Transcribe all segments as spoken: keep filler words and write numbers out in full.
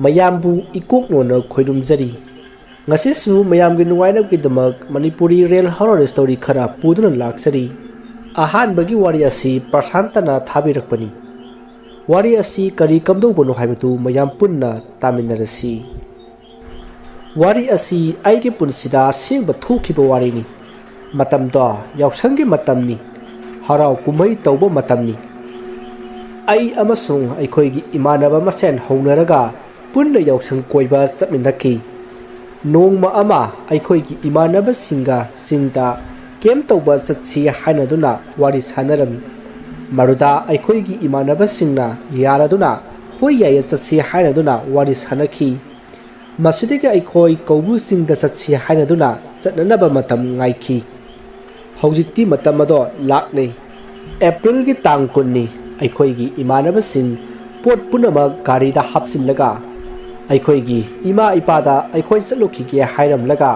ꯃꯌꯥꯝꯕꯨ ꯏꯀꯣꯛ ꯅꯣꯟꯅ ꯈꯣꯏꯔꯨꯝꯖꯔꯤ꯫ ꯉꯁꯤꯁꯨ ꯃꯌꯥꯝꯒꯤ ꯅꯨꯡꯉꯥꯏꯅꯕꯒꯤꯗꯃꯛ ꯃꯅꯤꯄꯨꯔꯤ real horror story ꯈꯔ ꯄꯨꯗꯨꯅ ꯂꯥꯛꯆꯔꯤ꯫ ꯑꯍꯥꯟꯕꯒꯤ ꯋꯥꯔꯤ ꯑꯁꯤ ꯄ꯭ꯔꯁꯥꯟꯇꯅ ꯊꯥꯕꯤꯔꯛꯄꯅꯤ꯫ ꯋꯥꯔꯤ ꯑꯁꯤ ꯀꯔꯤ ꯀꯝꯗꯧꯕꯅꯣ ꯍꯥꯏꯕꯗꯨ ꯃꯌꯥꯝ ꯄꯨꯟꯅ ꯇꯥꯃꯤꯟꯅꯔꯁꯤ꯫ ꯋꯥꯔꯤ ꯑꯁꯤ ꯑꯩꯒꯤ ꯄꯨꯟꯁꯤꯗ ꯑꯁꯦꯡꯕ ꯊꯣꯛꯈꯤꯕ ꯋꯥꯔꯤꯅꯤ꯫ ꯃꯇꯝꯗꯣ ꯌꯥꯎꯁꯪꯒꯤ ꯃꯇꯝꯅꯤ, ꯍꯔꯥꯎ ꯀꯨꯝꯍꯩ ꯇꯧꯕ ꯃꯇꯝꯅꯤ꯫ ꯑꯩ ꯑꯃꯁꯨꯡ ꯑꯩꯈꯣꯏꯒꯤ ꯏꯃꯥꯟꯅꯕ ꯃꯁꯦꯟ ꯍꯧꯅꯔꯒ ꯄꯨꯟꯅ ꯌꯥꯎꯁꯪ ꯀꯣꯏꯕ ꯆꯠꯃꯤꯟꯅꯈꯤ꯫ ꯅꯣꯡꯃ ꯑꯃ ꯑꯩꯈꯣꯏꯒꯤ ꯏꯃꯥꯟꯅꯕꯁꯤꯡꯒ ꯆꯤꯡꯗ camp ꯇꯧꯕ ꯆꯠꯁꯤ ꯍꯥꯏꯅꯗꯨꯅ ꯋꯥꯔꯤ ꯁꯥꯟꯅꯔꯝꯃꯤ꯫ ꯃꯗꯨꯗ ꯑꯩꯈꯣꯏꯒꯤ ꯏꯃꯥꯟꯅꯕꯁꯤꯡꯅ ꯌꯥꯔꯗꯨꯅ "ꯍꯣꯏ ꯌꯥꯏꯌꯦ, ꯆꯠꯁꯤ" ꯍꯥꯏꯅꯗꯨꯅ ꯋꯥꯔꯤ ꯁꯥꯟꯅꯈꯤ꯫ ꯃꯁꯤꯗꯒꯤ ꯑꯩꯈꯣꯏ ꯀꯧꯕ꯭ꯔꯨ ꯆꯤꯡꯗ ꯆꯠꯁꯤ ꯍꯥꯏꯅꯗꯨꯅ ꯆꯠꯅꯅꯕ ꯃꯇꯝ ꯉꯥꯏꯈꯤ꯫ ꯍꯧꯖꯤꯛꯇꯤ ꯃꯇꯝ ꯑꯗꯣ ꯂꯥꯛꯂꯦ꯫ April ꯒꯤ ꯇꯥꯡ ꯀꯨꯟꯅꯤ꯫ ꯑꯩꯈꯣꯏꯒꯤ ꯏꯃꯥꯟꯅꯕꯁꯤꯡ ꯄꯣꯠ ꯄꯨꯝꯅꯃꯛ ꯒꯥꯔꯤꯗ ꯍꯥꯞꯆꯤꯜꯂꯒ ꯑꯩꯈꯣꯏꯒꯤ ꯏꯃꯥ ꯏꯄꯥꯗ ꯑꯩꯈꯣꯏ ꯆꯠꯂꯨꯈꯤꯒꯦ ꯍꯥꯏꯔꯝꯂꯒ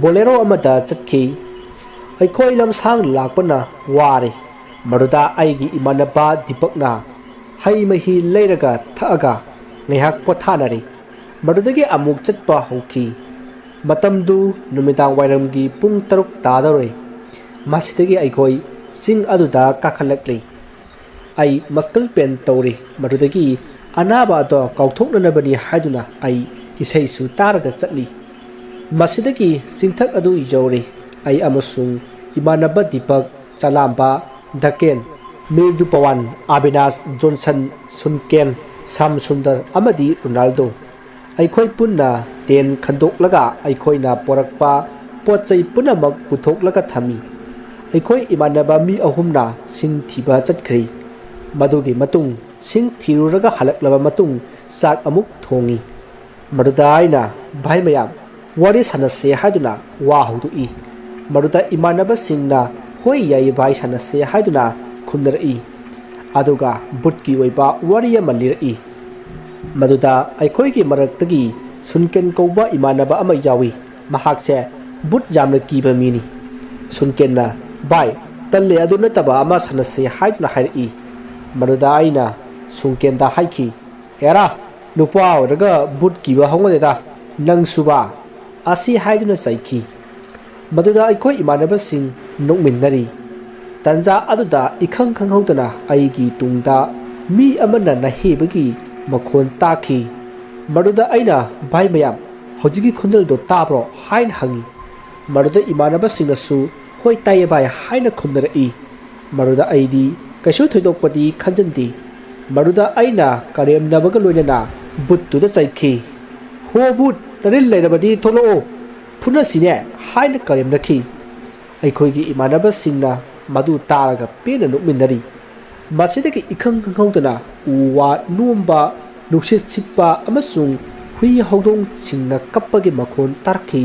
Bolero ꯑꯃꯗ ꯆꯠꯈꯤ꯫ ꯑꯩꯈꯣꯏ ꯂꯝꯁꯥꯡ ꯂꯥꯛꯄꯅ ꯋꯥꯔꯦ꯫ ꯃꯗꯨꯗ ꯑꯩꯒꯤ ꯏꯃꯥꯟꯅꯕ ꯗꯤꯄꯛꯅ ꯍꯩ ꯃꯍꯤ ꯂꯩꯔꯒ ꯊꯛꯑꯒ ꯉꯥꯏꯍꯥꯛ ꯄꯣꯊꯥꯅꯔꯤ꯫ ꯃꯗꯨꯗꯒꯤ ꯑꯃꯨꯛ ꯆꯠꯄ ꯍꯧꯈꯤ꯫ ꯃꯇꯝꯗꯨ ꯅꯨꯃꯤꯗꯥꯡ ꯋꯥꯏꯔꯝꯒꯤ ꯄꯨꯡ ꯇꯔꯨꯛ ꯇꯥꯗꯧꯔꯦ꯫ ꯃꯁꯤꯗꯒꯤ ꯑꯩꯈꯣꯏ ꯆꯤꯡ ꯑꯗꯨꯗ ꯀꯥꯈꯠꯂꯛꯂꯤ꯫ ꯑꯩ muscle pain ꯇꯧꯔꯤ꯫ ꯃꯗꯨꯗꯒꯤ ꯑꯅꯥꯕ ꯑꯗꯣ ꯀꯥꯎꯊꯣꯛꯅꯅꯕꯅꯤ ꯍꯥꯏꯗꯨꯅ ꯑꯩ ꯏꯁꯩꯁꯨ ꯇꯥꯔꯒ ꯆꯠꯂꯤ꯫ ꯃꯁꯤꯗꯒꯤ ꯆꯤꯡꯊꯛ ꯑꯗꯨ ꯌꯧꯔꯦ꯫ ꯑꯩ ꯑꯃꯁꯨꯡ ꯏꯃꯥꯟꯅꯕ ꯗꯤꯄꯛ, ꯆꯂꯥꯝꯕ, ꯗꯀꯦꯟ, ꯃꯤꯔꯗꯨ ꯄꯋꯥꯟ, ꯑꯕꯤꯅꯥꯁ, ꯖꯣꯟꯁꯟ, ꯁꯨꯟꯀꯦꯟ, ꯁꯥꯝ ꯁꯨꯟꯗꯔ ꯑꯃꯗꯤ ꯔꯣꯅꯥꯜꯗꯣ꯫ ꯑꯩꯈꯣꯏ ꯄꯨꯟꯅ tent ꯈꯟꯗꯣꯛꯂꯒ ꯑꯩꯈꯣꯏꯅ ꯄꯣꯔꯛꯄ ꯄꯣꯠ ꯆꯩ ꯄꯨꯝꯅꯃꯛ ꯄꯨꯊꯣꯛꯂꯒ ꯊꯝꯃꯤ꯫ ꯑꯩꯈꯣꯏ ꯏꯃꯥꯟꯅꯕ ꯃꯤ ꯑꯍꯨꯝꯅ ꯁꯤꯡ ꯊꯤꯕ ꯆꯠꯈ꯭ꯔꯤ꯫ ꯃꯗꯨꯒꯤ ꯃꯇꯨꯡ ꯁꯤꯡ ꯊꯤꯔꯨꯔꯒ ꯍꯜꯂꯛꯂꯕ ꯃꯇꯨꯡ ꯆꯥꯛ ꯑꯃꯨꯛ ꯊꯣꯡꯉꯤ꯫ ꯃꯗꯨꯗ ꯑꯩꯅ "ꯚꯥꯏ ꯃꯌꯥꯝ, ꯋꯥꯔꯤ ꯁꯥꯟꯅꯁꯦ" ꯍꯥꯏꯗꯨꯅ ꯋꯥ ꯍꯧꯗꯣꯛꯏ꯫ ꯃꯗꯨꯗ ꯏꯃꯥꯟꯅꯕꯁꯤꯡꯅ "ꯍꯣꯏ ꯌꯥꯏꯌꯦ ꯚꯥꯏ, ꯁꯥꯟꯅꯁꯦ" ꯍꯥꯏꯗꯨꯅ ꯈꯨꯝꯅꯔꯛꯏ꯫ ꯑꯗꯨꯒ ꯚꯨꯠꯀꯤ ꯑꯣꯏꯕ ꯋꯥꯔꯤ ꯑꯃ ꯂꯤꯔꯛꯏ꯫ ꯃꯗꯨꯗ ꯑꯩꯈꯣꯏꯒꯤ ꯃꯔꯛꯇꯒꯤ ꯁꯨꯟꯀꯦꯟ ꯀꯧꯕ ꯏꯃꯥꯟꯅꯕ ꯑꯃ ꯌꯥꯎꯏ꯫ ꯃꯍꯥꯛꯁꯦ ꯚꯨꯠ ꯌꯥꯝꯅ ꯀꯤꯕ ꯃꯤꯅꯤ꯫ ꯁꯨꯟꯀꯦꯟꯅ "ꯚꯥꯏ, ꯇꯜꯂꯦ, ꯑꯗꯨ ꯅꯠꯇꯕ ꯑꯃ ꯁꯥꯟꯅꯁꯦ" ꯍꯥꯏꯗꯨꯅ ꯍꯥꯏꯔꯛꯏ꯫ ꯃꯗꯨꯗ ꯑꯩꯅ ꯁꯨꯟꯀꯦꯟꯗ ꯍꯥꯏꯈꯤ, "ꯑꯦꯔꯥ, "ꯅꯨꯄꯥ ꯑꯣꯏꯔꯒ ꯚꯨꯠ ꯀꯤꯕ ꯍꯧꯅꯗꯦꯗ, ꯅꯪꯁꯨꯕ?" ꯑꯁꯤ ꯍꯥꯏꯗꯨꯅ ꯆꯩꯈꯤ꯫ ꯃꯗꯨꯗ ꯑꯩꯈꯣꯏ ꯏꯃꯥꯟꯅꯕꯁꯤꯡ ꯅꯣꯛꯃꯤꯟꯅꯔꯤ꯫ ꯇꯟꯖꯥ ꯑꯗꯨꯗ ꯏꯈꯪ ꯈꯪꯍꯧꯗꯅ ꯑꯩꯒꯤ ꯇꯨꯡꯗ ꯃꯤ ꯑꯃꯅ ꯅꯥꯍꯦꯕꯒꯤ ꯃꯈꯣꯟ ꯇꯥꯈꯤ꯫ ꯃꯗꯨꯗ ꯑꯩꯅ, "ꯚꯥꯏ ꯃꯌꯥꯝ, ꯍꯧꯖꯤꯛꯀꯤ ꯈꯣꯟꯖꯦꯜꯗꯣ ꯇꯥꯕ꯭ꯔꯣ?" ꯍꯥꯏꯅ ꯍꯪꯉꯤ꯫ ꯃꯗꯨꯗ ꯏꯃꯥꯟꯅꯕꯁꯤꯡꯅꯁꯨ, "ꯍꯣꯏ, ꯇꯥꯏꯌꯦ ꯚꯥꯏ" ꯍꯥꯏꯅ ꯈꯨꯝꯅꯔꯛꯏ꯫ ꯃꯗꯨꯗ ꯑꯩꯗꯤ ꯀꯩꯁꯨ ꯊꯣꯏꯗꯣꯛꯄꯗꯤ ꯈꯟꯖꯟꯗꯦ꯫ ꯃꯗꯨꯗ ꯑꯩꯅ ꯀꯔꯦꯝꯅꯕꯒ ꯂꯣꯏꯅꯅ ꯚꯨꯠꯇꯨꯗ ꯆꯩꯈꯤ꯫ "ꯍꯣ ꯚꯨꯠ, ꯅꯔꯤꯜ ꯂꯩꯔꯕꯗꯤ ꯊꯣꯛꯂꯛꯑꯣ, ꯐꯨꯅꯁꯤꯅꯦ" ꯍꯥꯏꯅ ꯀꯔꯦꯝꯅꯈꯤ꯫ ꯑꯩꯈꯣꯏꯒꯤ ꯏꯃꯥꯟꯅꯕꯁꯤꯡꯅ ꯃꯗꯨ ꯇꯥꯔꯒ ꯄꯦꯟꯅ ꯅꯣꯛꯃꯤꯟꯅꯔꯤ꯫ ꯃꯁꯤꯗꯒꯤ ꯏꯈꯪ ꯈꯪꯍꯧꯗꯅ ꯎ ꯋꯥ ꯅꯣꯝꯕ, ꯅꯨꯡꯁꯤꯠ ꯁꯤꯠꯄ ꯑꯃꯁꯨꯡ ꯍꯨꯏ ꯍꯧꯗꯣꯡꯁꯤꯡꯅ ꯀꯞꯄꯒꯤ ꯃꯈꯣꯟ ꯇꯥꯔꯛꯈꯤ꯫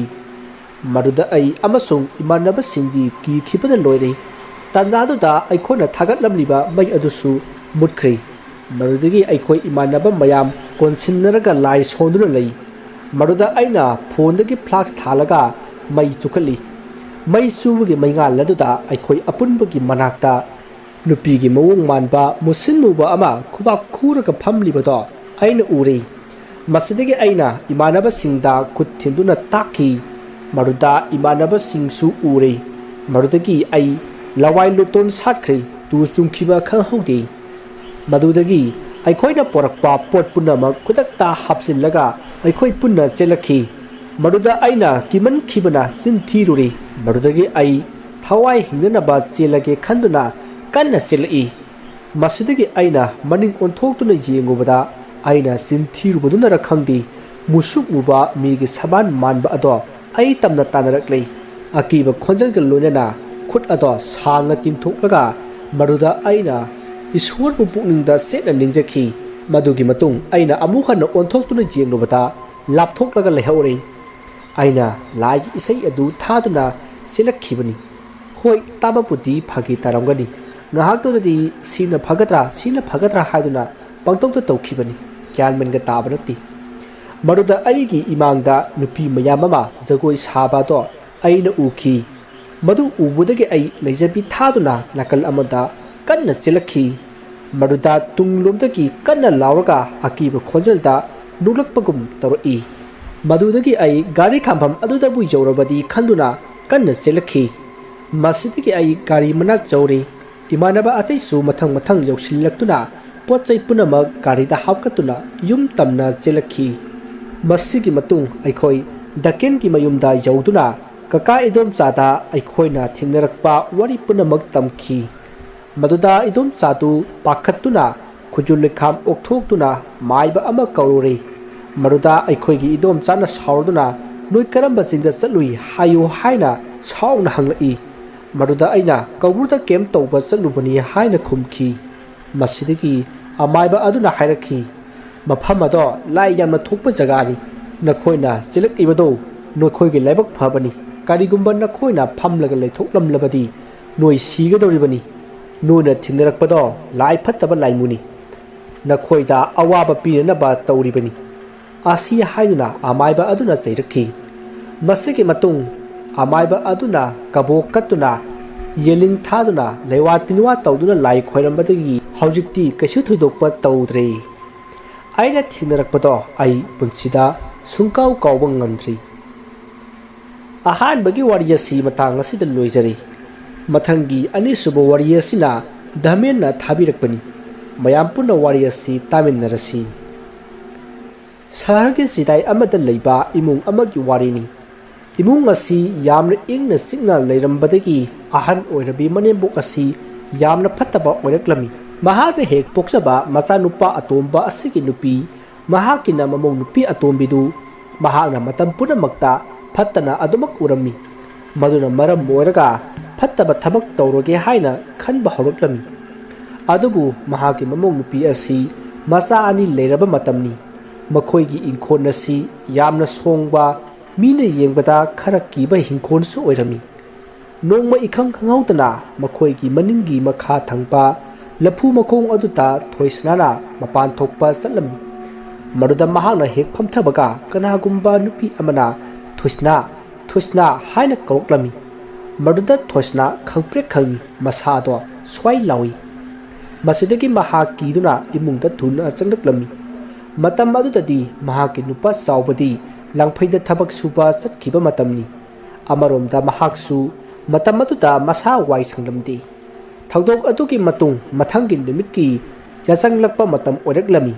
ꯃꯗꯨꯗ ꯑꯩ ꯑꯃꯁꯨꯡ ꯏꯃꯥꯟꯅꯕꯁꯤꯡꯗꯤ ꯀꯤꯈꯤꯕꯅ ꯂꯣꯏꯔꯦ꯫ ꯇꯥꯟꯖꯥꯗꯨꯗ ꯑꯩꯈꯣꯏꯅ ꯊꯥꯒꯠꯂꯝꯂꯤꯕ ꯃꯩ ꯑꯗꯨꯁꯨ ꯃꯨꯠꯈ꯭ꯔꯦ꯫ ꯃꯗꯨꯗꯒꯤ ꯑꯩꯈꯣꯏ ꯏꯃꯥꯟꯅꯕ ꯃꯌꯥꯝ ꯀꯣꯟꯁꯤꯟꯅꯔꯒ ꯂꯥꯏ ꯁꯣꯟꯗꯨꯅ ꯂꯩ꯫ ꯃꯗꯨꯗ ꯑꯩꯅ ꯐꯣꯟꯗꯒꯤ ꯐ꯭ꯂꯥꯛꯁ ꯊꯥꯜꯂꯒ ꯃꯩ ꯆꯨꯈꯠꯂꯤ꯫ ꯃꯩ ꯆꯨꯕꯒꯤ ꯃꯩꯉꯥꯜ ꯑꯗꯨꯗ ꯑꯩꯈꯣꯏ ꯑꯄꯨꯟꯕꯒꯤ ꯃꯅꯥꯛꯇ ꯅꯨꯄꯤꯒꯤ ꯃꯑꯣꯡ ꯃꯥꯟꯕ ꯃꯨꯁꯤꯟ ꯃꯨꯕ ꯑꯃ ꯈꯨꯕꯥꯛ ꯈꯨꯔꯒ ꯐꯝꯂꯤꯕꯗꯣ ꯑꯩꯅ ꯎꯔꯦ꯫ ꯃꯁꯤꯗꯒꯤ ꯑꯩꯅ ꯏꯃꯥꯟꯅꯕꯁꯤꯡꯗ ꯈꯨꯠ ꯊꯤꯟꯗꯨꯅ ꯇꯥꯛꯈꯤ꯫ ꯃꯗꯨꯗ ꯏꯃꯥꯟꯅꯕꯁꯤꯡꯁꯨ ꯎꯔꯦ꯫ ꯃꯗꯨꯗꯒꯤ ꯑꯩ ꯂꯋꯥꯏ ꯂꯨꯇꯣꯟ ꯁꯥꯠꯈ꯭ꯔꯦ, ꯇꯨ ꯆꯨꯡꯈꯤꯕ ꯈꯪꯍꯧꯗꯦ꯫ ꯃꯗꯨꯗꯒꯤ ꯑꯩꯈꯣꯏꯅ ꯄꯣꯔꯛꯄ ꯄꯣꯠ ꯄꯨꯝꯅꯃꯛ ꯈꯨꯗꯛꯇ ꯍꯥꯞꯆꯤꯜꯂꯒ ꯑꯩꯈꯣꯏ ꯄꯨꯟꯅ ꯆꯦꯜꯂꯛꯈꯤ꯫ ꯃꯗꯨꯗ ꯑꯩꯅ ꯀꯤꯃꯟꯈꯤꯕꯅ ꯆꯤꯟ ꯊꯤꯔꯨꯔꯦ꯫ ꯃꯗꯨꯗꯒꯤ ꯑꯩ ꯊꯋꯥꯏ ꯍꯤꯡꯅꯅꯕ ꯆꯦꯜꯂꯒꯦ ꯈꯟꯗꯨꯅ ꯀꯟꯅ ꯆꯦꯜꯂꯛꯏ꯫ ꯃꯁꯤꯗꯒꯤ ꯑꯩꯅ ꯃꯅꯤꯡ ꯑꯣꯟꯊꯣꯛꯇꯨꯅ ꯌꯦꯡꯉꯨꯕꯗ, ꯑꯩꯅ ꯆꯤꯟ ꯊꯤꯔꯨꯕꯗꯨꯅꯔ ꯈꯪꯗꯦ, ꯃꯨꯁꯨꯛ ꯃꯨꯕ ꯃꯤꯒꯤ ꯁꯕꯥꯟ ꯃꯥꯟꯕ ꯑꯗꯣ ꯑꯩ ꯇꯝꯅ ꯇꯥꯟꯅꯔꯛꯂꯦ꯫ ꯑꯀꯤꯕ ꯈꯣꯟꯖꯦꯜꯒ ꯂꯣꯏꯅꯅ ꯈꯨꯠ ꯑꯗꯣ ꯁꯥꯡꯅ ꯇꯤꯡꯊꯣꯛꯂꯒ ꯃꯗꯨꯗ ꯑꯩꯅ ꯏꯁꯣꯔꯕꯨ ꯄꯨꯛꯅꯤꯡꯗ ꯆꯦꯠꯅ ꯅꯤꯡꯖꯈꯤ꯫ ꯃꯗꯨꯒꯤ ꯃꯇꯨꯡ ꯑꯩꯅ ꯑꯃꯨꯛ ꯍꯟꯅ ꯑꯣꯟꯊꯣꯛꯇꯨꯅ ꯌꯦꯡꯂꯨꯕꯗ ꯂꯥꯞꯊꯣꯛꯂꯒ ꯂꯩꯍꯧꯔꯦ꯫ ꯑꯩꯅ ꯂꯥꯏꯒꯤ ꯏꯁꯩ ꯑꯗꯨ ꯊꯥꯗꯨꯅ ꯆꯦꯜꯂꯛꯈꯤꯕꯅꯤ꯫ ꯍꯣꯏ, ꯇꯥꯕꯕꯨꯗꯤ ꯐꯥꯒꯤ ꯇꯥꯔꯝꯒꯅꯤ꯫ ꯉꯥꯏꯍꯥꯛꯇꯨꯗꯗꯤ ꯁꯤꯅ ꯐꯒꯗ꯭ꯔꯥ, ꯁꯤꯅ ꯐꯒꯗ꯭ꯔꯥ ꯍꯥꯏꯗꯨꯅ ꯄꯪꯇꯧꯗ ꯇꯧꯈꯤꯕꯅꯤ꯫ ꯒ꯭ꯌꯥꯟ ꯃꯦꯟꯒ ꯇꯥꯕ ꯅꯠꯇꯦ꯫ ꯃꯗꯨꯗ ꯑꯩꯒꯤ ꯏꯃꯥꯡꯗ ꯅꯨꯄꯤ ꯃꯌꯥꯝ ꯑꯃ ꯖꯒꯣꯏ ꯁꯥꯕ ꯑꯗꯣ ꯑꯩꯅ ꯎꯈꯤ꯫ ꯃꯗꯨ ꯎꯕꯗꯒꯤ ꯑꯩ ꯂꯩꯖꯕꯤ ꯊꯥꯗꯨꯅ ꯅꯥꯀꯜ ꯑꯃꯗ ꯀꯟꯅ ꯆꯦꯜꯂꯛꯈꯤ꯫ ꯃꯗꯨꯗ ꯇꯨꯡꯂꯣꯝꯗꯒꯤ ꯀꯟꯅ ꯂꯥꯎꯔꯒ ꯑꯀꯤꯕ ꯈꯣꯟꯖꯦꯜꯗ ꯅꯣꯛꯂꯛꯄꯒꯨꯝ ꯇꯧꯔꯛꯏ꯫ ꯃꯗꯨꯗꯒꯤ ꯑꯩ ꯒꯥꯔꯤ ꯈꯥꯝꯐꯝ ꯑꯗꯨꯗꯕꯨ ꯌꯧꯔꯕꯗꯤ ꯈꯟꯗꯨꯅ ꯀꯟꯅ ꯆꯦꯜꯂꯛꯈꯤ꯫ ꯃꯁꯤꯗꯒꯤ ꯑꯩ ꯒꯥꯔꯤ ꯃꯅꯥꯛ ꯌꯧꯔꯦ꯫ ꯏꯃꯥꯟꯅꯕ ꯑꯇꯩꯁꯨ ꯃꯊꯪ ꯃꯊꯪ ꯌꯧꯁꯤꯜꯂꯛꯇꯨꯅ ꯄꯣꯠ ꯆꯩ ꯄꯨꯝꯅꯃꯛ ꯒꯥꯔꯤꯗ ꯍꯥꯞꯀꯠꯇꯨꯅ ꯌꯨꯝ ꯇꯝꯅ ꯆꯦꯜꯂꯛꯈꯤ꯫ ꯃꯁꯤꯒꯤ ꯃꯇꯨꯡ ꯑꯩꯈꯣꯏ ꯗꯀꯦꯟꯒꯤ ꯃꯌꯨꯝꯗ ꯌꯧꯗꯨꯅ ꯀꯀꯥ ꯏꯗꯣꯝꯆꯥꯗ ꯑꯩꯈꯣꯏꯅ ꯊꯦꯡꯅꯔꯛꯄ ꯋꯥꯔꯤ ꯄꯨꯝꯅꯃꯛ ꯇꯝꯈꯤ꯫ ꯃꯗꯨꯗ ꯏꯗꯣꯝꯆꯥꯗꯨ ꯄꯥꯈꯠꯇꯨꯅ ꯈꯨꯖꯨ ꯂꯩꯈꯥꯝ ꯑꯣꯛꯊꯣꯛꯇꯨꯅ ꯃꯥꯏꯕ ꯑꯃ ꯀꯧꯔꯨꯔꯦ꯫ ꯃꯗꯨꯗ ꯑꯩꯈꯣꯏꯒꯤ ꯏꯗꯣꯝꯆꯥꯅ ꯁꯥꯎꯔꯗꯨꯅ, "ꯅꯣꯏ ꯀꯔꯝꯕ ꯆꯤꯡꯗ ꯆꯠꯂꯨꯏ ꯍꯥꯏꯌꯨ?" ꯍꯥꯏꯅ ꯁꯥꯎꯅ ꯍꯪꯂꯛꯏ꯫ ꯃꯗꯨꯗ ꯑꯩꯅ, "ꯀꯧꯕ꯭ꯔꯨꯗ ꯀꯦꯝꯞ ꯇꯧꯕ ꯆꯠꯂꯨꯕꯅꯤ" ꯍꯥꯏꯅ ꯈꯨꯝꯈꯤ꯫ ꯃꯁꯤꯗꯒꯤ ꯑꯃꯥꯏꯕ ꯑꯗꯨꯅ ꯍꯥꯏꯔꯛꯈꯤ, "ꯃꯐꯝ ꯑꯗꯣ ꯂꯥꯏ ꯌꯥꯝꯅ ꯊꯣꯛꯄ ꯖꯒꯥꯅꯤ꯫ ꯅꯈꯣꯏꯅ ꯆꯦꯜꯂꯛꯂꯤꯕꯗꯣ ꯅꯈꯣꯏꯒꯤ ꯂꯥꯏꯕꯛ ꯐꯕꯅꯤ꯫ ꯀꯔꯤꯒꯨꯝꯕ ꯅꯈꯣꯏꯅ ꯐꯝꯂꯒ ꯂꯩꯊꯣꯛꯂꯝꯂꯕꯗꯤ ꯅꯣꯏ ꯁꯤꯒꯗꯧꯔꯤꯕꯅꯤ꯫ ꯅꯣꯏꯅ ꯊꯦꯡꯅꯔꯛꯄꯗꯣ ꯂꯥꯏ ꯐꯠꯇꯕ ꯂꯥꯏꯃꯨꯅꯤ꯫ ꯅꯈꯣꯏꯗ ꯑꯋꯥꯕ ꯄꯤꯅꯅꯕ ꯇꯧꯔꯤꯕꯅꯤ" ꯑꯁꯤ ꯍꯥꯏꯗꯨꯅ ꯑꯃꯥꯏꯕ ꯑꯗꯨꯅ ꯆꯩꯔꯛꯈꯤ꯫ ꯃꯁꯤꯒꯤ ꯃꯇꯨꯡ ꯑꯃꯥꯏꯕ ꯑꯗꯨꯅ ꯀꯕꯣꯛ ꯀꯠꯇꯨꯅ, ꯌꯦꯂꯤꯡ ꯊꯥꯗꯨꯅ, ꯂꯩꯋꯥ ꯇꯤꯟꯋꯥ ꯇꯧꯗꯨꯅ ꯂꯥꯏ ꯈꯣꯏꯔꯝꯕꯗꯒꯤ ꯍꯧꯖꯤꯛꯇꯤ ꯀꯩꯁꯨ ꯊꯣꯏꯗꯣꯛꯄ ꯇꯧꯗ꯭ꯔꯦ꯫ ꯑꯩꯅ ꯊꯦꯡꯅꯔꯛꯄꯗꯣ ꯑꯩ ꯄꯨꯟꯁꯤꯗ ꯁꯨꯡꯀꯥꯎ ꯀꯥꯎꯕ ꯉꯝꯗ꯭ꯔꯤ꯫ ꯑꯍꯥꯟꯕꯒꯤ ꯋꯥꯔꯤ ꯑꯁꯤ ꯃꯇꯥꯡ ꯑꯁꯤꯗ ꯂꯣꯏꯖꯔꯦ꯫ ꯃꯊꯪꯒꯤ ꯑꯅꯤꯁꯨꯕ ꯋꯥꯔꯤ ꯑꯁꯤꯅ ꯙꯃꯦꯟꯅ ꯊꯥꯕꯤꯔꯛꯄꯅꯤ꯫ ꯃꯌꯥꯝ ꯄꯨꯟꯅ ꯋꯥꯔꯤ ꯑꯁꯤ ꯇꯥꯃꯤꯟꯅꯔꯁꯤ꯫ ꯁꯍꯔꯒꯤ ꯆꯤꯗꯥꯏ ꯑꯃꯗ ꯂꯩꯕ ꯏꯃꯨꯡ ꯑꯃꯒꯤ ꯋꯥꯔꯤꯅꯤ꯫ ꯏꯃꯨꯡ ꯑꯁꯤ ꯌꯥꯝꯅ ꯏꯪꯅ ꯆꯤꯛꯅ ꯂꯩꯔꯝꯕꯗꯒꯤ ꯑꯍꯟ ꯑꯣꯏꯔꯕꯤ ꯃꯅꯦꯝꯕꯣꯛ ꯑꯁꯤ ꯌꯥꯝꯅ ꯐꯠꯇꯕ ꯑꯣꯏꯔꯛꯂꯝꯃꯤ꯫ ꯃꯍꯥꯛꯅ ꯍꯦꯛ ꯄꯣꯛꯆꯕ ꯃꯆꯥꯅꯨꯄꯥ ꯑꯇꯣꯝꯕ ꯑꯁꯤꯒꯤ ꯅꯨꯄꯤ, ꯃꯍꯥꯛꯀꯤꯅ ꯃꯃꯧ ꯅꯨꯄꯤ ꯑꯇꯣꯝꯕꯤꯗꯨ ꯃꯍꯥꯛꯅ ꯃꯇꯝ ꯄꯨꯝꯅꯃꯛꯇ ꯐꯠꯇꯅ ꯑꯗꯨꯃꯛ ꯎꯔꯝꯃꯤ꯫ ꯃꯗꯨꯅ ꯃꯔꯝ ꯑꯣꯏꯔꯒ ꯐꯠꯇꯕ ꯊꯕꯛ ꯇꯧꯔꯒꯦ ꯍꯥꯏꯅ ꯈꯟꯕ ꯍꯧꯔꯛꯂꯝꯃꯤ꯫ ꯑꯗꯨꯕꯨ ꯃꯍꯥꯛꯀꯤ ꯃꯃꯧ ꯅꯨꯄꯤ ꯑꯁꯤ ꯃꯆꯥ ꯑꯅꯤ ꯂꯩꯔꯕ ꯃꯇꯝꯅꯤ꯫ ꯃꯈꯣꯏꯒꯤ ꯏꯪꯈꯣꯜ ꯑꯁꯤ ꯌꯥꯝꯅ ꯁꯣꯡꯕ, ꯃꯤꯅ ꯌꯦꯡꯕꯗ ꯈꯔ ꯀꯤꯕ ꯏꯪꯈꯣꯜꯁꯨ ꯑꯣꯏꯔꯝꯃꯤ꯫ ꯅꯣꯡꯃ ꯏꯈꯪ ꯈꯪꯍꯧꯗꯅ ꯃꯈꯣꯏꯒꯤ ꯃꯅꯤꯡꯒꯤ ꯃꯈꯥ ꯊꯪꯕ ꯂꯐꯨ ꯃꯈꯣꯡ ꯑꯗꯨꯗ ꯊꯣꯏꯁꯅꯥꯅ ꯃꯄꯥꯟ ꯊꯣꯛꯄ ꯆꯠꯂꯝꯃꯤ꯫ ꯃꯗꯨꯗ ꯃꯍꯥꯛꯅ ꯍꯦꯛ ꯐꯝꯊꯕꯒ ꯀꯅꯥꯒꯨꯝꯕ ꯅꯨꯄꯤ ꯑꯃꯅ "ꯊꯣꯏꯁꯅꯥ, ꯊꯣꯏꯁꯅꯥ" ꯍꯥꯏꯅ ꯀꯧꯔꯛꯂꯝꯃꯤ꯫ ꯃꯗꯨꯗ ꯊꯣꯏꯁꯅꯥ ꯈꯪꯄ꯭ꯔꯦꯛ ꯈꯪꯏ, ꯃꯁꯥꯗꯣ ꯁ꯭ꯋꯥꯏ ꯂꯥꯎꯏ꯫ ꯃꯁꯤꯗꯒꯤ ꯃꯍꯥꯛ ꯀꯤꯗꯨꯅ ꯏꯃꯨꯡꯗ ꯊꯨꯅ ꯆꯪꯂꯛꯂꯝꯃꯤ꯫ ꯃꯇꯝ ꯑꯗꯨꯗꯗꯤ ꯃꯍꯥꯛꯀꯤ ꯅꯨꯄꯥ ꯆꯥꯎꯕꯗꯤ ꯂꯪꯐꯩꯗ ꯊꯕꯛ ꯁꯨꯕ ꯆꯠꯈꯤꯕ ꯃꯇꯝꯅꯤ꯫ ꯑꯃꯔꯣꯝꯗ ꯃꯍꯥꯛꯁꯨ ꯃꯇꯝ ꯑꯗꯨꯗ ꯃꯁꯥ ꯋꯥꯏ ꯁꯪꯂꯝꯗꯦ꯫ ꯊꯧꯗꯣꯛ ꯑꯗꯨꯒꯤ ꯃꯇꯨꯡ ꯃꯊꯪꯒꯤ ꯅꯨꯃꯤꯠꯀꯤ ꯌꯥꯆꯪꯂꯛꯄ ꯃꯇꯝ ꯑꯣꯏꯔꯛꯂꯝꯃꯤ꯫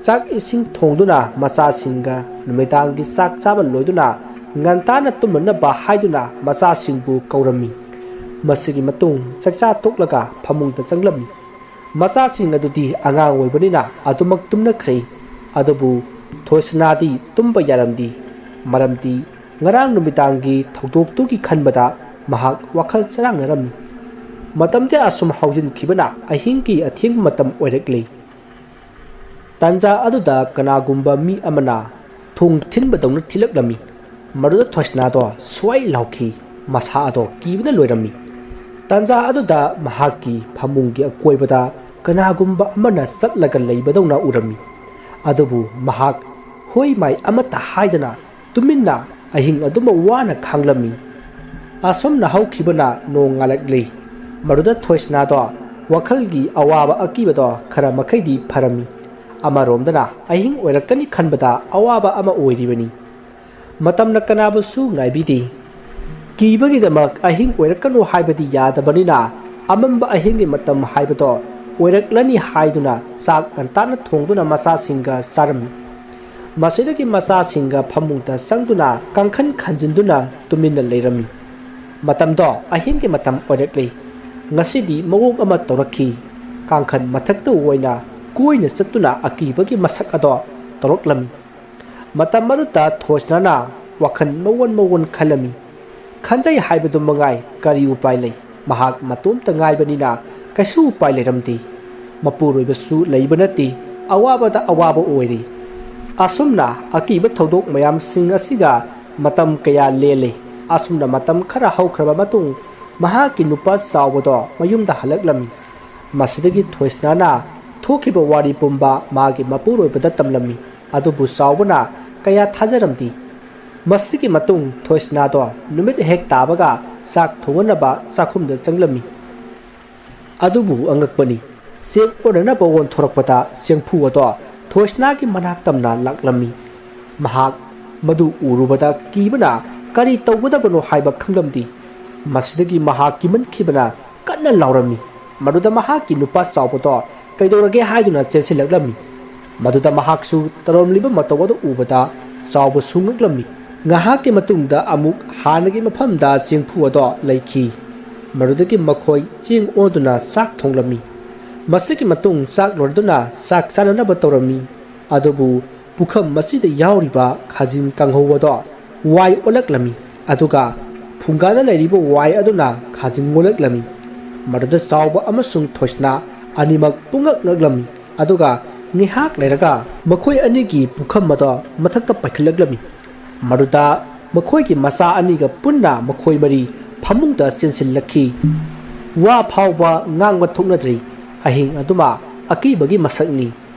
ꯆꯥꯛ ꯏꯁꯤꯡ ꯊꯣꯡꯗꯨꯅ ꯃꯆꯥꯁꯤꯡꯒ ꯅꯨꯃꯤꯗꯥꯡꯒꯤ ꯆꯥꯛ ꯆꯥꯕ ꯂꯣꯏꯗꯨꯅ ꯉꯟꯇꯥꯅ ꯇꯨꯝꯅꯅꯕ ꯍꯥꯏꯗꯨꯅ ꯃꯆꯥꯁꯤꯡꯕꯨ ꯀꯧꯔꯝꯃꯤ꯫ ꯃꯁꯤꯒꯤ ꯃꯇꯨꯡ ꯆꯥꯛꯆꯥ ꯇꯣꯛꯂꯒ ꯐꯃꯨꯡꯗ ꯆꯪꯂꯝꯃꯤ꯫ ꯃꯆꯥꯁꯤꯡ ꯑꯗꯨꯗꯤ ꯑꯉꯥꯡ ꯑꯣꯏꯕꯅꯤꯅ ꯑꯗꯨꯃꯛ ꯇꯨꯝꯅꯈ꯭ꯔꯦ꯫ ꯑꯗꯨꯕꯨ ꯊꯣꯏꯁꯅꯥꯗꯤ ꯇꯨꯝꯕ ꯌꯥꯔꯝꯗꯦ꯫ ꯃꯔꯝꯗꯤ ꯉꯔꯥꯡ ꯅꯨꯃꯤꯗꯥꯡꯒꯤ ꯊꯧꯗꯣꯛꯇꯨꯒꯤ ꯈꯟꯕꯗ ꯃꯍꯥꯛ ꯋꯥꯈꯜ ꯆꯔꯥꯡꯅꯔꯝꯃꯤ꯫ ꯃꯇꯝꯗꯤ ꯑꯁꯨꯝ ꯍꯧꯖꯤꯟꯈꯤꯕꯅ ꯑꯍꯤꯡꯒꯤ ꯑꯊꯦꯡꯕ ꯃꯇꯝ ꯑꯣꯏꯔꯛꯂꯦ꯫ ꯇꯥꯟꯖꯥ ꯑꯗꯨꯗ ꯀꯅꯥꯒꯨꯝꯕ ꯃꯤ ꯑꯃꯅ ꯊꯣꯡ ꯊꯤꯟꯕꯗꯧꯅ ꯊꯤꯜꯂꯛꯂꯝꯃꯤ꯫ ꯃꯗꯨꯗ ꯊꯣꯏꯁꯅꯥꯗꯣ ꯁ꯭ꯋꯥꯏ ꯂꯥꯎꯈꯤ꯫ ꯃꯁꯥ ꯑꯗꯣ ꯀꯤꯕꯅ ꯂꯣꯏꯔꯝꯃꯤ꯫ ꯇꯥꯟꯖꯥ ꯑꯗꯨꯗ ꯃꯍꯥꯛꯀꯤ ꯐꯃꯨꯡꯒꯤ ꯑꯀꯣꯏꯕꯗ ꯀꯅꯥꯒꯨꯝꯕ ꯑꯃꯅ ꯆꯠꯂꯒ ꯂꯩꯕꯗꯧꯅ ꯎꯔꯝꯃꯤ꯫ ꯑꯗꯨꯕꯨ ꯃꯍꯥꯛ ꯍꯣꯏ ꯃꯥꯏ ꯑꯃꯠꯇ ꯍꯥꯏꯗꯅ ꯇꯨꯃꯤꯟꯅ ꯑꯍꯤꯡ ꯑꯗꯨꯃꯛ ꯋꯥꯅ ꯈꯥꯡꯂꯝꯃꯤ꯫ ꯑꯁꯨꯝꯅ ꯍꯧꯈꯤꯕꯅ ꯅꯣꯡ ꯉꯥꯜꯂꯛꯂꯤ꯫ ꯃꯗꯨꯗ ꯊꯣꯏꯁꯅꯥꯗꯣ ꯋꯥꯈꯜꯒꯤ ꯑꯋꯥꯕ ꯑꯀꯤꯕꯗꯣ ꯈꯔ ꯃꯈꯩꯗꯤ ꯐꯔꯝꯃꯤ꯫ ꯑꯃꯔꯣꯝꯗꯅ ꯑꯍꯤꯡ ꯑꯣꯏꯔꯛꯀꯅꯤ ꯈꯟꯕꯗ ꯑꯋꯥꯕ ꯑꯃ ꯑꯣꯏꯔꯤꯕꯅꯤ꯫ ꯃꯇꯝꯅ ꯀꯅꯥꯕꯨꯁꯨ ꯉꯥꯏꯕꯤꯗꯦ꯫ ꯀꯤꯕꯒꯤꯗꯃꯛ ꯑꯍꯤꯡ ꯑꯣꯏꯔꯛꯀꯅꯨ ꯍꯥꯏꯕꯗꯤ ꯌꯥꯗꯕꯅꯤꯅ, ꯑꯃꯝꯕ ꯑꯍꯤꯡꯒꯤ ꯃꯇꯝ ꯍꯥꯏꯕꯗꯣ ꯑꯣꯏꯔꯛꯂꯅꯤ ꯍꯥꯏꯗꯨꯅ ꯆꯥꯛ ꯉꯟꯇꯥꯅ ꯊꯣꯡꯗꯨꯅ ꯃꯆꯥꯁꯤꯡꯒ ꯆꯥꯔꯝꯃꯤ꯫ ꯃꯁꯤꯗꯒꯤ ꯃꯆꯥꯁꯤꯡꯒ ꯐꯃꯨꯡꯗ ꯆꯪꯗꯨꯅ ꯀꯥꯡꯈꯟ ꯈꯟꯖꯤꯟꯗꯨꯅ ꯇꯨꯃꯤꯟꯅ ꯂꯩꯔꯝꯃꯤ꯫ ꯃꯇꯝꯗꯣ ꯑꯍꯤꯡꯒꯤ ꯃꯇꯝ ꯑꯣꯏꯔꯛꯂꯤ꯫ ꯉꯁꯤꯗꯤ ꯃꯑꯣꯡ ꯑꯃ ꯇꯧꯔꯛꯈꯤ꯫ ꯀꯥꯡꯈꯟ ꯃꯊꯛꯇ ꯑꯣꯏꯅ ꯀꯣꯏꯅ ꯆꯠꯇꯨꯅ ꯑꯀꯤꯕꯒꯤ ꯃꯁꯛ ꯑꯗꯣ ꯇꯧꯔꯛꯂꯝꯃꯤ꯫ ꯃꯇꯝ ꯑꯗꯨꯗ ꯊꯣꯏꯁꯅꯥꯅ ꯋꯥꯈꯜ ꯃꯑꯣꯟ ꯃꯑꯣꯟ ꯈꯜꯂꯝꯃꯤ꯫ ꯈꯟꯖꯩ ꯍꯥꯏꯕꯗꯨ ꯃꯉꯥꯏ ꯀꯔꯤ ꯎꯄꯥꯏ ꯂꯩ? ꯃꯍꯥꯛ ꯃꯇꯣꯝꯇ ꯉꯥꯏꯕꯅꯤꯅ ꯀꯩꯁꯨ ꯎꯄꯥꯏ ꯂꯩꯔꯝꯗꯦ꯫ ꯃꯄꯨꯔꯣꯏꯕꯁꯨ ꯂꯩꯕ ꯅꯠꯇꯦ꯫ ꯑꯋꯥꯕꯗ ꯑꯋꯥꯕ ꯑꯣꯏꯔꯤ꯫ ꯑꯁꯨꯝꯅ ꯑꯀꯤꯕ ꯊꯧꯗꯣꯛ ꯃꯌꯥꯝꯁꯤꯡ ꯑꯁꯤꯒ ꯃꯇꯝ ꯀꯌꯥ ꯂꯦꯜꯂꯤ꯫ ꯑꯁꯨꯝꯅ ꯃꯇꯝ ꯈꯔ ꯍꯧꯈ꯭ꯔꯕ ꯃꯇꯨꯡ, ꯃꯍꯥꯛꯀꯤ ꯅꯨꯄꯥ ꯆꯥꯎꯕꯗꯣ ꯃꯌꯨꯝꯗ ꯍꯜꯂꯛꯂꯝꯃꯤ꯫ ꯃꯁꯤꯗꯒꯤ ꯊꯣꯏꯁꯅꯥꯅ ꯊꯣꯛꯈꯤꯕ ꯋꯥꯔꯤ ꯄꯨꯝꯕ ꯃꯥꯒꯤ ꯃꯄꯨꯔꯣꯏꯕꯗ ꯇꯝꯂꯝꯃꯤ꯫ ꯑꯗꯨꯕꯨ ꯆꯥꯎꯕꯅ ꯀꯌꯥ ꯊꯥꯖꯔꯝꯗꯦ꯫ ꯃꯁꯤꯒꯤ ꯃꯇꯨꯡ ꯊꯣꯏꯁꯅꯥꯗꯣ ꯅꯨꯃꯤꯠ ꯍꯦꯛ ꯇꯥꯕꯒ ꯆꯥꯛ ꯊꯣꯡꯅꯅꯕ ꯆꯥꯛꯈꯨꯝꯗ ꯆꯪꯂꯝꯃꯤ꯫ ꯑꯗꯨꯕꯨ ꯑꯉꯛꯄꯅꯤ, ꯆꯦꯡ ꯑꯣꯟꯅꯅꯕ ꯑꯣꯟꯊꯣꯔꯛꯄꯗ ꯆꯦꯡꯐꯨ ꯑꯗꯣ ꯊꯣꯏꯁꯅꯥꯒꯤ ꯃꯅꯥꯛ ꯇꯝꯅ ꯂꯥꯛꯂꯝꯃꯤ꯫ ꯃꯍꯥꯛ ꯃꯗꯨ ꯎꯔꯨꯕꯗ ꯀꯤꯕꯅ ꯀꯔꯤ ꯇꯧꯒꯗꯕꯅꯣ ꯍꯥꯏꯕ ꯈꯪꯂꯝꯗꯦ꯫ ꯃꯁꯤꯗꯒꯤ ꯃꯍꯥꯛ ꯀꯤꯃꯟꯈꯤꯕꯅ ꯀꯟꯅ ꯂꯥꯎꯔꯝꯃꯤ꯫ ꯃꯗꯨꯗ ꯃꯍꯥꯛꯀꯤ ꯅꯨꯄꯥ ꯆꯥꯎꯕꯗꯣ ꯀꯩꯗꯧꯔꯒꯦ ꯍꯥꯏꯗꯨꯅ ꯆꯦꯟꯁꯤꯜꯂꯛꯂꯝꯃꯤ꯫ ꯃꯗꯨꯗ ꯃꯍꯥꯛꯁꯨ ꯇꯧꯔꯝꯂꯤꯕ ꯃꯇꯧ ꯑꯗꯨ ꯎꯕꯗ ꯆꯥꯎꯕꯁꯨ ꯉꯛꯂꯝꯃꯤ꯫ ꯉꯥꯏꯍꯥꯛꯀꯤ ꯃꯇꯨꯡꯗ ꯑꯃꯨꯛ ꯍꯥꯟꯅꯒꯤ ꯃꯐꯝꯗ ꯆꯦꯡꯐꯨ ꯑꯗꯣ ꯂꯩꯈꯤ꯫ ꯃꯗꯨꯗꯒꯤ ꯃꯈꯣꯏ ꯆꯦꯡ ꯑꯣꯟꯗꯨꯅ ꯆꯥꯛ ꯊꯣꯡꯂꯝꯃꯤ꯫ ꯃꯁꯤꯒꯤ ꯃꯇꯨꯡ ꯆꯥꯛ ꯂꯣꯏꯔꯗꯨꯅ ꯆꯥꯛ ꯆꯥꯅꯅꯕ ꯇꯧꯔꯝꯃꯤ꯫ ꯑꯗꯨꯕꯨ ꯄꯨꯈꯝ ꯑꯁꯤꯗ ꯌꯥꯎꯔꯤꯕ ꯈꯥꯖꯤꯡ ꯀꯥꯡꯍꯧ ꯑꯗꯣ ꯋꯥꯏ ꯑꯣꯜꯂꯛꯂꯝꯃꯤ꯫ ꯑꯗꯨꯒ ꯐꯨꯡꯒꯥꯗ ꯂꯩꯔꯤꯕ ꯋꯥꯏ ꯑꯗꯨꯅ ꯈꯥꯖꯤꯡ ꯑꯣꯜꯂꯛꯂꯝꯃꯤ꯫ ꯃꯗꯨꯗ ꯆꯥꯎꯕ ꯑꯃꯁꯨꯡ ꯊꯣꯏꯁꯅꯥ ꯑꯅꯤꯃꯛ ꯄꯨꯡꯉꯛ ꯉꯛꯂꯝꯃꯤ꯫ ꯑꯗꯨꯒ ꯉꯥꯏꯍꯥꯛ ꯂꯩꯔꯒ ꯃꯈꯣꯏ ꯑꯅꯤꯒꯤ ꯄꯨꯈꯝ ꯑꯗꯣ ꯃꯊꯛꯇ ꯄꯥꯏꯈꯠꯂꯛꯂꯝꯃꯤ꯫ ꯃꯗꯨꯗ ꯃꯈꯣꯏꯒꯤ ꯃꯆꯥ ꯑꯅꯤꯒ ꯄꯨꯟꯅ ꯃꯈꯣꯏ ꯃꯔꯤ ꯐꯃꯨꯡꯗ ꯆꯦꯟꯁꯤꯜꯂꯛꯈꯤ꯫ ꯋꯥ ꯐꯥꯎꯕ ꯉꯥꯡꯕ ꯊꯣꯛꯅꯗ꯭ꯔꯤ꯫ ꯑꯍꯤꯡ ꯑꯗꯨꯃ ꯑꯀꯤꯕꯒꯤ ꯃꯁꯛꯅꯤ꯫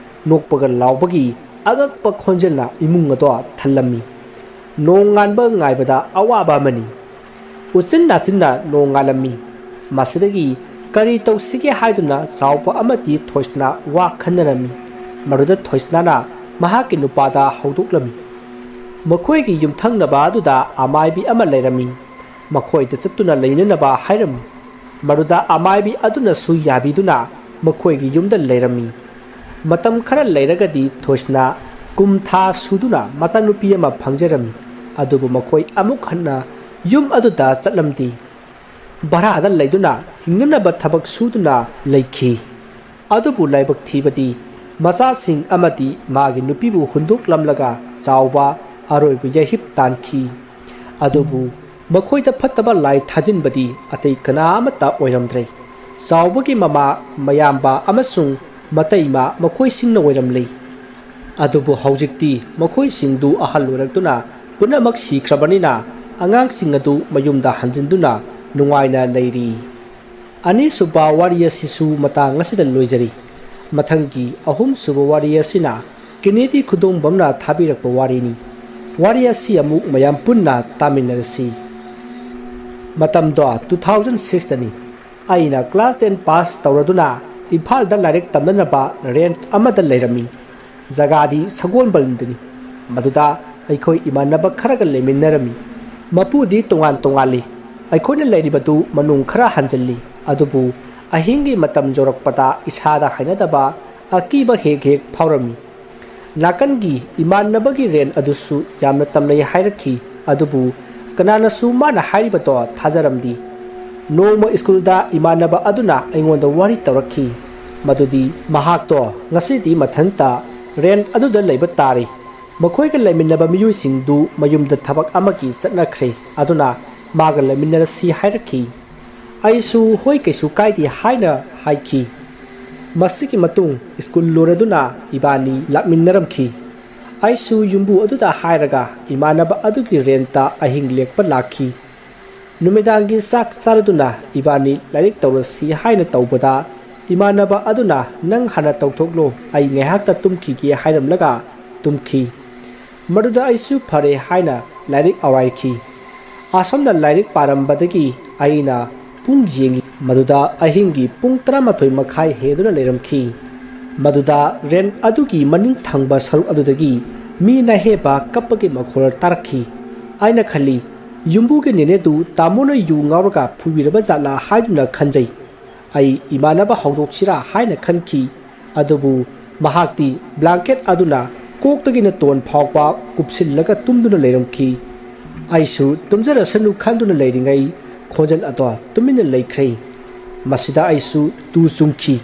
ꯅꯣꯛꯄꯒ ꯂꯥꯎꯕꯒꯤ ꯑꯉꯛꯄ ꯈꯣꯟꯖꯦꯜꯅ ꯏꯃꯨꯡ ꯑꯗꯣ ꯊꯜꯂꯝꯃꯤ꯫ ꯅꯣꯡꯉꯥꯟꯕ ꯉꯥꯏꯕꯗ ꯑꯋꯥꯕ ꯑꯃꯅꯤ꯫ ꯎꯆꯤꯟ ꯅꯥꯆꯤꯟꯅ ꯅꯣꯡꯉꯥꯜꯂꯝꯃꯤ꯫ ꯃꯁꯤꯗꯒꯤ ꯀꯔꯤ ꯇꯧꯁꯤꯒꯦ ꯍꯥꯏꯗꯨꯅ ꯆꯥꯎꯕ ꯑꯃꯗꯤ ꯊꯣꯏꯁꯅꯥ ꯋꯥ ꯈꯟꯅꯔꯝꯃꯤ꯫ ꯃꯗꯨꯗ ꯊꯣꯏꯁꯅꯥꯅ ꯃꯍꯥꯛꯀꯤ ꯅꯨꯄꯥꯗ ꯍꯧꯗꯣꯛꯂꯝꯃꯤ꯫ ꯃꯈꯣꯏꯒꯤ ꯌꯨꯝꯊꯪꯅꯕ ꯑꯗꯨꯗ ꯑꯃꯥꯏꯕꯤ ꯑꯃ ꯂꯩꯔꯝꯃꯤ꯫ ꯃꯈꯣꯏꯗ ꯆꯠꯇꯨꯅ ꯂꯩꯅꯅꯕ ꯍꯥꯏꯔꯝꯃꯤ꯫ ꯃꯗꯨꯗ ꯑꯃꯥꯏꯕꯤ ꯑꯗꯨꯅꯁꯨ ꯌꯥꯕꯤꯗꯨꯅ ꯃꯈꯣꯏꯒꯤ ꯌꯨꯝꯗ ꯂꯩꯔꯝꯃꯤ꯫ ꯃꯇꯝ ꯈꯔ ꯂꯩꯔꯒꯗꯤ ꯊꯣꯏꯁꯅꯥ ꯀꯨꯝ ꯊꯥ ꯁꯨꯗꯨꯅ ꯃꯆꯥꯅꯨꯄꯤ ꯑꯃ ꯐꯪꯖꯔꯝꯃꯤ꯫ ꯑꯗꯨꯕꯨ ꯃꯈꯣꯏ ꯑꯃꯨꯛ ꯍꯟꯅ ꯌꯨꯝ ꯑꯗꯨꯗ ꯆꯠꯂꯝꯗꯦ꯫ ꯚꯔꯥꯗ ꯂꯩꯗꯨꯅ ꯍꯤꯡꯅꯅꯕ ꯊꯕꯛ ꯁꯨꯗꯨꯅ ꯂꯩꯈꯤ꯫ ꯑꯗꯨꯕꯨ ꯂꯥꯏꯕꯛ ꯊꯤꯕꯗꯤ ꯃꯆꯥꯁꯤꯡ ꯑꯃꯗꯤ ꯃꯥꯒꯤ ꯅꯨꯄꯤꯕꯨ ꯍꯨꯟꯗꯣꯛꯂꯝꯂꯒ ꯆꯥꯎꯕ ꯑꯔꯣꯏꯕ ꯌꯥꯏꯍꯤꯞ ꯇꯥꯟꯈꯤ꯫ ꯑꯗꯨꯕꯨ ꯃꯈꯣꯏꯗ ꯐꯠꯇꯕ ꯂꯥꯏ ꯊꯥꯖꯤꯟꯕꯗꯤ ꯑꯇꯩ ꯀꯅꯥ ꯑꯃꯠꯇ ꯑꯣꯏꯔꯝꯗ꯭ꯔꯦ꯫ ꯆꯥꯎꯕꯒꯤ ꯃꯃꯥ, ꯃꯌꯥꯝꯕ ꯑꯃꯁꯨꯡ ꯃꯇꯩꯃ ꯃꯈꯣꯏꯁꯤꯡꯅ ꯑꯣꯏꯔꯝꯂꯤ꯫ ꯑꯗꯨꯕꯨ ꯍꯧꯖꯤꯛꯇꯤ ꯃꯈꯣꯏꯁꯤꯡꯗꯨ ꯑꯍꯜ ꯑꯣꯏꯔꯛꯇꯨꯅ ꯄꯨꯝꯅꯃꯛ ꯁꯤꯈ꯭ꯔꯕꯅꯤꯅ ꯑꯉꯥꯡꯁꯤꯡ ꯑꯗꯨ ꯃꯌꯨꯝꯗ ꯍꯟꯖꯤꯟꯗꯨꯅ ꯅꯨꯡꯉꯥꯏꯅ ꯂꯩꯔꯤ꯫ ꯑꯅꯤꯁꯨꯕ ꯋꯥꯔꯤ ꯑꯁꯤꯁꯨ ꯃꯇꯥꯡ ꯑꯁꯤꯗ ꯂꯣꯏꯖꯔꯤ꯫ ꯃꯊꯪꯒꯤ ꯑꯍꯨꯝꯁꯨꯕ ꯋꯥꯔꯤ ꯑꯁꯤꯅ ꯀꯦꯅꯦꯗꯤ ꯈꯨꯗꯣꯡꯕꯝꯅ ꯊꯥꯕꯤꯔꯛꯄ ꯋꯥꯔꯤꯅꯤ꯫ ꯋꯥꯔꯤ ꯑꯁꯤ ꯑꯃꯨꯛ ꯃꯌꯥꯝ ꯄꯨꯟꯅ ꯇꯥꯃꯤꯟꯅꯔꯁꯤ꯫ ꯃꯇꯝꯗꯣ two thousand sixꯇꯅꯤ꯫ ꯑꯩꯅ class ten pass ꯇꯧꯔꯗꯨꯅ ꯏꯝꯐꯥꯜꯗ ꯂꯥꯏꯔꯤꯛ ꯇꯝꯅꯅꯕ ꯔꯦꯟꯠ ꯑꯃꯗ ꯂꯩꯔꯝꯃꯤ꯫ ꯖꯒꯥꯗꯤ ꯁꯒꯣꯜꯕꯟꯗꯅꯤ꯫ ꯃꯗꯨꯗ ꯑꯩꯈꯣꯏ ꯏꯃꯥꯟꯅꯕ ꯈꯔꯒ ꯂꯩꯃꯤꯟꯅꯔꯝꯃꯤ꯫ ꯃꯄꯨꯗꯤ ꯇꯣꯉꯥꯟ ꯇꯣꯉꯥꯜꯂꯤ꯫ ꯑꯩꯈꯣꯏꯅ ꯂꯩꯔꯤꯕꯗꯨ ꯃꯅꯨꯡ ꯈꯔ ꯍꯟꯖꯤꯜꯂꯤ꯫ ꯑꯗꯨꯕꯨ ꯑꯍꯤꯡꯒꯤ ꯃꯇꯝ ꯌꯧꯔꯛꯄꯗ ꯏꯁꯥꯗ ꯍꯩꯅꯗꯕ ꯑꯀꯤꯕ ꯍꯦꯛ ꯍꯦꯛ ꯐꯥꯎꯔꯝꯃꯤ꯫ ꯅꯥꯀꯟꯒꯤ ꯏꯃꯥꯟꯅꯕꯒꯤ ꯔꯦꯟ ꯑꯗꯨꯁꯨ ꯌꯥꯝꯅ ꯇꯝꯅꯩ ꯍꯥꯏꯔꯛꯈꯤ꯫ ꯑꯗꯨꯕꯨ ꯀꯅꯥꯅꯁꯨ ꯃꯥꯅ ꯍꯥꯏꯔꯤꯕꯗꯣ ꯊꯥꯖꯔꯝꯗꯤ꯫ ꯅꯣꯡꯃ ꯁ꯭ꯀꯨꯜꯗ ꯏꯃꯥꯟꯅꯕ ꯑꯗꯨꯅ ꯑꯩꯉꯣꯟꯗ ꯋꯥꯔꯤ ꯇꯧꯔꯛꯈꯤ꯫ ꯃꯗꯨꯗꯤ ꯃꯍꯥꯛꯇꯣ ꯉꯁꯤꯗꯤ ꯃꯊꯟꯇ ꯔꯦꯟ ꯑꯗꯨꯗ ꯂꯩꯕ ꯇꯥꯔꯦ꯫ ꯃꯈꯣꯏꯒ ꯂꯩꯃꯤꯟꯅꯕ ꯃꯤꯑꯣꯏꯁꯤꯡꯗꯨ ꯃꯌꯨꯝꯗ ꯊꯕꯛ ꯑꯃꯒꯤ ꯆꯠꯅꯈ꯭ꯔꯦ꯫ ꯑꯗꯨꯅ ꯃꯥꯒ ꯂꯩꯃꯤꯟꯅꯔꯁꯤ ꯍꯥꯏꯔꯛꯈꯤ꯫ ꯑꯩꯁꯨ "ꯍꯣꯏ, ꯀꯩꯁꯨ ꯀꯥꯏꯗꯦ" ꯍꯥꯏꯅ ꯍꯥꯏꯈꯤ꯫ ꯃꯁꯤꯒꯤ ꯃꯇꯨꯡ ꯁ꯭ꯀꯨꯜ ꯂꯣꯏꯔꯗꯨꯅ ꯏꯕꯥꯅꯤ ꯂꯥꯛꯃꯤꯟꯅꯔꯝꯈꯤ꯫ ꯑꯩꯁꯨ ꯌꯨꯝꯕꯨ ꯑꯗꯨꯗ ꯍꯥꯏꯔꯒ ꯏꯃꯥꯟꯅꯕ ꯑꯗꯨꯒꯤ ꯔꯦꯟꯇ ꯑꯍꯤꯡ ꯂꯦꯛꯄ ꯂꯥꯛꯈꯤ꯫ ꯅꯨꯃꯤꯗꯥꯡꯒꯤ ꯆꯥꯛ ꯆꯥꯔꯗꯨꯅ ꯏꯕꯥꯅꯤ ꯂꯥꯏꯔꯤꯛ ꯇꯧꯔꯁꯤ ꯍꯥꯏꯅ ꯇꯧꯕꯗ, ꯏꯃꯥꯟꯅꯕ ꯑꯗꯨꯅ "ꯅꯪ ꯍꯥꯟꯅ ꯇꯧꯊꯣꯛꯂꯣ, ꯑꯩ ꯉꯥꯏꯍꯥꯛꯇ ꯇꯨꯝꯈꯤꯒꯦ" ꯍꯥꯏꯔꯝꯂꯒ ꯇꯨꯝꯈꯤ꯫ ꯃꯗꯨꯗ ꯑꯩꯁꯨ ꯐꯔꯦ ꯍꯥꯏꯅ ꯂꯥꯏꯔꯤꯛ ꯑꯥꯎꯔꯥꯏꯈꯤ꯫ ꯑꯁꯣꯝꯅ ꯂꯥꯏꯔꯤꯛ ꯄꯥꯔꯝꯕꯗꯒꯤ ꯑꯩꯅ ꯄꯨꯡ ꯌꯦꯡꯉꯤ꯫ ꯃꯗꯨꯗ ꯑꯍꯤꯡꯒꯤ ꯄꯨꯡ ꯇꯔꯥꯃꯥꯊꯣꯏ ꯃꯈꯥꯏ ꯍꯦꯟꯗꯨꯅ ꯂꯩꯔꯝꯈꯤ꯫ ꯃꯗꯨꯗ ꯔꯦꯟ ꯑꯗꯨꯒꯤ ꯃꯅꯤꯡ ꯊꯪꯕ ꯁꯔꯨꯛ ꯑꯗꯨꯗꯒꯤ ꯃꯤ ꯅꯥꯍꯦꯕ ꯀꯞꯄꯒꯤ ꯃꯈꯣꯜ ꯇꯥꯔꯛꯈꯤ꯫ ꯑꯩꯅ ꯈꯜꯂꯤ, "ꯌꯨꯝꯕꯨꯒꯤ ꯅꯦꯅꯦꯗꯨ ꯇꯥꯃꯣꯅ ꯌꯨ ꯉꯥꯎꯔꯒ ꯐꯨꯕꯤꯔꯕ ꯖꯥꯠꯂꯥ?" ꯍꯥꯏꯗꯨꯅ ꯈꯟꯖꯩ꯫ ꯑꯩ ꯏꯃꯥꯟꯅꯕ ꯍꯧꯗꯣꯛꯁꯤꯔꯥ ꯍꯥꯏꯅ ꯈꯟꯈꯤ꯫ ꯑꯗꯨꯕꯨ ꯃꯍꯥꯛꯇꯤ ꯕ꯭ꯂꯥꯡꯀꯦꯠ ꯑꯗꯨꯅ ꯀꯣꯛꯇꯒꯤꯅ ꯇꯣꯟ ꯐꯥꯎꯕ ꯀꯨꯞꯁꯤꯜꯂꯒ ꯇꯨꯝꯗꯨꯅ ꯂꯩꯔꯝꯈꯤ꯫ ꯑꯩꯁꯨ ꯇꯨꯝꯖꯔꯁꯅꯨ ꯈꯟꯗꯨꯅ ꯂꯩꯔꯤꯉꯩ, ꯈꯣꯟꯖꯦꯜ ꯑꯗꯣ ꯇꯨꯃꯤꯟꯅ ꯂꯩꯈ꯭ꯔꯦ꯫ ꯃꯁꯤꯗ ꯑꯩꯁꯨ ꯇꯨ ꯆꯨꯡꯈꯤ꯫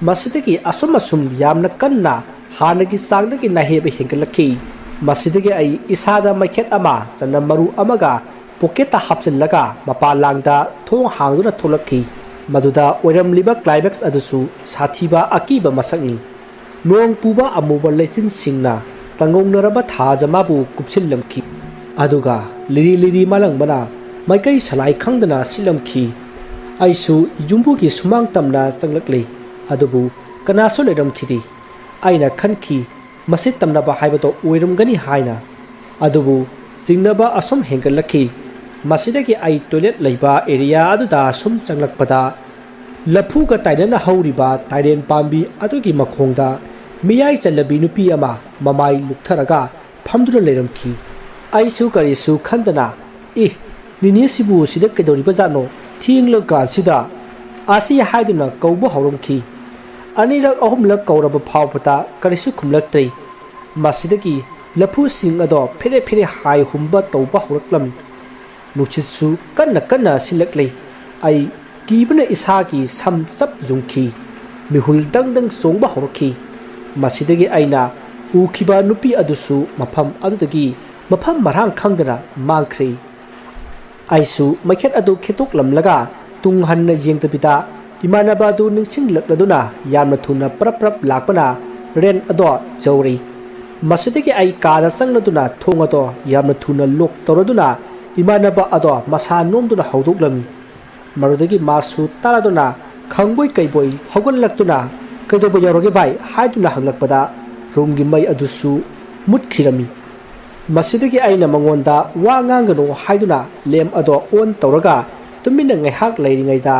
ꯃꯁꯤꯗꯒꯤ ꯑꯁꯨꯝ ꯑꯁꯨꯝ ꯌꯥꯝꯅ ꯀꯟꯅ ꯍꯥꯟꯅꯒꯤ ꯆꯥꯡꯗꯒꯤ ꯅꯥꯍꯦꯕ ꯍꯦꯟꯒꯠꯂꯛꯈꯤ꯫ ꯃꯁꯤꯗꯒꯤ ꯑꯩ ꯏꯁꯥꯗ ꯃꯩꯈꯦꯠ ꯑꯃ, ꯆꯅꯝ ꯃꯔꯨ ꯑꯃꯒ ꯄꯣꯀꯦꯠꯇ ꯍꯥꯞꯆꯤꯜꯂꯒ ꯃꯄꯥꯟ ꯂꯥꯡꯗ ꯊꯣꯡ ꯍꯥꯡꯗꯨꯅ ꯊꯣꯛꯂꯛꯈꯤ꯫ ꯃꯗꯨꯗ ꯑꯣꯏꯔꯝꯂꯤꯕ ꯀ꯭ꯂꯥꯏꯃꯦꯛꯁ ꯑꯗꯨꯁꯨ ꯁꯥꯊꯤꯕ ꯑꯀꯤꯕ ꯃꯁꯛꯅꯤ꯫ ꯅꯣꯡ ꯄꯨꯕ ꯑꯃꯨꯕ ꯂꯩꯆꯤꯟꯁꯤꯡꯅ ꯇꯪꯒꯧꯅꯔꯕ ꯊꯥꯖ ꯃꯥꯕꯨ ꯀꯨꯞꯁꯤꯜꯂꯝꯈꯤ꯫ ꯑꯗꯨꯒ ꯂꯤꯔꯤ ꯂꯤꯔꯤ ꯃꯥꯂꯪꯕꯅ ꯃꯥꯏꯀꯩ ꯁꯂꯥꯏ ꯈꯪꯗꯅ ꯁꯤꯠꯂꯝꯈꯤ꯫ ꯑꯩꯁꯨ ꯌꯨꯝꯕꯨꯒꯤ ꯁꯨꯃꯥꯡ ꯇꯝꯅ ꯆꯪꯂꯛꯂꯤ꯫ ꯑꯗꯨꯕꯨ ꯀꯅꯥꯁꯨ ꯂꯩꯔꯝꯈꯤꯗꯦ꯫ ꯑꯩꯅ ꯈꯟꯈꯤ, "ꯃꯁꯤ ꯇꯝꯅꯕ ꯍꯥꯏꯕꯗꯣ ꯑꯣꯏꯔꯝꯒꯅꯤ" ꯍꯥꯏꯅ꯫ ꯑꯗꯨꯕꯨ ꯆꯤꯡꯅꯕ ꯑꯁꯨꯝ ꯍꯦꯟꯒꯠꯂꯛꯈꯤ꯫ ꯃꯁꯤꯗꯒꯤ ꯑꯩ ꯇꯣꯏꯂꯦꯠ ꯂꯩꯕ ꯑꯦꯔꯤꯌꯥ ꯑꯗꯨꯗ ꯁꯨꯝ ꯆꯪꯂꯛꯄꯗ, ꯂꯐꯨꯒ ꯇꯥꯏꯅꯅ ꯍꯧꯔꯤꯕ ꯇꯥꯏꯔꯦꯟ ꯄꯥꯝꯕꯤ ꯑꯗꯨꯒꯤ ꯃꯈꯣꯡꯗ ꯃꯤꯌꯥꯏ ꯆꯜꯂꯕꯤ ꯅꯨꯄꯤ ꯑꯃ ꯃꯃꯥꯏ ꯂꯨꯛꯊꯔꯒ ꯐꯝꯗꯨꯅ ꯂꯩꯔꯝꯈꯤ꯫ ꯑꯩꯁꯨ ꯀꯔꯤꯁꯨ ꯈꯟꯗꯅ, "ꯑꯦ, ꯅꯤꯅꯦꯁꯤꯕꯨ ꯁꯤꯗ ꯀꯩꯗꯧꯔꯤꯕꯖꯥꯠꯅꯣ? ꯊꯦꯡꯂꯀꯥꯟꯁꯤꯗ?" ꯑꯁꯤ ꯍꯥꯏꯗꯨꯅ ꯀꯧꯕ ꯍꯧꯔꯝꯈꯤ꯫ ꯑꯅꯤꯔꯛ ꯑꯍꯨꯝꯂꯛ ꯀꯧꯔꯕ ꯐꯥꯎꯕꯗ ꯀꯔꯤꯁꯨ ꯈꯨꯝꯂꯛꯇ꯭ꯔꯦ꯫ ꯃꯁꯤꯗꯒꯤ ꯂꯐꯨꯁꯤꯡ ꯑꯗꯣ ꯐꯦꯔꯦ ꯐꯦꯔꯦ ꯍꯥꯏ ꯍꯨꯝꯕ ꯇꯧꯕ ꯍꯧꯔꯛꯂꯝꯃꯤ꯫ ꯅꯨꯡꯁꯤꯠꯁꯨ ꯀꯟꯅ ꯀꯟꯅ ꯁꯤꯜꯂꯛꯂꯦ꯫ ꯑꯩ ꯀꯤꯕꯅ ꯏꯁꯥꯒꯤ ꯁꯝ ꯆꯞ ꯌꯨꯡꯈꯤ꯫ ꯃꯤꯍꯨꯜ ꯗꯪ ꯗꯪ ꯆꯣꯡꯕ ꯍꯧꯔꯛꯈꯤ꯫ ꯃꯁꯤꯗꯒꯤ ꯑꯩꯅ ꯎꯈꯤꯕ ꯅꯨꯄꯤ ꯑꯗꯨꯁꯨ ꯃꯐꯝ ꯑꯗꯨꯗꯒꯤ ꯃꯐꯝ ꯃꯔꯥꯡ ꯈꯪꯗꯅ ꯃꯥꯡꯈ꯭ꯔꯦ꯫ ꯑꯩꯁꯨ ꯃꯩꯈꯦꯠ ꯑꯗꯨ ꯈꯦꯠꯇꯣꯛꯂꯝꯂꯒ ꯇꯨꯡ ꯍꯟꯅ ꯌꯦꯡꯗꯕꯤꯗ ꯏꯃꯥꯟꯅꯕ ꯑꯗꯨ ꯅꯤꯡꯁꯤꯡꯂꯛꯂꯗꯨꯅ ꯌꯥꯝꯅ ꯊꯨꯅ ꯄ꯭ꯔꯞ ꯄ꯭ꯔꯞ ꯂꯥꯛꯄꯅ ꯔꯦꯟ ꯑꯗꯣ ꯌꯧꯔꯦ꯫ ꯃꯁꯤꯗꯒꯤ ꯑꯩ ꯀꯥꯗ ꯆꯪꯂꯗꯨꯅ ꯊꯣꯡ ꯑꯗꯣ ꯌꯥꯝꯅ ꯊꯨꯅ ꯂꯣꯛ ꯇꯧꯔꯗꯨꯅ ꯏꯃꯥꯟꯅꯕ ꯑꯗꯣ ꯃꯁꯥ ꯅꯣꯝꯗꯨꯅ ꯍꯧꯗꯣꯛꯂꯝꯃꯤ꯫ ꯃꯗꯨꯗꯒꯤ ꯃꯥꯁꯨ ꯇꯥꯔꯗꯨꯅ ꯈꯪꯕꯣꯏ ꯀꯩꯕꯣꯏ ꯍꯧꯒꯠꯂꯛꯇꯨꯅ, "ꯀꯩꯗꯧꯕ ꯌꯥꯎꯔꯒꯦ ꯚꯥꯏ?" ꯍꯥꯏꯗꯨꯅ ꯍꯪꯂꯛꯄꯗ ꯔꯨꯝꯒꯤ ꯃꯩ ꯑꯗꯨꯁꯨ ꯃꯨꯠꯈꯤꯔꯝꯃꯤ꯫ ꯃꯁꯤꯗꯒꯤ ꯑꯩꯅ ꯃꯉꯣꯟꯗ ꯋꯥ ꯉꯥꯡꯒꯅꯨ ꯍꯥꯏꯗꯨꯅ ꯂꯦꯝ ꯑꯗꯣ ꯑꯣꯟ ꯇꯧꯔꯒ ꯇꯨꯃꯤꯟꯅ ꯉꯥꯏꯍꯥꯛ ꯂꯩꯔꯤꯉꯩꯗ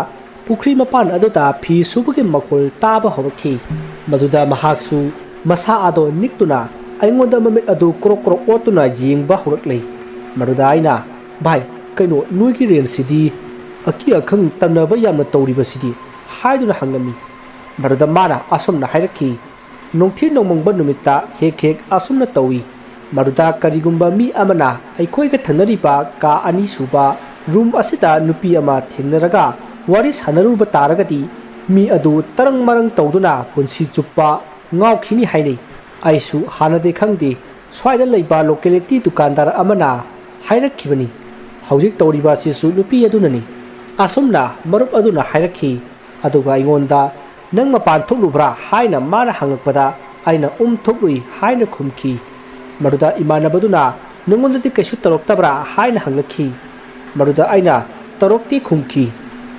ꯄꯨꯈ꯭ꯔꯤ ꯃꯄꯥꯟ ꯑꯗꯨꯗ ꯐꯤ ꯁꯨꯕꯒꯤ ꯃꯈꯣꯜ ꯇꯥꯕ ꯍꯧꯔꯛꯈꯤ꯫ ꯃꯗꯨꯗ ꯃꯍꯥꯛꯁꯨ ꯃꯁꯥ ꯑꯗꯣ ꯅꯤꯛꯇꯨꯅ ꯑꯩꯉꯣꯟꯗ ꯃꯃꯤꯠ ꯑꯗꯨ ꯀ꯭ꯔꯣꯛ ꯀ꯭ꯔꯣꯛ ꯑꯣꯠꯇꯨꯅ ꯌꯦꯡꯕ ꯍꯧꯔꯛꯂꯦ꯫ ꯃꯗꯨꯗ ꯑꯩꯅ, "ꯚꯥꯏ, ꯀꯩꯅꯣ ꯅꯣꯏꯒꯤ ꯔꯦꯟꯁꯤꯗꯤ ꯑꯀꯤ ꯑꯈꯪ ꯇꯝꯅꯕ ꯌꯥꯝꯅ ꯇꯧꯔꯤꯕꯁꯤꯗꯤ?" ꯍꯥꯏꯗꯨꯅ ꯍꯪꯂꯝꯃꯤ꯫ ꯃꯗꯨꯗ ꯃꯥꯅ ꯑꯁꯨꯝꯅ ꯍꯥꯏꯔꯛꯈꯤ, "ꯅꯨꯡꯊꯤꯜ ꯅꯣꯡꯃꯪꯕ ꯅꯨꯃꯤꯠꯇ ꯍꯦꯛ ꯍꯦꯛ ꯑꯁꯨꯝꯅ ꯇꯧꯏ꯫ ꯃꯗꯨꯗ ꯀꯔꯤꯒꯨꯝꯕ ꯃꯤ ꯑꯃꯅ ꯑꯩꯈꯣꯏꯒ ꯊꯪꯅꯔꯤꯕ ꯀꯥ ꯑꯅꯤꯁꯨꯕ ꯔꯨꯝ ꯑꯁꯤꯗ ꯅꯨꯄꯤ ꯑꯃ ꯊꯦꯡꯅꯔꯒ ꯋꯥꯔꯤ ꯁꯥꯟꯅꯔꯨꯕ ꯇꯥꯔꯒꯗꯤ ꯃꯤ ꯑꯗꯨ ꯇꯔꯪ ꯃꯔꯪ ꯇꯧꯗꯨꯅ ꯄꯨꯟꯁꯤ ꯆꯨꯞꯄ ꯉꯥꯎꯈꯤꯅꯤ ꯍꯥꯏꯅꯩ꯫" ꯑꯩꯁꯨ ꯍꯥꯟꯅꯗꯤ ꯈꯪꯗꯦ, ꯁ꯭ꯋꯥꯏꯗ ꯂꯩꯕ ꯂꯣꯀꯦꯂꯤꯇꯤ ꯗꯨꯀꯥꯟꯗꯥꯔ ꯑꯃꯅ ꯍꯥꯏꯔꯛꯈꯤꯕꯅꯤ꯫ ꯍꯧꯖꯤꯛ ꯇꯧꯔꯤꯕ ꯑꯁꯤꯁꯨ ꯅꯨꯄꯤ ꯑꯗꯨꯅꯅꯤ꯫ ꯑꯁꯨꯝꯅ ꯃꯔꯨꯞ ꯑꯗꯨꯅ ꯍꯥꯏꯔꯛꯈꯤ꯫ ꯑꯗꯨꯒ ꯑꯩꯉꯣꯟꯗ, "ꯅꯪ ꯃꯄꯥꯟ ꯊꯣꯛꯂꯨꯕ꯭ꯔꯥ?" ꯍꯥꯏꯅ ꯃꯥꯅ ꯍꯪꯂꯛꯄꯗ ꯑꯩꯅ, "ꯎꯝ, ꯊꯣꯛꯂꯨꯏ" ꯍꯥꯏꯅ ꯈꯨꯝꯈꯤ꯫ ꯃꯗꯨꯗ ꯏꯃꯥꯟꯅꯕꯗꯨꯅ, "ꯅꯉꯣꯟꯗꯗꯤ ꯀꯩꯁꯨ ꯇꯧꯔꯛꯇꯕ꯭ꯔꯥ?" ꯍꯥꯏꯅ ꯍꯪꯂꯛꯈꯤ꯫ ꯃꯗꯨꯗ ꯑꯩꯅ, "ꯇꯧꯔꯛꯇꯦ" ꯈꯨꯝꯈꯤ꯫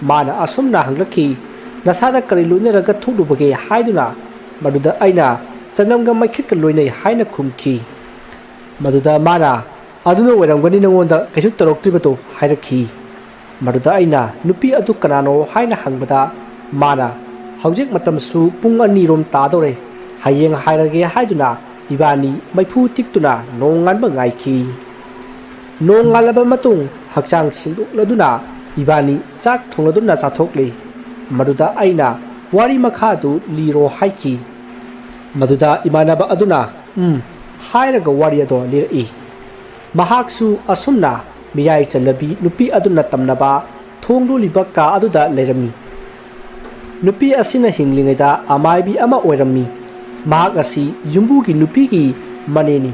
ꯃꯥꯅ ꯑꯁꯨꯝꯅ ꯍꯪꯂꯛꯈꯤ, "ꯅꯁꯥꯗ ꯀꯔꯤ ꯂꯣꯏꯅꯔꯒ ꯊꯣꯛꯂꯨꯕꯒꯦ?" ꯍꯥꯏꯗꯨꯅ꯫ ꯃꯗꯨꯗ ꯑꯩꯅ, "ꯆꯅꯝꯒ ꯃꯩꯈꯦꯠꯀ ꯂꯣꯏꯅꯩ" ꯍꯥꯏꯅ ꯈꯨꯝꯈꯤ꯫ ꯃꯗꯨꯗ ꯃꯥꯅ, "ꯑꯗꯨꯅ ꯑꯣꯏꯔꯝꯒꯅꯤ ꯅꯉꯣꯟꯗ ꯀꯩꯁꯨ ꯇꯧꯔꯛꯇ꯭ꯔꯤꯕꯗꯣ" ꯍꯥꯏꯔꯛꯈꯤ꯫ ꯃꯗꯨꯗ ꯑꯩꯅ, "ꯅꯨꯄꯤ ꯑꯗꯨ ꯀꯅꯥꯅꯣ?" ꯍꯥꯏꯅ ꯍꯪꯕꯗ, ꯃꯥꯅ, "ꯍꯧꯖꯤꯛ ꯃꯇꯝꯁꯨ ꯄꯨꯡ ꯑꯅꯤꯔꯣꯝ ꯇꯥꯗꯧꯔꯦ, ꯍꯌꯦꯡ ꯍꯥꯏꯔꯒꯦ" ꯍꯥꯏꯗꯨꯅ ꯏꯕꯥꯅꯤ ꯃꯩꯐꯨ ꯇꯤꯛꯇꯨꯅ ꯅꯣꯡꯉꯥꯟꯕ ꯉꯥꯏꯈꯤ꯫ ꯅꯣꯡꯉꯥꯜꯂꯕ ꯃꯇꯨꯡ ꯍꯛꯆꯥꯡ ꯁꯦꯡꯗꯣꯛꯂꯗꯨꯅ ꯏꯕꯥꯅꯤ ꯆꯥꯛ ꯊꯣꯡꯂꯗꯨꯅ ꯆꯥꯊꯣꯛꯂꯤ꯫ ꯃꯗꯨꯗ ꯑꯩꯅ ꯋꯥꯔꯤ ꯃꯈꯥ ꯑꯗꯨ ꯂꯤꯔꯣ ꯍꯥꯏꯈꯤ꯫ ꯃꯗꯨꯗ ꯏꯃꯥꯟꯅꯕ ꯑꯗꯨꯅ "ꯎꯝ" ꯍꯥꯏꯔꯒ ꯋꯥꯔꯤ ꯑꯗꯣ ꯂꯤꯔꯛꯏ꯫ ꯃꯍꯥꯛꯁꯨ ꯑꯁꯨꯝꯅ ꯃꯤꯌꯥꯏ ꯆꯜꯂꯕꯤ ꯅꯨꯄꯤ ꯑꯗꯨꯅ ꯇꯝꯅꯕ ꯊꯣꯡ ꯂꯣꯜꯂꯤꯕ ꯀꯥ ꯑꯗꯨꯗ ꯂꯩꯔꯝꯃꯤ꯫ ꯅꯨꯄꯤ ꯑꯁꯤꯅ ꯍꯤꯡꯂꯤꯉꯩꯗ ꯑꯃꯥꯏꯕꯤ ꯑꯃ ꯑꯣꯏꯔꯝꯃꯤ꯫ ꯃꯍꯥꯛ ꯑꯁꯤ ꯌꯨꯝꯕꯨꯒꯤ ꯅꯨꯄꯤꯒꯤ ꯃꯅꯦꯅꯤ꯫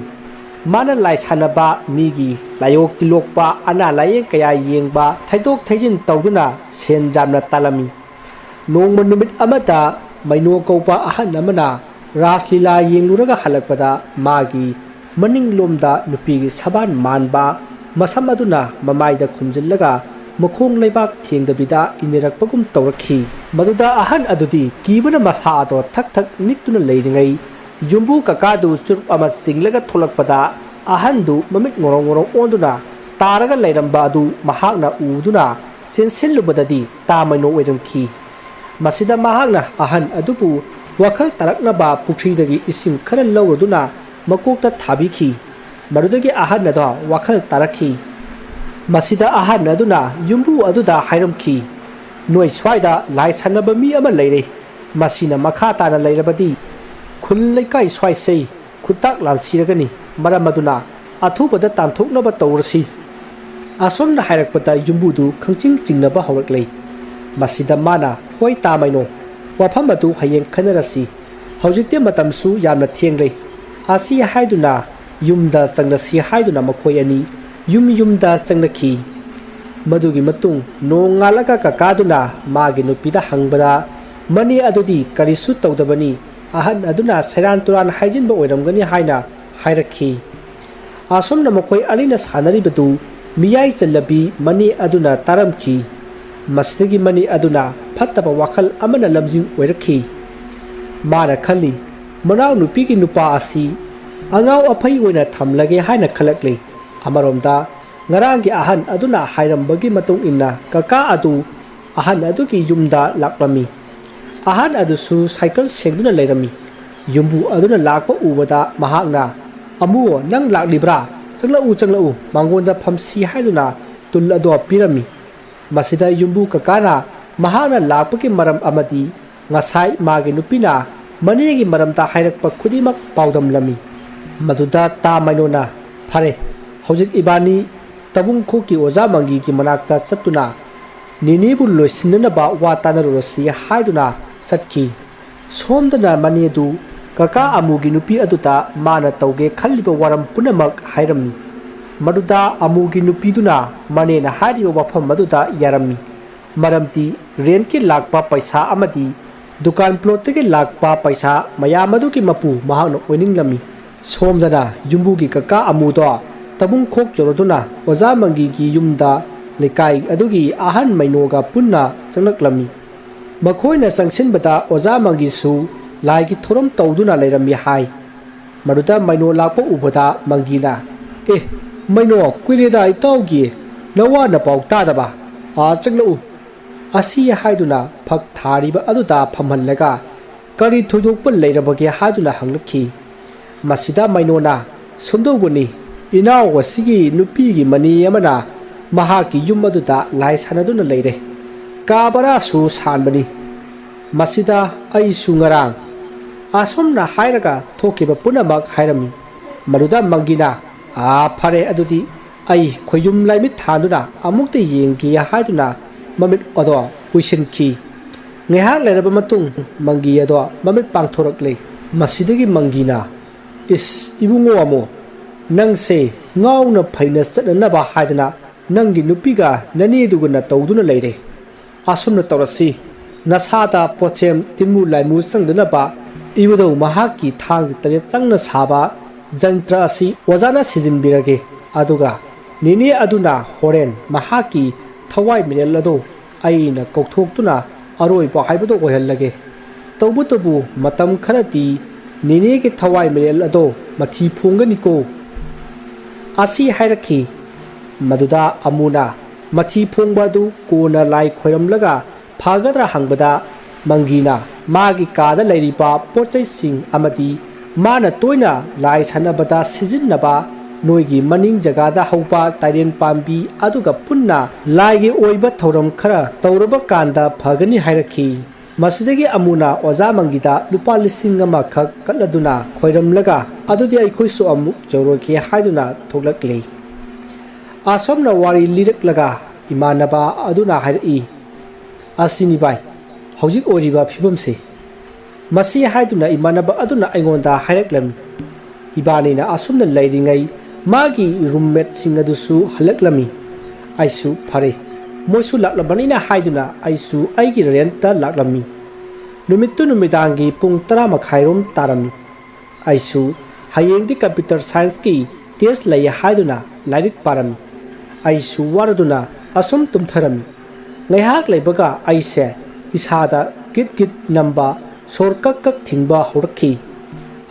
ꯃꯥꯅ ꯂꯥꯏ ꯁꯥꯟꯅꯕ, ꯃꯤꯒꯤ ꯂꯥꯏꯑꯣꯛ ꯇꯤꯜꯂꯣꯛꯄ, ꯑꯅꯥ ꯂꯥꯏꯌꯦꯡ ꯀꯌꯥ ꯌꯦꯡꯕ, ꯊꯩꯗꯣꯛ ꯊꯩꯖꯤꯟ ꯇꯧꯗꯨꯅ ꯁꯦꯟ ꯌꯥꯝꯅ ꯇꯥꯜꯂꯝꯃꯤ꯫ ꯅꯣꯡꯃ ꯅꯨꯃꯤꯠ ꯑꯃꯗ ꯃꯩꯅꯣ ꯀꯧꯕ ꯑꯍꯜ ꯑꯃꯅ ꯔꯥꯁ ꯂꯤꯂꯥ ꯌꯦꯡꯂꯨꯔꯒ ꯍꯜꯂꯛꯄꯗ ꯃꯥꯒꯤ ꯃꯅꯤꯡꯂꯣꯝꯗ ꯅꯨꯄꯤꯒꯤ ꯁꯕꯥꯟ ꯃꯥꯟꯕ ꯃꯁꯝ ꯑꯗꯨꯅ ꯃꯃꯥꯏꯗ ꯈꯨꯝꯖꯤꯜꯂꯒ ꯃꯈꯣꯡ ꯂꯩꯕꯥꯛ ꯊꯦꯡꯗꯕꯤꯗ ꯏꯟꯅꯔꯛꯄꯒꯨꯝ ꯇꯧꯔꯛꯈꯤ꯫ ꯃꯗꯨꯗ ꯑꯍꯟ ꯑꯗꯨꯗꯤ ꯀꯤꯕꯅ ꯃꯁꯥ ꯑꯗꯣ ꯊꯛ ꯊꯛ ꯅꯤꯛꯇꯨꯅ ꯂꯩꯔꯤꯉꯩ, ꯌꯨꯝꯕꯨ ꯀꯀꯥꯗꯨ ꯆꯨꯔꯨꯞ ꯑꯃ ꯆꯤꯡꯂꯒ ꯊꯣꯛꯂꯛꯄꯗ, ꯑꯍꯟꯗꯨ ꯃꯃꯤꯠ ꯉꯧꯔꯣꯡ ꯉꯧꯔꯣꯡ ꯑꯣꯟꯗꯨꯅ ꯇꯥꯔꯒ ꯂꯩꯔꯝꯕ ꯑꯗꯨ ꯃꯍꯥꯛꯅ ꯎꯗꯨꯅ ꯆꯦꯟꯁꯤꯜꯂꯨꯕꯗꯗꯤ ꯇꯥ ꯃꯩꯅꯣ ꯑꯣꯏꯔꯝꯈꯤ꯫ ꯃꯁꯤꯗ ꯃꯍꯥꯛꯅ ꯑꯍꯟ ꯑꯗꯨꯕꯨ ꯋꯥꯈꯜ ꯇꯥꯔꯛꯅꯕ ꯄꯨꯈ꯭ꯔꯤꯗꯒꯤ ꯏꯁꯤꯡ ꯈꯔ ꯂꯧꯔꯗꯨꯅ ꯃꯀꯣꯛꯇ ꯊꯥꯕꯤꯈꯤ꯫ ꯃꯗꯨꯗꯒꯤ ꯑꯍꯟ ꯑꯗꯣ ꯋꯥꯈꯜ ꯇꯥꯔꯛꯈꯤ꯫ ꯃꯁꯤꯗ ꯑꯍꯟ ꯑꯗꯨꯅ ꯌꯨꯝꯕꯨ ꯑꯗꯨꯗ ꯍꯥꯏꯔꯝꯈꯤ, "ꯅꯣꯏ ꯁ꯭ꯋꯥꯏꯗ ꯂꯥꯏ ꯁꯥꯟꯅꯕ ꯃꯤ ꯑꯃ ꯂꯩꯔꯦ꯫ ꯃꯁꯤꯅ ꯃꯈꯥ ꯇꯥꯅ ꯂꯩꯔꯕꯗꯤ ꯈꯨꯜ ꯂꯩꯀꯥꯏ ꯁ꯭ꯋꯥꯏꯁꯦ ꯈꯨꯇꯥꯛ ꯂꯥꯟꯁꯤꯔꯒꯅꯤ꯫ ꯃꯔꯝ ꯑꯗꯨꯅ ꯑꯊꯨꯕꯗ ꯇꯥꯟꯊꯣꯛꯅꯕ ꯇꯧꯔꯁꯤ꯫" ꯑꯁꯨꯝꯅ ꯍꯥꯏꯔꯛꯄꯗ ꯌꯨꯝꯕꯨꯗꯨ ꯈꯪꯆꯤꯡ ꯆꯤꯡꯅꯕ ꯍꯧꯔꯛꯂꯦ꯫ ꯃꯁꯤꯗ ꯃꯥꯅ, "ꯍꯣꯏ ꯇꯥꯃꯩꯅꯣ, ꯋꯥꯐꯝ ꯑꯗꯨ ꯍꯌꯦꯡ ꯈꯟꯅꯔꯁꯤ꯫ ꯍꯧꯖꯤꯛꯇꯤ ꯃꯇꯝꯁꯨ ꯌꯥꯝꯅ ꯊꯦꯡꯂꯦ" ꯑꯁꯤ ꯍꯥꯏꯗꯨꯅ ꯌꯨꯝꯗ ꯆꯪꯂꯁꯤ ꯍꯥꯏꯗꯨꯅ ꯃꯈꯣꯏ ꯑꯅꯤ ꯌꯨꯝ ꯌꯨꯝꯗ ꯆꯪꯅꯈꯤ꯫ ꯃꯗꯨꯒꯤ ꯃꯇꯨꯡ ꯅꯣꯡꯉꯥꯜꯂꯒ ꯀꯀꯥꯗꯨꯅ ꯃꯥꯒꯤ ꯅꯨꯄꯤꯗ ꯍꯪꯕꯗ, "ꯃꯅꯦ ꯑꯗꯨꯗꯤ ꯀꯔꯤꯁꯨ ꯇꯧꯗꯕꯅꯤ, ꯑꯍꯟ ꯑꯗꯨꯅ ꯁꯦꯔꯥꯟ ꯇꯨꯔꯥꯟ ꯍꯥꯏꯖꯤꯟꯕ ꯑꯣꯏꯔꯝꯒꯅꯤ" ꯍꯥꯏꯅ ꯍꯥꯏꯔꯛꯈꯤ꯫ ꯑꯁꯨꯝꯅ ꯃꯈꯣꯏ ꯑꯅꯤꯅ ꯁꯥꯟꯅꯔꯤꯕꯗꯨ ꯃꯤꯌꯥꯏ ꯆꯜꯂꯕꯤ ꯃꯅꯦ ꯑꯗꯨꯅ ꯇꯥꯔꯝꯈꯤ꯫ ꯃꯁꯤꯗꯒꯤ ꯃꯅꯦ ꯑꯗꯨꯅ ꯐꯠꯇꯕ ꯋꯥꯈꯜ ꯑꯃꯅ ꯂꯝꯖꯤꯡ ꯑꯣꯏꯔꯛꯈꯤ꯫ ꯃꯥꯅ ꯈꯜꯂꯤ, "ꯃꯅꯥꯎꯅꯨꯄꯤꯒꯤ ꯅꯨꯄꯥ ꯑꯁꯤ ꯑꯉꯥꯎ ꯑꯐꯩ ꯑꯣꯏꯅ ꯊꯝꯂꯒꯦ" ꯍꯥꯏꯅ ꯈꯜꯂꯛꯂꯤ꯫ ꯑꯃꯔꯣꯝꯗ, ꯉꯔꯥꯡꯒꯤ ꯑꯍꯟ ꯑꯗꯨꯅ ꯍꯥꯏꯔꯝꯕꯒꯤ ꯃꯇꯨꯡ ꯏꯟꯅ ꯀꯀꯥ ꯑꯗꯨ ꯑꯍꯟ ꯑꯗꯨꯒꯤ ꯌꯨꯝꯗ ꯂꯥꯛꯂꯝꯃꯤ꯫ ꯑꯍꯟ ꯑꯗꯨꯁꯨ ꯁꯥꯏꯀꯜ ꯁꯦꯡꯗꯨꯅ ꯂꯩꯔꯝꯃꯤ꯫ ꯌꯨꯝꯕꯨ ꯑꯗꯨꯅ ꯂꯥꯛꯄ ꯎꯕꯗ ꯃꯍꯥꯛꯅ, "ꯑꯃꯨ, ꯅꯪ ꯂꯥꯛꯂꯤꯕ꯭ꯔꯥ? ꯆꯪꯂꯛꯎ, ꯆꯪꯂꯛꯎ, ꯃꯉꯣꯟꯗ ꯐꯝꯁꯤ" ꯍꯥꯏꯗꯨꯅ ꯇꯨꯜ ꯑꯗꯨ ꯄꯤꯔꯝꯃꯤ꯫ ꯃꯁꯤꯗ ꯌꯨꯝꯕꯨ ꯀꯀꯥꯅ ꯃꯍꯥꯛꯅ ꯂꯥꯛꯄꯒꯤ ꯃꯔꯝ ꯑꯃꯗꯤ ꯉꯁꯥꯏ ꯃꯥꯒꯤ ꯅꯨꯄꯤꯅ ꯃꯅꯦꯒꯤ ꯃꯔꯝꯗ ꯍꯥꯏꯔꯛꯄ ꯈꯨꯗꯤꯡꯃꯛ ꯄꯥꯎꯗꯝꯂꯝꯃꯤ꯫ ꯃꯗꯨꯗ ꯇꯥ ꯃꯩꯅꯣꯅ, "ꯐꯔꯦ, ꯍꯧꯖꯤꯛ ꯏꯕꯥꯅꯤ ꯇꯕꯨꯡꯈꯣꯛꯀꯤ ꯑꯣꯖꯥ ꯃꯪꯒꯤꯒꯤ ꯃꯅꯥꯛꯇ ꯆꯠꯇꯨꯅ ꯅꯦꯅꯦꯕꯨ ꯂꯣꯏꯁꯤꯟꯅꯅꯕ ꯋꯥ ꯇꯥꯅꯔꯨꯔꯁꯤ" ꯍꯥꯏꯗꯨꯅ ꯆꯠꯈꯤ꯫ ꯁꯣꯝꯗꯅ ꯃꯅꯦꯗꯨ ꯀꯀꯥ ꯑꯃꯨꯒꯤ ꯅꯨꯄꯤ ꯑꯗꯨꯗ ꯃꯥꯅ ꯇꯧꯒꯦ ꯈꯜꯂꯤꯕ ꯋꯥꯔꯝ ꯄꯨꯝꯅꯃꯛ ꯍꯥꯏꯔꯝꯃꯤ꯫ ꯃꯗꯨꯗ ꯑꯃꯨꯒꯤ ꯅꯨꯄꯤꯗꯨꯅ ꯃꯅꯦꯅ ꯍꯥꯏꯔꯤꯕ ꯋꯥꯐꯝ ꯑꯗꯨꯗ ꯌꯥꯔꯝꯃꯤ꯫ ꯃꯔꯝꯗꯤ ꯔꯦꯟꯠꯀꯤ ꯂꯥꯛꯄ ꯄꯩꯁꯥ ꯑꯃꯗꯤ ꯗꯨꯀꯥꯟ ꯄ꯭ꯂꯣꯠꯇꯒꯤ ꯂꯥꯛꯄ ꯄꯩꯁꯥ ꯃꯌꯥꯝ ꯑꯗꯨꯒꯤ ꯃꯄꯨ ꯃꯍꯥꯛꯅ ꯑꯣꯏꯅꯤꯡꯂꯝꯃꯤ꯫ ꯁꯣꯝꯗꯅ ꯌꯨꯝꯕꯨꯒꯤ ꯀꯀꯥ ꯑꯃꯨꯗꯣ ꯇꯕꯨꯡꯈꯣꯛ ꯌꯧꯔꯗꯨꯅ ꯑꯣꯖꯥ ꯃꯪꯒꯤꯒꯤ ꯌꯨꯝꯗ ꯂꯩꯀꯥꯏ ꯑꯗꯨꯒꯤ ꯑꯍꯟ ꯃꯩꯅꯣꯒ ꯄꯨꯟꯅ ꯆꯪꯂꯛꯂꯝꯃꯤ꯫ ꯃꯈꯣꯏꯅ ꯆꯪꯁꯤꯟꯕꯗ ꯑꯣꯖꯥ ꯃꯪꯒꯤꯁꯨ ꯂꯥꯏꯒꯤ ꯊꯧꯔꯝ ꯇꯧꯗꯨꯅ ꯂꯩꯔꯝꯃꯤ ꯍꯥꯏ꯫ ꯃꯗꯨꯗ ꯃꯩꯅꯣ ꯂꯥꯛꯄ ꯎꯕꯗ ꯃꯪꯒꯤꯅ, "ꯑꯦ, ꯃꯩꯅꯣ, ꯀꯨꯏꯔꯦꯗ ꯏꯇꯥꯎꯒꯤ ꯅꯋꯥ ꯅꯄꯥꯎ ꯇꯥꯗꯕ꯫ ꯑꯥ, ꯆꯪꯂꯛꯎ" ꯑꯁꯤ ꯍꯥꯏꯗꯨꯅ ꯐꯛ ꯊꯥꯔꯤꯕ ꯑꯗꯨꯗ ꯐꯝꯍꯜꯂꯒ, "ꯀꯔꯤ ꯊꯣꯏꯗꯣꯛꯄ ꯂꯩꯔꯕꯒꯦ?" ꯍꯥꯏꯗꯨꯅ ꯍꯪꯂꯛꯈꯤ꯫ ꯃꯁꯤꯗ ꯃꯩꯅꯣꯅ, "ꯁꯨꯝꯗꯧꯕꯅꯤ, ꯏꯅꯥꯎ ꯑꯁꯤꯒꯤ ꯅꯨꯄꯤꯒꯤ ꯃꯅꯦ ꯑꯃꯅ ꯃꯍꯥꯛꯀꯤ ꯌꯨꯝ ꯑꯗꯨꯗ ꯂꯥꯏ ꯁꯥꯟꯅꯗꯨꯅ ꯂꯩꯔꯦ꯫ ꯀꯥ ꯕꯔꯥꯁꯨ ꯁꯥꯟꯕꯅꯤ꯫ ꯃꯁꯤꯗ ꯑꯩꯁꯨ ꯉꯔꯥꯡ" ꯑꯁꯨꯝꯅ ꯍꯥꯏꯔꯒ ꯊꯣꯛꯈꯤꯕ ꯄꯨꯝꯅꯃꯛ ꯍꯥꯏꯔꯝꯃꯤ꯫ ꯃꯗꯨꯗ ꯃꯪꯒꯤꯅ, "ꯑꯥ, ꯐꯔꯦ, ꯑꯗꯨꯗꯤ ꯑꯩ ꯈꯣꯏꯌꯨꯝ ꯂꯥꯏꯃꯤꯠ ꯊꯥꯟꯗꯨꯅ ꯑꯃꯨꯛꯇ ꯌꯦꯡꯒꯦ" ꯍꯥꯏꯗꯨꯅ ꯃꯃꯤꯠ ꯑꯗꯣ ꯎꯏꯁꯤꯟꯈꯤ꯫ ꯉꯥꯏꯍꯥꯛ ꯂꯩꯔꯕ ꯃꯇꯨꯡ ꯃꯪꯒꯤ ꯑꯗꯣ ꯃꯃꯤꯠ ꯄꯥꯡꯊꯣꯔꯛꯂꯦ꯫ ꯃꯁꯤꯗꯒꯤ ꯃꯪꯒꯤꯅ, "ꯏꯁ, ꯏꯕꯨꯡꯉꯣ ꯑꯃꯨ, ꯅꯪꯁꯦ ꯉꯥꯎꯅ ꯐꯩꯅ ꯆꯠꯅꯅꯕ ꯍꯥꯏꯗꯅ ꯅꯪꯒꯤ ꯅꯨꯄꯤꯒ ꯅꯅꯦꯗꯨꯒꯅ ꯇꯧꯗꯨꯅ ꯂꯩꯔꯦ꯫ ꯑꯁꯨꯝꯅ ꯇꯧꯔꯁꯤ, ꯅꯁꯥꯗ ꯄꯣꯠꯁꯦꯝ ꯇꯤꯟꯃꯨ ꯂꯥꯏꯃꯨ ꯆꯪꯗꯅꯕ ꯏꯕꯨꯙꯧ ꯃꯍꯥꯛꯀꯤ ꯊꯥꯡ ꯇꯔꯦꯠ ꯆꯪꯅ ꯁꯥꯕ ꯖꯟꯇ꯭ꯔ ꯑꯁꯤ ꯑꯣꯖꯥꯅ ꯁꯤꯖꯤꯟꯕꯤꯔꯒꯦ꯫ ꯑꯗꯨꯒ ꯅꯦꯅꯦ ꯑꯗꯨꯅ ꯍꯣꯔꯦꯟ ꯃꯍꯥꯛꯀꯤ ꯊꯋꯥꯏ ꯃꯤꯔꯦꯜ ꯑꯗꯨ ꯑꯩꯅ ꯀꯧꯊꯣꯛꯇꯨꯅ ꯑꯔꯣꯏꯕ ꯍꯥꯏꯕꯗꯨ ꯑꯣꯏꯍꯜꯂꯒꯦ꯫ ꯇꯧꯕꯇꯕꯨ ꯃꯇꯝ ꯈꯔꯗꯤ ꯅꯦꯅꯦꯒꯤ ꯊꯋꯥꯏ ꯃꯤꯔꯦꯜ ꯑꯗꯣ ꯃꯊꯤ ꯐꯣꯡꯒꯅꯤꯀꯣ" ꯑꯁꯤ ꯍꯥꯏꯔꯛꯈꯤ꯫ ꯃꯗꯨꯗ ꯑꯃꯨꯅ, ꯃꯊꯤ ꯐꯣꯡꯕ ꯑꯗꯨ ꯀꯣꯟꯅ ꯂꯥꯏ ꯈꯣꯏꯔꯝꯂꯒ ꯐꯒꯗ꯭ꯔꯥ ꯍꯪꯕꯗ, ꯃꯪꯒꯤꯅ ꯃꯥꯒꯤ ꯀꯥꯗ ꯂꯩꯔꯤꯕ ꯄꯣꯠ ꯆꯩꯁꯤꯡ ꯑꯃꯗꯤ ꯃꯥꯅ ꯇꯣꯏꯅ ꯂꯥꯏ ꯁꯥꯟꯅꯕꯗ ꯁꯤꯖꯤꯟꯅꯕ ꯅꯣꯏꯒꯤ ꯃꯅꯤꯡ ꯖꯒꯥꯗ ꯍꯧꯕ ꯇꯥꯏꯔꯦꯟ ꯄꯥꯝꯕꯤ ꯑꯗꯨꯒ ꯄꯨꯟꯅ ꯂꯥꯏꯒꯤ ꯑꯣꯏꯕ ꯊꯧꯔꯝ ꯈꯔ ꯇꯧꯔꯕ ꯀꯥꯟꯗ ꯐꯒꯅꯤ ꯍꯥꯏꯔꯛꯈꯤ꯫ ꯃꯁꯤꯗꯒꯤ ꯑꯃꯨꯅ ꯑꯣꯖꯥ ꯃꯪꯒꯤꯗ ꯂꯨꯄꯥ ꯂꯤꯁꯤꯡ ꯑꯃꯈꯛ ꯀꯠꯂꯗꯨꯅ ꯈꯣꯏꯔꯝꯂꯒ, "ꯑꯗꯨꯗꯤ ꯑꯩꯈꯣꯏꯁꯨ ꯑꯃꯨꯛ ꯌꯧꯔꯒꯦ" ꯍꯥꯏꯗꯨꯅ ꯊꯣꯛꯂꯛꯂꯤ꯫ ꯑꯁꯣꯝꯅ ꯋꯥꯔꯤ ꯂꯤꯔꯛꯂꯒ ꯏꯃꯥꯟꯅꯕ ꯑꯗꯨꯅ ꯍꯥꯏꯔꯛꯏ, "ꯑꯁꯤꯅꯤ ꯚꯥꯏ, ꯍꯧꯖꯤꯛ ꯑꯣꯏꯔꯤꯕ ꯐꯤꯕꯝꯁꯦ"꯫ ꯃꯁꯤ ꯍꯥꯏꯗꯨꯅ ꯏꯃꯥꯟꯅꯕ ꯑꯗꯨꯅ ꯑꯩꯉꯣꯟꯗ ꯍꯥꯏꯔꯛꯂꯝꯃꯤ꯫ ꯏꯕꯥꯅꯤꯅ ꯑꯁꯨꯝꯅ ꯂꯩꯔꯤꯉꯩ ꯃꯥꯒꯤ ꯔꯨꯝꯃꯦꯠꯁꯤꯡ ꯑꯗꯨꯁꯨ ꯍꯜꯂꯛꯂꯝꯃꯤ꯫ ꯑꯩꯁꯨ ꯐꯔꯦ, ꯃꯣꯏꯁꯨ ꯂꯥꯛꯂꯕꯅꯤꯅ ꯍꯥꯏꯗꯨꯅ ꯑꯩꯁꯨ ꯑꯩꯒꯤ ꯔꯦꯟꯠꯇ ꯂꯥꯛꯂꯝꯃꯤ꯫ ꯅꯨꯃꯤꯠꯇꯨ ꯅꯨꯃꯤꯗꯥꯡꯒꯤ ꯄꯨꯡ ꯇꯔꯥ ꯃꯈꯥꯏꯔꯣꯝ ꯇꯥꯔꯝꯃꯤ꯫ ꯑꯩꯁꯨ ꯍꯌꯦꯡꯗꯤ ꯀꯝꯄ꯭ꯌꯨꯇꯔ ꯁꯥꯏꯟꯁꯀꯤ ꯇꯦꯁ ꯂꯩ ꯍꯥꯏꯗꯨꯅ ꯂꯥꯏꯔꯤꯛ ꯄꯥꯔꯝꯃꯤ꯫ ꯑꯩꯁꯨ ꯋꯥꯔꯗꯨꯅ ꯑꯁꯨꯝ ꯇꯨꯝꯊꯔꯝꯃꯤ꯫ ꯉꯥꯏꯍꯥꯛ ꯂꯩꯕꯒ ꯑꯩꯁꯦ ꯏꯁꯥꯗ ꯒꯤꯠ ꯒꯤꯠ ꯅꯝꯕ, ꯁꯣꯔ ꯀꯛ ꯀꯛ ꯊꯤꯡꯕ ꯍꯧꯔꯛꯈꯤ꯫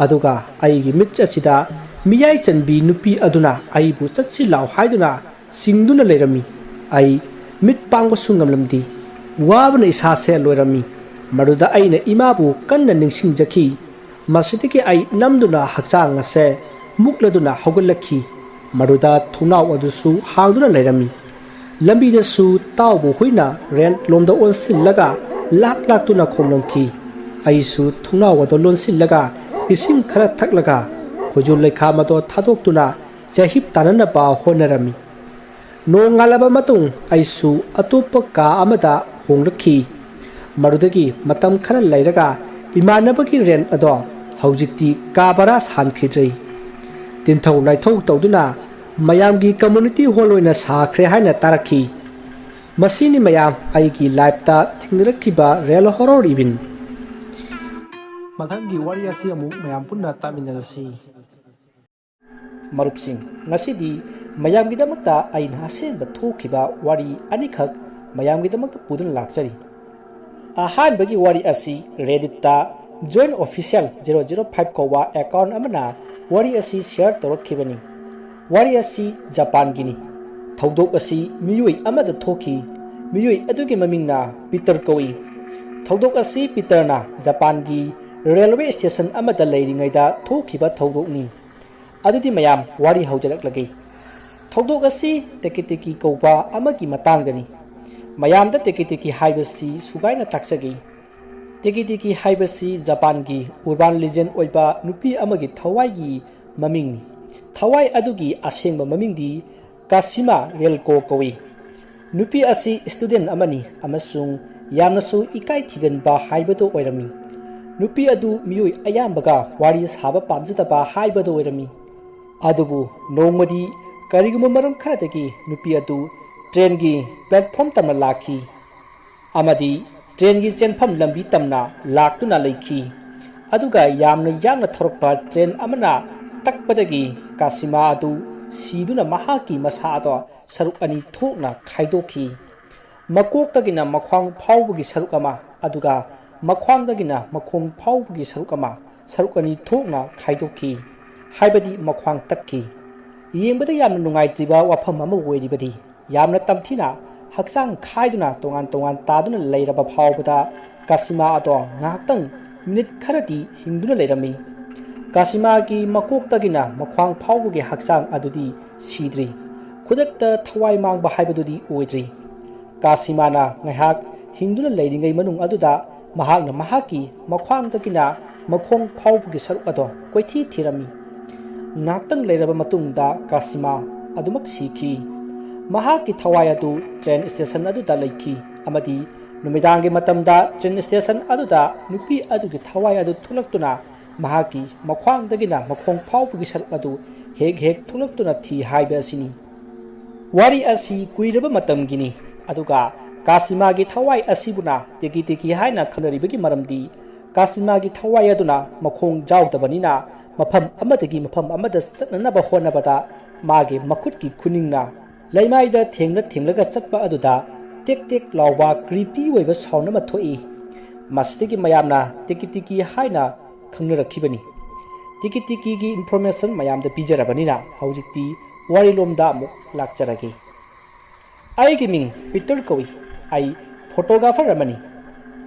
ꯑꯗꯨꯒ ꯑꯩꯒꯤ ꯃꯤꯠ ꯑꯁꯤꯗ ꯃꯤꯌꯥꯏ ꯆꯟꯕꯤ ꯅꯨꯄꯤ ꯑꯗꯨꯅ ꯑꯩꯕꯨ ꯆꯠꯁꯤ ꯂꯥꯎ ꯍꯥꯏꯗꯨꯅ ꯆꯤꯡꯗꯨꯅ ꯂꯩꯔꯝꯃꯤ꯫ ꯑꯩ ꯃꯤꯠ ꯄꯥꯡꯕꯁꯨ ꯉꯝꯂꯝꯗꯦ꯫ ꯋꯥꯕꯅ ꯏꯁꯥꯁꯦ ꯂꯣꯏꯔꯝꯃꯤ꯫ ꯃꯗꯨꯗ ꯑꯩꯅ ꯏꯃꯥꯕꯨ ꯀꯟꯅ ꯅꯤꯡꯁꯤꯡꯖꯈꯤ꯫ ꯃꯁꯤꯗꯒꯤ ꯑꯩ ꯅꯝꯗꯨꯅ ꯍꯛꯆꯥꯡ ꯑꯁꯦ ꯃꯨꯛꯂꯗꯨꯅ ꯍꯧꯒꯠꯂꯛꯈꯤ꯫ ꯃꯗꯨꯗ ꯊꯣꯡꯅꯥꯎ ꯑꯗꯨꯁꯨ ꯍꯥꯡꯗꯨꯅ ꯂꯩꯔꯝꯃꯤ꯫ ꯂꯝꯕꯤꯗꯁꯨ ꯇꯥꯎꯕ ꯍꯨꯏꯅ ꯔꯦꯟꯠ ꯂꯣꯝꯗ ꯑꯣꯟꯁꯤꯜꯂꯒ ꯂꯥꯛ ꯂꯥꯛꯇꯨꯅ ꯈꯣꯡꯂꯝꯈꯤ꯫ ꯑꯩꯁꯨ ꯊꯣꯡꯅꯥꯎ ꯑꯗꯨ ꯂꯣꯟꯁꯤꯜꯂꯒ ꯏꯁꯤꯡ ꯈꯔ ꯊꯛꯂꯒ ꯈꯨꯖꯨ ꯂꯩꯈꯥꯝ ꯑꯗꯨ ꯊꯥꯗꯣꯛꯇꯨꯅ ꯌꯥꯍꯤꯞ ꯇꯥꯅꯅꯕ ꯍꯣꯠꯅꯔꯝꯃꯤ꯫ ꯅꯣꯡꯉꯥꯜꯂꯕ ꯃꯇꯨꯡ ꯑꯩꯁꯨ ꯑꯇꯣꯞꯄ ꯀꯥ ꯑꯃꯗ ꯍꯣꯡꯂꯛꯈꯤ꯫ ꯃꯗꯨꯗꯒꯤ ꯃꯇꯝ ꯈꯔ ꯂꯩꯔꯒ ꯏꯃꯥꯟꯅꯕꯒꯤ ꯔꯦꯟꯠ ꯑꯗꯣ ꯍꯧꯖꯤꯛꯇꯤ ꯀꯥ ꯚꯔꯥ ꯁꯥꯟꯈꯤꯗ꯭ꯔꯦ꯫ ꯇꯤꯟꯊꯧ ꯂꯥꯏꯊꯧ ꯇꯧꯗꯨꯅ ꯃꯌꯥꯝꯒꯤ ꯀꯝꯃ꯭ꯌꯨꯅꯤꯇꯤ ꯍꯣꯜ ꯑꯣꯏꯅ ꯁꯥꯈ꯭ꯔꯦ ꯍꯥꯏꯅ ꯇꯥꯔꯛꯈꯤ꯫ ꯃꯁꯤꯅꯤ ꯃꯌꯥꯝ ꯑꯩꯒꯤ ꯂꯥꯏꯐꯇ ꯊꯦꯡꯅꯔꯛꯈꯤꯕ ꯔꯤꯌꯦꯜ ꯍꯣꯔꯣꯔ ꯏꯚꯦꯟꯠ꯫ ꯃꯊꯪꯒꯤ ꯋꯥꯔꯤ ꯑꯁꯤ ꯑꯃꯨꯛ ꯃꯌꯥꯝ ꯄꯨꯟꯅ ꯇꯥꯃꯤꯟꯅꯔꯁꯤ꯫ ꯃꯔꯨꯞꯁꯤꯡ, ꯉꯁꯤꯗꯤ ꯃꯌꯥꯝꯒꯤꯗꯃꯛꯇ ꯑꯩꯅ ꯑꯁꯦꯡꯕ ꯊꯣꯛꯈꯤꯕ ꯋꯥꯔꯤ ꯑꯅꯤꯈꯛ ꯃꯌꯥꯝꯒꯤꯗꯃꯛꯇ ꯄꯨꯗꯨꯅ ꯂꯥꯛꯆꯔꯤ꯫ ꯑꯍꯥꯟꯕꯒꯤ ꯋꯥꯔꯤ ꯑꯁꯤ Redditꯇ Join Official zero zero five ꯀꯧꯕ account ꯑꯃꯅ ꯋꯥꯔꯤ ꯑꯁꯤ share ꯇꯧꯔꯛꯈꯤꯕꯅꯤ꯫ ꯋꯥꯔꯤ ꯑꯁꯤ ꯖꯄꯥꯟꯒꯤꯅꯤ꯫ ꯊꯧꯗꯣꯛ ꯑꯁꯤ ꯃꯤꯑꯣꯏ ꯑꯃꯗ ꯊꯣꯛꯈꯤ꯫ ꯃꯤꯑꯣꯏ ꯑꯗꯨꯒꯤ ꯃꯃꯤꯡꯅ ꯄꯤꯇꯔ ꯀꯧꯏ꯫ ꯊꯧꯗꯣꯛ ꯑꯁꯤ ꯄꯤꯇꯔꯅ ꯖꯄꯥꯟꯒꯤ ꯔꯦꯜꯋꯦ ꯁ꯭ꯇꯦꯁꯟ ꯑꯃꯗ ꯂꯩꯔꯤꯉꯩꯗ ꯊꯣꯛꯈꯤꯕ ꯊꯧꯗꯣꯛꯅꯤ꯫ ꯑꯗꯨꯗꯤ ꯃꯌꯥꯝ, ꯋꯥꯔꯤ ꯍꯧꯖꯔꯛꯂꯒꯦ꯫ ꯊꯧꯗꯣꯛ ꯑꯁꯤ ꯇꯦꯀꯤꯇꯦꯀꯤ ꯀꯧꯕ ꯑꯃꯒꯤ ꯃꯇꯥꯡꯗꯅꯤ꯫ ꯃꯌꯥꯝꯗ ꯇꯦꯀꯤꯇꯦꯀꯤ ꯍꯥꯏꯕꯁꯤ ꯁꯨꯒꯥꯏꯅ ꯇꯥꯛꯆꯒꯦ꯫ ꯇꯦꯀꯤꯇꯦꯀꯤ ꯍꯥꯏꯕꯁꯤ ꯖꯄꯥꯟꯒꯤ urban legend ꯑꯣꯏꯕ ꯅꯨꯄꯤ ꯑꯃꯒꯤ ꯊꯋꯥꯏꯒꯤ ꯃꯃꯤꯡꯅꯤ꯫ ꯊꯋꯥꯏ ꯑꯗꯨꯒꯤ ꯑꯁꯦꯡꯕ ꯃꯃꯤꯡꯗꯤ ꯀꯥꯁꯤꯃꯥ ꯔꯦꯜꯀꯣ ꯀꯧꯏ꯫ ꯅꯨꯄꯤ ꯑꯁꯤ student ꯑꯃꯅꯤ ꯑꯃꯁꯨꯡ ꯌꯥꯝꯅꯁꯨ ꯏꯀꯥꯏ ꯊꯤꯒꯟꯕ ꯍꯥꯏꯕꯗꯨ ꯑꯣꯏꯔꯝꯃꯤ꯫ ꯅꯨꯄꯤ ꯑꯗꯨ ꯃꯤꯑꯣꯏ ꯑꯌꯥꯝꯕꯒ ꯋꯥꯔꯤ ꯁꯥꯕ ꯄꯥꯝꯖꯗꯕ ꯍꯥꯏꯕꯗꯨ ꯑꯣꯏꯔꯝꯃꯤ꯫ ꯑꯗꯨꯕꯨ ꯅꯣꯡꯃꯗꯤ ꯀꯔꯤꯒꯨꯝꯕ ꯃꯔꯝ ꯈꯔꯗꯒꯤ ꯅꯨꯄꯤ ꯑꯗꯨ trainꯒꯤ platform ꯇꯝꯅ ꯂꯥꯛꯈꯤ꯫ ꯑꯃꯗꯤ trainꯒꯤ ꯆꯦꯟꯐꯝ ꯂꯝꯕꯤ ꯇꯝꯅ ꯂꯥꯛꯇꯨꯅ ꯂꯩꯈꯤ꯫ ꯑꯗꯨꯒ ꯌꯥꯝꯅ ꯌꯥꯡꯅ ꯊꯧꯔꯛꯄ train ꯑꯃꯅ ꯇꯛꯄꯗꯒꯤ ꯀꯥꯁꯤꯃꯥ ꯑꯗꯨ ꯁꯤꯗꯨꯅ ꯃꯍꯥꯛꯀꯤ ꯃꯁꯥ ꯑꯗꯣ ꯁꯔꯨꯛ ꯑꯅꯤ ꯊꯣꯛꯅ ꯈꯥꯏꯗꯣꯛꯈꯤ꯫ ꯃꯀꯣꯛꯇꯒꯤꯅ ꯃꯈ꯭ꯋꯥꯡ ꯐꯥꯎꯕꯒꯤ ꯁꯔꯨꯛ ꯑꯃ, ꯑꯗꯨꯒ ꯃꯈ꯭ꯋꯥꯡꯗꯒꯤꯅ ꯃꯈꯣꯡ ꯐꯥꯎꯕꯒꯤ ꯁꯔꯨꯛ ꯑꯃ, ꯁꯔꯨꯛ ꯑꯅꯤ ꯊꯣꯛꯅ ꯈꯥꯏꯗꯣꯛꯈꯤ, ꯍꯥꯏꯕꯗꯤ ꯃꯈ꯭ꯋꯥꯡ ꯇꯠꯈꯤ꯫ ꯌꯦꯡꯕꯗ ꯌꯥꯝꯅ ꯅꯨꯡꯉꯥꯏꯇ꯭ꯔꯤꯕ ꯋꯥꯐꯝ ꯑꯃ ꯑꯣꯏꯔꯤꯕꯗꯤ, ꯌꯥꯝꯅ ꯇꯝꯊꯤꯅ ꯍꯛꯆꯥꯡ ꯈꯥꯏꯗꯨꯅ ꯇꯣꯉꯥꯟ ꯇꯣꯉꯥꯟ ꯇꯥꯗꯨꯅ ꯂꯩꯔꯕ ꯐꯥꯎꯕꯗ ꯀꯥꯁꯤꯃꯥ ꯑꯗꯣ ꯉꯥꯏꯍꯥꯛꯇꯪ, ꯃꯤꯅꯤꯠ ꯈꯔꯗꯤ ꯍꯤꯡꯗꯨꯅ ꯂꯩꯔꯝꯃꯤ꯫ ꯀꯥꯁꯤꯃꯥꯒꯤ ꯃꯀꯣꯛꯇꯒꯤꯅ ꯃꯈ꯭ꯋꯥꯡ ꯐꯥꯎꯕꯒꯤ ꯍꯛꯆꯥꯡ ꯑꯗꯨꯗꯤ ꯁꯤꯗ꯭ꯔꯤ꯫ ꯈꯨꯗꯛꯇ ꯊꯋꯥꯏ ꯃꯥꯡꯕ ꯍꯥꯏꯕꯗꯨꯗꯤ ꯑꯣꯏꯗ꯭ꯔꯤ꯫ ꯀꯥꯁꯤꯃꯥꯅ ꯉꯥꯏꯍꯥꯛ ꯍꯤꯡꯗꯨꯅ ꯂꯩꯔꯤꯉꯩ ꯃꯅꯨꯡ ꯑꯗꯨꯗ ꯃꯍꯥꯛꯅ ꯃꯍꯥꯛꯀꯤ ꯃꯈ꯭ꯋꯥꯡꯗꯒꯤꯅ ꯃꯈꯣꯡ ꯐꯥꯎꯕꯒꯤ ꯁꯔꯨꯛ ꯑꯗꯣ ꯀꯣꯏꯊꯤ ꯊꯤꯔꯝꯃꯤ꯫ ꯉꯥꯛꯇꯪ ꯂꯩꯔꯕ ꯃꯇꯨꯡꯗ ꯀꯥꯁꯤꯃꯥ ꯑꯗꯨꯃꯛ ꯁꯤꯈꯤ꯫ ꯃꯍꯥꯛꯀꯤ ꯊꯋꯥꯏ ꯑꯗꯨ train station ꯑꯗꯨꯗ ꯂꯩꯈꯤ, ꯑꯃꯗꯤ ꯅꯨꯃꯤꯗꯥꯡꯒꯤ ꯃꯇꯝꯗ train station ꯑꯗꯨꯗ ꯅꯨꯄꯤ ꯑꯗꯨꯒꯤ ꯊꯋꯥꯏ ꯑꯗꯨ ꯊꯣꯛꯂꯛꯇꯨꯅ ꯃꯍꯥꯛꯀꯤ ꯃꯈ꯭ꯋꯥꯡꯗꯒꯤꯅ ꯃꯈꯣꯡ ꯐꯥꯎꯕꯒꯤ ꯁꯔꯨꯛ ꯑꯗꯨ ꯍꯦꯛ ꯍꯦꯛ ꯊꯣꯛꯂꯛꯇꯨꯅ ꯊꯤ ꯍꯥꯏꯕ ꯑꯁꯤꯅꯤ꯫ ꯋꯥꯔꯤ ꯑꯁꯤ ꯀꯨꯏꯔꯕ ꯃꯇꯝꯒꯤꯅꯤ, ꯑꯗꯨꯒ ꯀꯥꯁꯤꯃꯥꯒꯤ ꯊꯋꯥꯏ ꯑꯁꯤꯕꯨꯅ ꯇꯦꯀꯤ ꯇꯦꯀꯤ ꯍꯥꯏꯅ ꯈꯪꯅꯔꯤꯕꯒꯤ ꯃꯔꯝꯗꯤ ꯀꯥꯁꯤꯃꯥꯒꯤ ꯊꯋꯥꯏ ꯑꯗꯨꯅ ꯃꯈꯣꯡ ꯌꯥꯎꯗꯕꯅꯤꯅ ꯃꯐꯝ ꯑꯃꯗꯒꯤ ꯃꯐꯝ ꯑꯃꯗ ꯆꯠꯅꯅꯕ ꯍꯣꯠꯅꯕꯗ ꯃꯥꯒꯤ ꯃꯈꯨꯠꯀꯤ ꯈꯨꯅꯤꯡꯅ ꯂꯩꯃꯥꯏꯗ ꯊꯦꯡꯂ ꯊꯦꯡꯂꯒ ꯆꯠꯄ ꯑꯗꯨꯗ ꯇꯦꯛ ꯇꯦꯛ ꯂꯥꯎꯕ creepy ꯑꯣꯏꯕ sound ꯑꯃ ꯊꯣꯛꯏ꯫ ꯃꯁꯤꯗꯒꯤ ꯃꯌꯥꯝꯅ ꯇꯤꯀꯤ ꯇꯤꯀꯤ ꯍꯥꯏꯅ ꯈꯪꯅꯔꯛꯈꯤꯕꯅꯤ꯫ ꯇꯤꯀꯤ ꯇꯤꯀꯤꯒꯤ information ꯃꯌꯥꯝꯗ ꯄꯤꯖꯔꯕꯅꯤꯅ ꯍꯧꯖꯤꯛꯇꯤ ꯋꯥꯔꯤꯂꯣꯝꯗ ꯑꯃꯨꯛ ꯂꯥꯛꯆꯔꯒꯦ꯫ ꯑꯩꯒꯤ ꯃꯤꯡ ꯄꯤꯇꯔ ꯀꯧꯏ꯫ ꯑꯩ ꯐꯣꯇꯣꯒ꯭ꯔꯥꯐꯔ ꯑꯃꯅꯤ꯫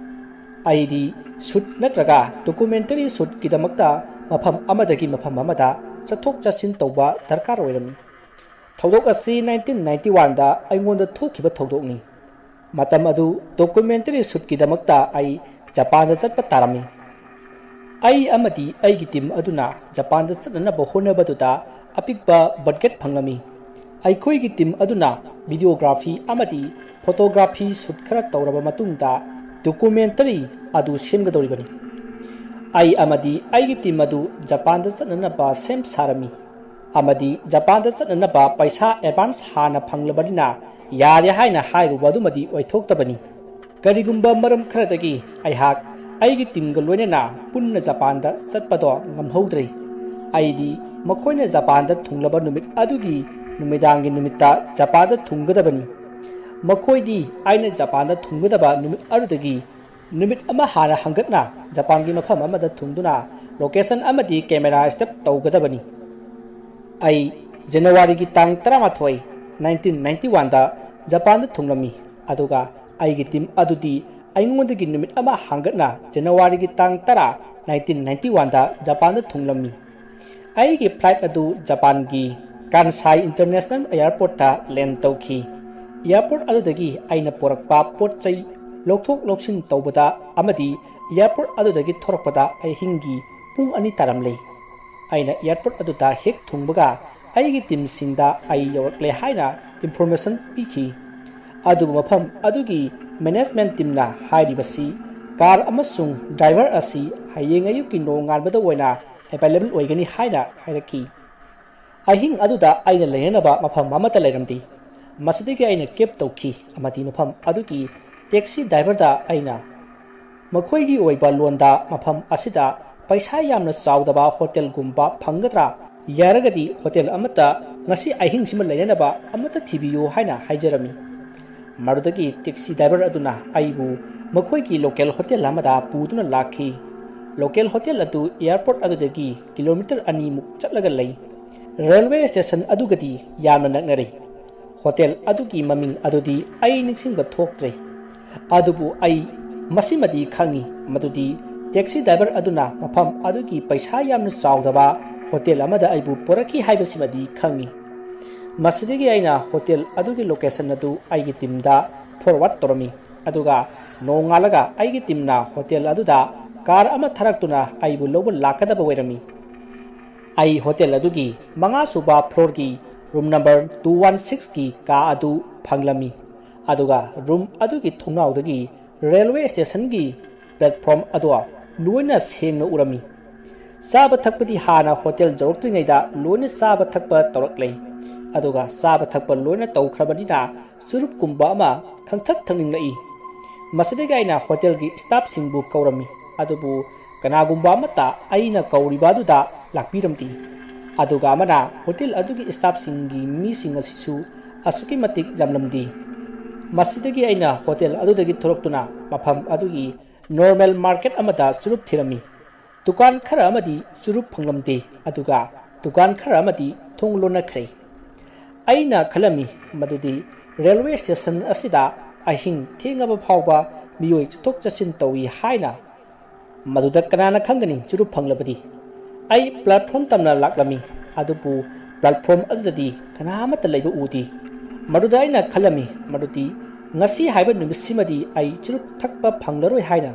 ꯑꯩꯗꯤ ꯁꯨꯠ ꯅꯠꯇ꯭ꯔꯒ ꯗꯣꯀꯨꯃꯦꯟꯇꯔꯤ ꯁꯨꯠꯀꯤꯗꯃꯛꯇ ꯃꯐꯝ ꯑꯃꯗꯒꯤ ꯃꯐꯝ ꯑꯃꯗ ꯆꯠꯊꯣꯛ ꯆꯠꯁꯤꯟ ꯇꯧꯕ ꯗꯔꯀꯥꯔ ꯑꯣꯏꯔꯝꯃꯤ꯫ ꯊꯧꯗꯣꯛ ꯑꯁꯤ ꯅꯥꯏꯟꯇꯤꯟ ꯅꯥꯏꯟꯇꯤ ꯋꯥꯟꯗ ꯑꯩꯉꯣꯟꯗ ꯊꯣꯛꯈꯤꯕ ꯊꯧꯗꯣꯛꯅꯤ꯫ ꯃꯇꯝ ꯑꯗꯨ ꯗꯣꯀꯨꯃꯦꯟꯇꯔꯤ ꯁꯨꯠꯀꯤꯗꯃꯛꯇ ꯑꯩ ꯖꯄꯥꯟꯗ ꯆꯠꯄ ꯇꯥꯔꯝꯃꯤ꯫ ꯑꯩ ꯑꯃꯗꯤ ꯑꯩꯒꯤ ꯇꯤꯝ ꯑꯗꯨꯅ ꯖꯄꯥꯟꯗ ꯆꯠꯅꯅꯕ ꯍꯣꯠꯅꯕꯗꯨꯗ ꯑꯄꯤꯛꯄ ꯕꯖꯦꯠ ꯐꯪꯂꯝꯃꯤ꯫ ꯑꯩꯈꯣꯏꯒꯤ ꯇꯤꯝ ꯑꯗꯨꯅ ꯚꯤꯗꯤꯑꯣꯒ꯭ꯔꯥꯐꯤ ꯑꯃꯗꯤ ꯐꯣꯇꯣꯒ꯭ꯔꯥꯐꯤ ꯁꯨꯠ ꯈꯔ ꯇꯧꯔꯕ ꯃꯇꯨꯡꯗ ꯗꯣꯀꯨꯃꯦꯟꯇꯔꯤ ꯑꯗꯨ ꯁꯦꯝꯒꯗꯧꯔꯤꯕꯅꯤ꯫ ꯑꯩ ꯑꯃꯗꯤ ꯑꯩꯒꯤ ꯇꯤꯝ ꯑꯗꯨ ꯖꯄꯥꯟꯗ ꯆꯠꯅꯅꯕ ꯁꯦꯝ ꯁꯥꯔꯝꯃꯤ ꯑꯃꯗꯤ ꯖꯄꯥꯟꯗ ꯆꯠꯅꯅꯕ ꯄꯩꯁꯥ ꯑꯦꯗꯚꯥꯟꯁ ꯍꯥꯟꯅ ꯐꯪꯂꯕꯅꯤꯅ ꯌꯥꯔꯦ ꯍꯥꯏꯅ ꯍꯥꯏꯔꯨꯕ ꯑꯗꯨꯃꯗꯤ ꯑꯣꯏꯊꯣꯛꯇꯕꯅꯤ꯫ ꯀꯔꯤꯒꯨꯝꯕ ꯃꯔꯝ ꯈꯔꯗꯒꯤ ꯑꯩꯍꯥꯛ ꯑꯩꯒꯤ ꯇꯤꯝꯒ ꯂꯣꯏꯅꯅ ꯄꯨꯟꯅ ꯖꯄꯥꯟꯗ ꯆꯠꯄꯗꯣ ꯉꯝꯍꯧꯗ꯭ꯔꯦ꯫ ꯑꯩꯗꯤ ꯃꯈꯣꯏꯅ ꯖꯄꯥꯟꯗ ꯊꯨꯡꯂꯕ ꯅꯨꯃꯤꯠ ꯑꯗꯨꯒꯤ ꯅꯨꯃꯤꯗꯥꯡꯒꯤ ꯅꯨꯃꯤꯠꯇ ꯖꯄꯥꯟꯗ ꯊꯨꯡꯒꯗꯕꯅꯤ꯫ ꯃꯈꯣꯏꯗꯤ ꯑꯩꯅ ꯖꯄꯥꯟꯗ ꯊꯨꯡꯒꯗꯕ ꯅꯨꯃꯤꯠ ꯑꯗꯨꯗꯒꯤ ꯅꯨꯃꯤꯠ ꯑꯃ ꯍꯥꯟꯅ ꯍꯪꯒꯠꯅ ꯖꯄꯥꯟꯒꯤ ꯃꯐꯝ ꯑꯃꯗ ꯊꯨꯡꯗꯨꯅ ꯂꯣꯀꯦꯁꯟ ꯑꯃꯗꯤ ꯀꯦꯃꯦꯔꯥ ꯁ꯭ꯇꯦꯞ ꯇꯧꯒꯗꯕꯅꯤ꯫ ꯑꯩ ꯖꯅꯋꯥꯔꯤꯒꯤ ꯇꯥꯡ ꯇꯔꯥꯃꯥꯊꯣꯏ, ꯅꯥꯏꯟꯇꯤꯟ ꯅꯥꯏꯟꯇꯤ ꯋꯥꯟꯗ ꯖꯄꯥꯟꯗ ꯊꯨꯡꯂꯝꯃꯤ, ꯑꯗꯨꯒ ꯑꯩꯒꯤ ꯇꯤꯝ ꯑꯗꯨꯗꯤ ꯑꯩꯉꯣꯟꯗꯒꯤ ꯅꯨꯃꯤꯠ ꯑꯃ ꯍꯥꯡꯒꯠꯅ ꯖꯅꯋꯥꯔꯤꯒꯤ ꯇꯥꯡ ꯇꯔꯥ, ꯅꯥꯏꯟꯇꯤꯟ ꯅꯥꯏꯟꯇꯤ ꯋꯥꯟꯗ ꯖꯄꯥꯟꯗ ꯊꯨꯡꯂꯝꯃꯤ꯫ ꯑꯩꯒꯤ ꯐ꯭ꯂꯥꯏꯠ ꯑꯗꯨ ꯖꯄꯥꯟꯒꯤ ꯀꯥꯟꯁꯥꯏ ꯏꯟꯇꯔꯅꯦꯁꯅꯦꯜ ꯑꯦꯌꯔꯄꯣꯔꯠꯇ ꯂꯦꯟ ꯇꯧꯈꯤ꯫ ꯑꯦꯌꯔꯄꯣꯔꯠ ꯑꯗꯨꯗꯒꯤ ꯑꯩꯅ ꯄꯨꯔꯛꯄ ꯄꯣꯠ ꯆꯩ ꯂꯧꯊꯣꯛ ꯂꯧꯁꯤꯟ ꯇꯧꯕꯗ ꯑꯃꯗꯤ ꯑꯦꯌꯔꯄꯣꯔꯠ ꯑꯗꯨꯗꯒꯤ ꯊꯣꯔꯛꯄꯗ ꯑꯍꯤꯡꯒꯤ ꯄꯨꯡ ꯑꯅꯤ ꯇꯥꯔꯝꯂꯦ꯫ ꯑꯩꯅ ꯑꯦꯌꯔꯄꯣꯔꯠ ꯑꯗꯨꯗ ꯍꯦꯛ ꯊꯨꯡꯕꯒ ꯑꯩꯒꯤ ꯇꯤꯝꯁꯤꯡꯗ ꯑꯩ ꯌꯧꯔꯛꯂꯦ ꯍꯥꯏꯅ ꯏꯟꯐꯣꯔꯃꯦꯁꯟ ꯄꯤꯈꯤ꯫ ꯑꯗꯨꯕꯨ ꯃꯐꯝ ꯑꯗꯨꯒꯤ ꯃꯦꯅꯦꯖꯃꯦꯟꯠ ꯇꯤꯝꯅ ꯍꯥꯏꯔꯤꯕꯁꯤ ꯀꯥꯔ ꯑꯃꯁꯨꯡ ꯗ꯭ꯔꯥꯏꯚꯔ ꯑꯁꯤ ꯍꯌꯦꯡ ꯑꯌꯨꯛꯀꯤ ꯅꯣꯡꯉꯥꯟꯕꯗ ꯑꯣꯏꯅ ꯑꯦꯚꯥꯏꯂꯦꯕꯜ ꯑꯣꯏꯒꯅꯤ ꯍꯥꯏꯅ ꯍꯥꯏꯔꯛꯈꯤ꯫ ꯑꯍꯤꯡ ꯑꯗꯨꯗ ꯑꯩꯅ ꯂꯩꯅꯅꯕ ꯃꯐꯝ ꯑꯃꯠꯇ ꯂꯩꯔꯝꯗꯦ꯫ ꯃꯁꯤꯗꯒꯤ ꯑꯩꯅ ꯀꯦꯕ ꯇꯧꯈꯤ ꯑꯃꯗꯤ ꯃꯐꯝ ꯑꯗꯨꯒꯤ ꯇꯦꯛꯁꯤ ꯗ꯭ꯔꯥꯏꯚꯔꯗ ꯑꯩꯅ ꯃꯈꯣꯏꯒꯤ ꯑꯣꯏꯕ ꯂꯣꯟꯗ ꯃꯐꯝ ꯑꯁꯤꯗ ꯄꯩꯁꯥ ꯌꯥꯝꯅ ꯆꯥꯎꯗꯕ ꯍꯣꯇꯦꯜꯒꯨꯝꯕ ꯐꯪꯒꯗ꯭ꯔꯥ? ꯌꯥꯔꯒꯗꯤ ꯍꯣꯇꯦꯜ ꯑꯃꯠꯇ ꯉꯁꯤ ꯑꯍꯤꯡꯁꯤꯃ ꯂꯩꯅꯅꯕ ꯑꯃꯠꯇ ꯊꯤꯕꯤꯌꯨ ꯍꯥꯏꯅ ꯍꯥꯏꯖꯔꯝꯃꯤ꯫ ꯃꯗꯨꯗꯒꯤ ꯇꯦꯛꯁꯤ ꯗ꯭ꯔꯥꯏꯚꯔ ꯑꯗꯨꯅ ꯑꯩꯕꯨ ꯃꯈꯣꯏꯒꯤ ꯂꯣꯀꯦꯜ ꯍꯣꯇꯦꯜ ꯑꯃꯗ ꯄꯨꯗꯨꯅ ꯂꯥꯛꯈꯤ꯫ ꯂꯣꯀꯦꯜ ꯍꯣꯇꯦꯜ ꯑꯗꯨ ꯑꯦꯌꯔꯄꯣꯔꯠ ꯑꯗꯨꯗꯒꯤ ꯀꯤꯂꯣꯃꯤꯇꯔ ꯑꯅꯤꯃꯨꯛ ꯆꯠꯂꯒ ꯂꯩ꯫ ꯔꯦꯜꯋꯦ ꯁ꯭ꯇꯦꯁꯟ ꯑꯗꯨꯒꯗꯤ ꯌꯥꯝꯅ ꯅꯛꯅꯔꯦ꯫ ꯍꯣꯇꯦꯜ ꯑꯗꯨꯒꯤ ꯃꯃꯤꯡ ꯑꯗꯨꯗꯤ ꯑꯩ ꯅꯤꯡꯁꯤꯡꯕ ꯊꯣꯛꯇ꯭ꯔꯦ꯫ ꯑꯗꯨꯕꯨ ꯑꯩ ꯃꯁꯤꯃꯗꯤ ꯈꯪꯏ, ꯃꯗꯨꯗꯤ ꯇꯦꯛꯁꯤ ꯗ꯭ꯔꯥꯏꯚꯔ ꯑꯗꯨꯅ ꯃꯐꯝ ꯑꯗꯨꯒꯤ ꯄꯩꯁꯥ ꯌꯥꯝꯅ ꯆꯥꯎꯗꯕ ꯍꯣꯇꯦꯜ ꯑꯃꯗ ꯑꯩꯕꯨ ꯄꯨꯔꯛꯈꯤ ꯍꯥꯏꯕꯁꯤꯃꯗꯤ ꯈꯪꯏ꯫ ꯃꯁꯤꯗꯒꯤ ꯑꯩꯅ ꯍꯣꯇꯦꯜ ꯑꯗꯨꯒꯤ ꯂꯣꯀꯦꯁꯟ ꯑꯗꯨ ꯑꯩꯒꯤ ꯇꯤꯝꯗ ꯐꯣꯔꯋꯥꯔꯗ ꯇꯧꯔꯝꯃꯤ, ꯑꯗꯨꯒ ꯅꯣꯡꯉꯥꯜꯂꯒ ꯑꯩꯒꯤ ꯇꯤꯝꯅ ꯍꯣꯇꯦꯜ ꯑꯗꯨꯗ ꯀꯥꯔ ꯑꯃ ꯊꯥꯔꯛꯇꯨꯅ ꯑꯩꯕꯨ ꯂꯧꯕ ꯂꯥꯛꯀꯗꯕ ꯑꯣꯏꯔꯝꯃꯤ꯫ ꯑꯩ ꯍꯣꯇꯦꯜ ꯑꯗꯨꯒꯤ ꯃꯉꯥ ꯁꯨꯕ ꯐ꯭ꯂꯣꯔꯒꯤ ꯔꯨꯝ ꯅꯝꯕꯔ ꯇꯨ ꯋꯥꯟ ꯁꯤꯛꯁꯀꯤ ꯀꯥ ꯑꯗꯨ ꯐꯪꯂꯝꯃꯤ, ꯑꯗꯨꯒ ꯔꯨꯝ ꯑꯗꯨꯒꯤ ꯊꯣꯡꯅꯥꯎꯗꯒꯤ ꯔꯦꯜꯋꯦ ꯁ꯭ꯇꯦꯁꯟꯒꯤ ꯄ꯭ꯂꯦꯠꯐꯣꯔꯝ ꯑꯗꯨ ꯂꯣꯏꯅ ꯁꯦꯡꯅ ꯎꯔꯝꯃꯤ꯫ ꯆꯥꯕ ꯊꯛꯄꯗꯤ ꯍꯥꯟꯅ ꯍꯣꯇꯦꯜ ꯌꯧꯔꯛꯇ꯭ꯔꯤꯉꯩꯗ ꯂꯣꯏꯅ ꯆꯥꯕ ꯊꯛꯄ ꯇꯧꯔꯛꯂꯦ, ꯑꯗꯨꯒ ꯆꯥꯕ ꯊꯛꯄ ꯂꯣꯏꯅ ꯇꯧꯈ꯭ꯔꯕꯅꯤꯅ ꯆꯨꯔꯨꯞꯀꯨꯝꯕ ꯑꯃ ꯈꯪꯊꯛ ꯊꯛꯅꯤꯡꯂꯛꯏ꯫ ꯃꯁꯤꯗꯒꯤ ꯑꯩꯅ ꯍꯣꯇꯦꯜꯒꯤ ꯁ꯭ꯇꯥꯐꯁꯤꯡꯕꯨ ꯀꯧꯔꯝꯃꯤ, ꯑꯗꯨꯕꯨ ꯀꯅꯥꯒꯨꯝꯕ ꯑꯃꯠꯇ ꯑꯩꯅ ꯀꯧꯔꯤꯕ ꯑꯗꯨꯗ ꯂꯥꯛꯄꯤꯔꯝꯗꯦ꯫ ꯑꯗꯨꯒ ꯑꯃꯅ ꯍꯣꯇꯦꯜ ꯑꯗꯨꯒꯤ ꯁ꯭ꯇꯥꯐꯁꯤꯡꯒꯤ ꯃꯤꯁꯤꯡ ꯑꯁꯤꯁꯨ ꯑꯁꯨꯛꯀꯤ ꯃꯇꯤꯛ ꯌꯥꯝꯂꯝꯗꯦ꯫ ꯃꯁꯤꯗꯒꯤ ꯑꯩꯅ ꯍꯣꯇꯦꯜ ꯑꯗꯨꯗꯒꯤ ꯊꯣꯔꯛꯇꯨꯅ ꯃꯐꯝ ꯑꯗꯨꯒꯤ ꯅꯣꯔꯃꯦꯜ ꯃꯥꯔꯀꯦꯠ ꯑꯃꯗ ꯆꯨꯔꯨꯞ ꯊꯤꯔꯝꯃꯤ꯫ ꯗꯨꯀꯥꯟ ꯈꯔ ꯑꯃꯗꯤ ꯆꯨꯔꯨꯞ ꯐꯪꯂꯝꯗꯦ, ꯑꯗꯨꯒ ꯗꯨꯀꯥꯟ ꯈꯔ ꯑꯃꯗꯤ ꯊꯣꯡ ꯂꯣꯟꯅꯈ꯭ꯔꯦ꯫ ꯑꯩꯅ ꯈꯜꯂꯝꯃꯤ ꯃꯗꯨꯗꯤ ꯔꯦꯜꯋꯦ ꯁ꯭ꯇꯦꯁꯟ ꯑꯁꯤꯗ ꯑꯍꯤꯡ ꯊꯦꯡꯉꯕ ꯐꯥꯎꯕ ꯃꯤꯑꯣꯏ ꯆꯠꯊꯣꯛ ꯆꯠꯁꯤꯟ ꯇꯧꯏ ꯍꯥꯏꯅ꯫ ꯃꯗꯨꯗ ꯀꯅꯥꯅ ꯈꯪꯒꯅꯤ ꯆꯨꯔꯨꯞ ꯐꯪꯂꯕꯗꯤ? ꯑꯩ ꯄ꯭ꯂꯦꯠꯐꯣꯝ ꯇꯝꯅ ꯂꯥꯛꯂꯝꯃꯤ, ꯑꯗꯨꯕꯨ ꯄ꯭ꯂꯦꯠꯐꯣꯝ ꯑꯗꯨꯗꯗꯤ ꯀꯅꯥ ꯑꯃꯠꯇ ꯂꯩꯕ ꯎꯗꯦ꯫ ꯃꯗꯨꯗ ꯑꯩꯅ ꯈꯜꯂꯝꯃꯤ ꯃꯗꯨꯗꯤ ꯉꯁꯤ ꯍꯥꯏꯕ ꯅꯨꯃꯤꯠꯁꯤꯃꯗꯤ ꯑꯩ ꯆꯨꯔꯨꯞ ꯊꯛꯄ ꯐꯪꯂꯔꯣꯏ ꯍꯥꯏꯅ꯫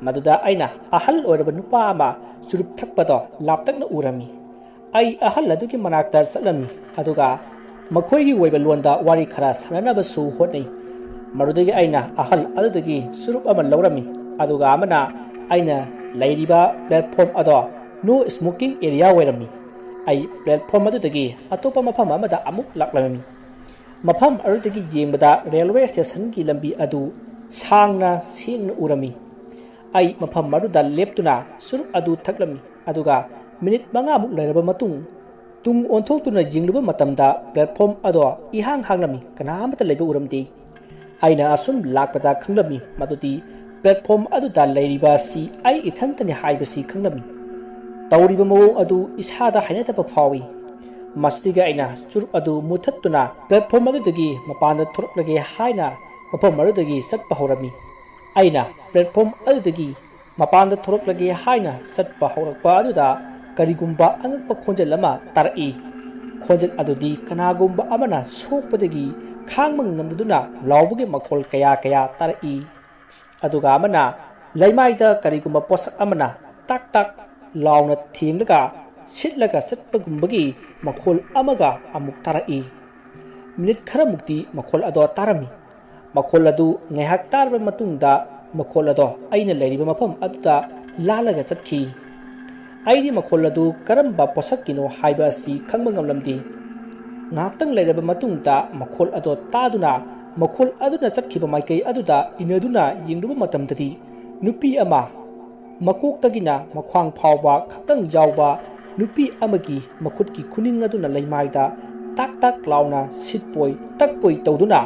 ꯃꯗꯨꯗ ꯑꯩꯅ ꯑꯍꯜ ꯑꯣꯏꯔꯕ ꯅꯨꯄꯥ ꯑꯃ ꯆꯨꯔꯨꯞ ꯊꯛꯄꯗꯣ ꯂꯥꯞꯇꯛꯅ ꯎꯔꯝꯃꯤ꯫ ꯑꯩ ꯑꯍꯜ ꯑꯗꯨꯒꯤ ꯃꯅꯥꯛꯇ ꯆꯠꯂꯝꯃꯤ, ꯑꯗꯨꯒ ꯃꯈꯣꯏꯒꯤ ꯑꯣꯏꯕ ꯂꯣꯟꯗ ꯋꯥꯔꯤ ꯈꯔ ꯁꯥꯟꯅꯅꯕꯁꯨ ꯍꯣꯠꯅꯩ꯫ ꯃꯗꯨꯗꯒꯤ ꯑꯩꯅ ꯑꯍꯜ ꯑꯗꯨꯗꯒꯤ ꯆꯨꯔꯨꯞ ꯑꯃ ꯂꯧꯔꯝꯃꯤ, ꯑꯗꯨꯒ ꯑꯃꯅ ꯑꯩꯅ ꯂꯩꯔꯤꯕ ꯄ꯭ꯂꯦꯠꯐꯣꯝ ꯑꯗꯣ ꯅꯣ ꯁ꯭ꯃꯣꯀꯤꯡ ꯑꯦꯔꯤꯌꯥ ꯑꯣꯏꯔꯝꯃꯤ꯫ ꯑꯩ ꯄ꯭ꯂꯦꯠꯐꯣꯝ ꯑꯗꯨꯗꯒꯤ ꯑꯇꯣꯞꯄ ꯃꯐꯝ ꯑꯃꯗ ꯑꯃꯨꯛ ꯂꯥꯛꯂꯝꯃꯤ꯫ ꯃꯐꯝ ꯑꯗꯨꯗꯒꯤ ꯌꯦꯡꯕꯗ ꯔꯦꯜꯋꯦ ꯁ꯭ꯇꯦꯁꯟꯒꯤ ꯂꯝꯕꯤ ꯑꯗꯨ ꯁꯥꯡꯅ ꯁꯦꯡꯅ ꯎꯔꯝꯃꯤ꯫ ꯑꯩ ꯃꯐꯝ ꯑꯗꯨꯗ ꯂꯦꯞꯇꯨꯅ ꯆꯨꯔꯨꯞ ꯑꯗꯨ ꯊꯛꯂꯝꯃꯤ, ꯑꯗꯨꯒ ꯃꯤꯅꯤꯠ ꯃꯉꯥꯃꯨꯛ ꯂꯩꯔꯕ ꯃꯇꯨꯡ, ꯇꯨꯡ ꯑꯣꯟꯊꯣꯛꯇꯨꯅ ꯌꯦꯡꯂꯨꯕ ꯃꯇꯝꯗ ꯄ꯭ꯂꯦꯠꯐꯣꯝ ꯑꯗꯣ ꯏꯍꯥꯡ ꯍꯥꯡꯂꯝꯃꯤ, ꯀꯅꯥ ꯑꯃꯠꯇ ꯂꯩꯕ ꯎꯔꯝꯗꯦ꯫ ꯑꯩꯅ ꯑꯁꯨꯝ ꯂꯥꯛꯄꯗ ꯈꯪꯂꯝꯃꯤ ꯃꯗꯨꯗꯤ ꯄ꯭ꯂꯦꯠꯐꯣꯝ ꯑꯗꯨꯗ ꯂꯩꯔꯤꯕ ꯑꯁꯤ ꯑꯩ ꯏꯊꯟꯇꯅꯤ ꯍꯥꯏꯕꯁꯤ ꯈꯪꯂꯝꯃꯤ꯫ ꯇꯧꯔꯤꯕ ꯃꯑꯣꯡ ꯑꯗꯨ ꯏꯁꯥꯗ ꯍꯩꯅꯗꯕ ꯐꯥꯎꯏ꯫ ꯃꯁꯤꯗꯒꯤ ꯑꯩꯅ ꯆꯨꯔꯨꯞ ꯑꯗꯨ ꯃꯨꯊꯠꯇꯨꯅ platform ꯑꯗꯨꯗꯒꯤ ꯃꯄꯥꯟꯗ ꯊꯣꯔꯛꯂꯒꯦ ꯍꯥꯏꯅ ꯃꯐꯝ ꯑꯗꯨꯗꯒꯤ ꯆꯠꯄ ꯍꯧꯔꯝꯃꯤ꯫ ꯑꯩꯅ platform ꯑꯗꯨꯗꯒꯤ ꯃꯄꯥꯟꯗ ꯊꯣꯔꯛꯂꯒꯦ ꯍꯥꯏꯅ ꯆꯠꯄ ꯍꯧꯔꯛꯄ ꯑꯗꯨꯗ ꯀꯔꯤꯒꯨꯝꯕ ꯑꯉꯛꯄ ꯈꯣꯟꯖꯦꯜ ꯑꯃ ꯇꯥꯔꯛꯏ꯫ ꯈꯣꯟꯖꯦꯜ ꯑꯗꯨꯗꯤ ꯀꯅꯥꯒꯨꯝꯕ ꯑꯃꯅ ꯁꯣꯛꯄꯗꯒꯤ ꯈꯥꯡꯕ ꯉꯝꯗꯗꯨꯅ ꯂꯥꯎꯕꯒꯤ ꯃꯈꯣꯜ ꯀꯌꯥ ꯀꯌꯥ ꯇꯥꯔꯛꯏ꯫ ꯑꯗꯨꯒ ꯑꯃꯅ ꯂꯩꯃꯥꯏꯗ ꯀꯔꯤꯒꯨꯝꯕ ꯄꯣꯠꯁꯛ ꯑꯃꯅ ꯇꯥꯛ ꯇꯥꯛ ꯂꯥꯎꯅ ꯊꯦꯡꯂꯒ ꯁꯤꯠꯂꯒ ꯆꯠꯄꯒꯨꯝꯕꯒꯤ ꯃꯈꯣꯜ ꯑꯃꯒ ꯑꯃꯨꯛ ꯇꯥꯔꯛꯏ꯫ ꯃꯤꯅꯤꯠ ꯈꯔꯃꯨꯛꯇꯤ ꯃꯈꯣꯜ ꯑꯗꯣ ꯇꯥꯔꯝꯃꯤ꯫ ꯃꯈꯣꯜ ꯑꯗꯨ ꯉꯥꯏꯍꯥꯛ ꯇꯥꯔꯕ ꯃꯇꯨꯡꯗ ꯃꯈꯣꯜ ꯑꯗꯣ ꯑꯩꯅ ꯂꯩꯔꯤꯕ ꯃꯐꯝ ꯑꯗꯨꯗ ꯂꯥꯜꯂꯒ ꯆꯠꯈꯤ꯫ ꯑꯩꯗꯤ ꯃꯈꯣꯜ ꯑꯗꯨ ꯀꯔꯝꯕ ꯄꯣꯠꯁꯛꯀꯤꯅꯣ ꯍꯥꯏꯕ ꯑꯁꯤ ꯈꯪꯕ ꯉꯝꯂꯝꯗꯦ꯫ ꯉꯥꯏꯍꯥꯛꯇꯪ ꯂꯩꯔꯕ ꯃꯇꯨꯡꯗ ꯃꯈꯣꯜ ꯑꯗꯣ ꯇꯥꯗꯨꯅ ꯃꯈꯣꯜ ꯑꯗꯨꯅ ꯆꯠꯈꯤꯕ ꯃꯥꯏꯀꯩ ꯑꯗꯨꯗ ꯏꯟꯅꯗꯨꯅ ꯌꯦꯡꯂꯨꯕ ꯃꯇꯝꯗꯗꯤ ꯅꯨꯄꯤ ꯑꯃ ꯃꯀꯣꯛꯇꯒꯤꯅ ꯃꯈ꯭ꯋꯥꯡ ꯐꯥꯎꯕ ꯈꯛꯇꯪ ꯌꯥꯎꯕ ꯅꯨꯄꯤ ꯑꯃꯒꯤ ꯃꯈꯨꯠꯀꯤ ꯈꯨꯅꯤꯡ ꯑꯗꯨꯅ ꯂꯩꯃꯥꯏꯗ ꯇꯥꯛ ꯇꯥꯛ ꯂꯥꯎꯅ ꯁꯤꯠꯄꯣꯏ ꯇꯛꯄꯣꯏ ꯇꯧꯗꯨꯅ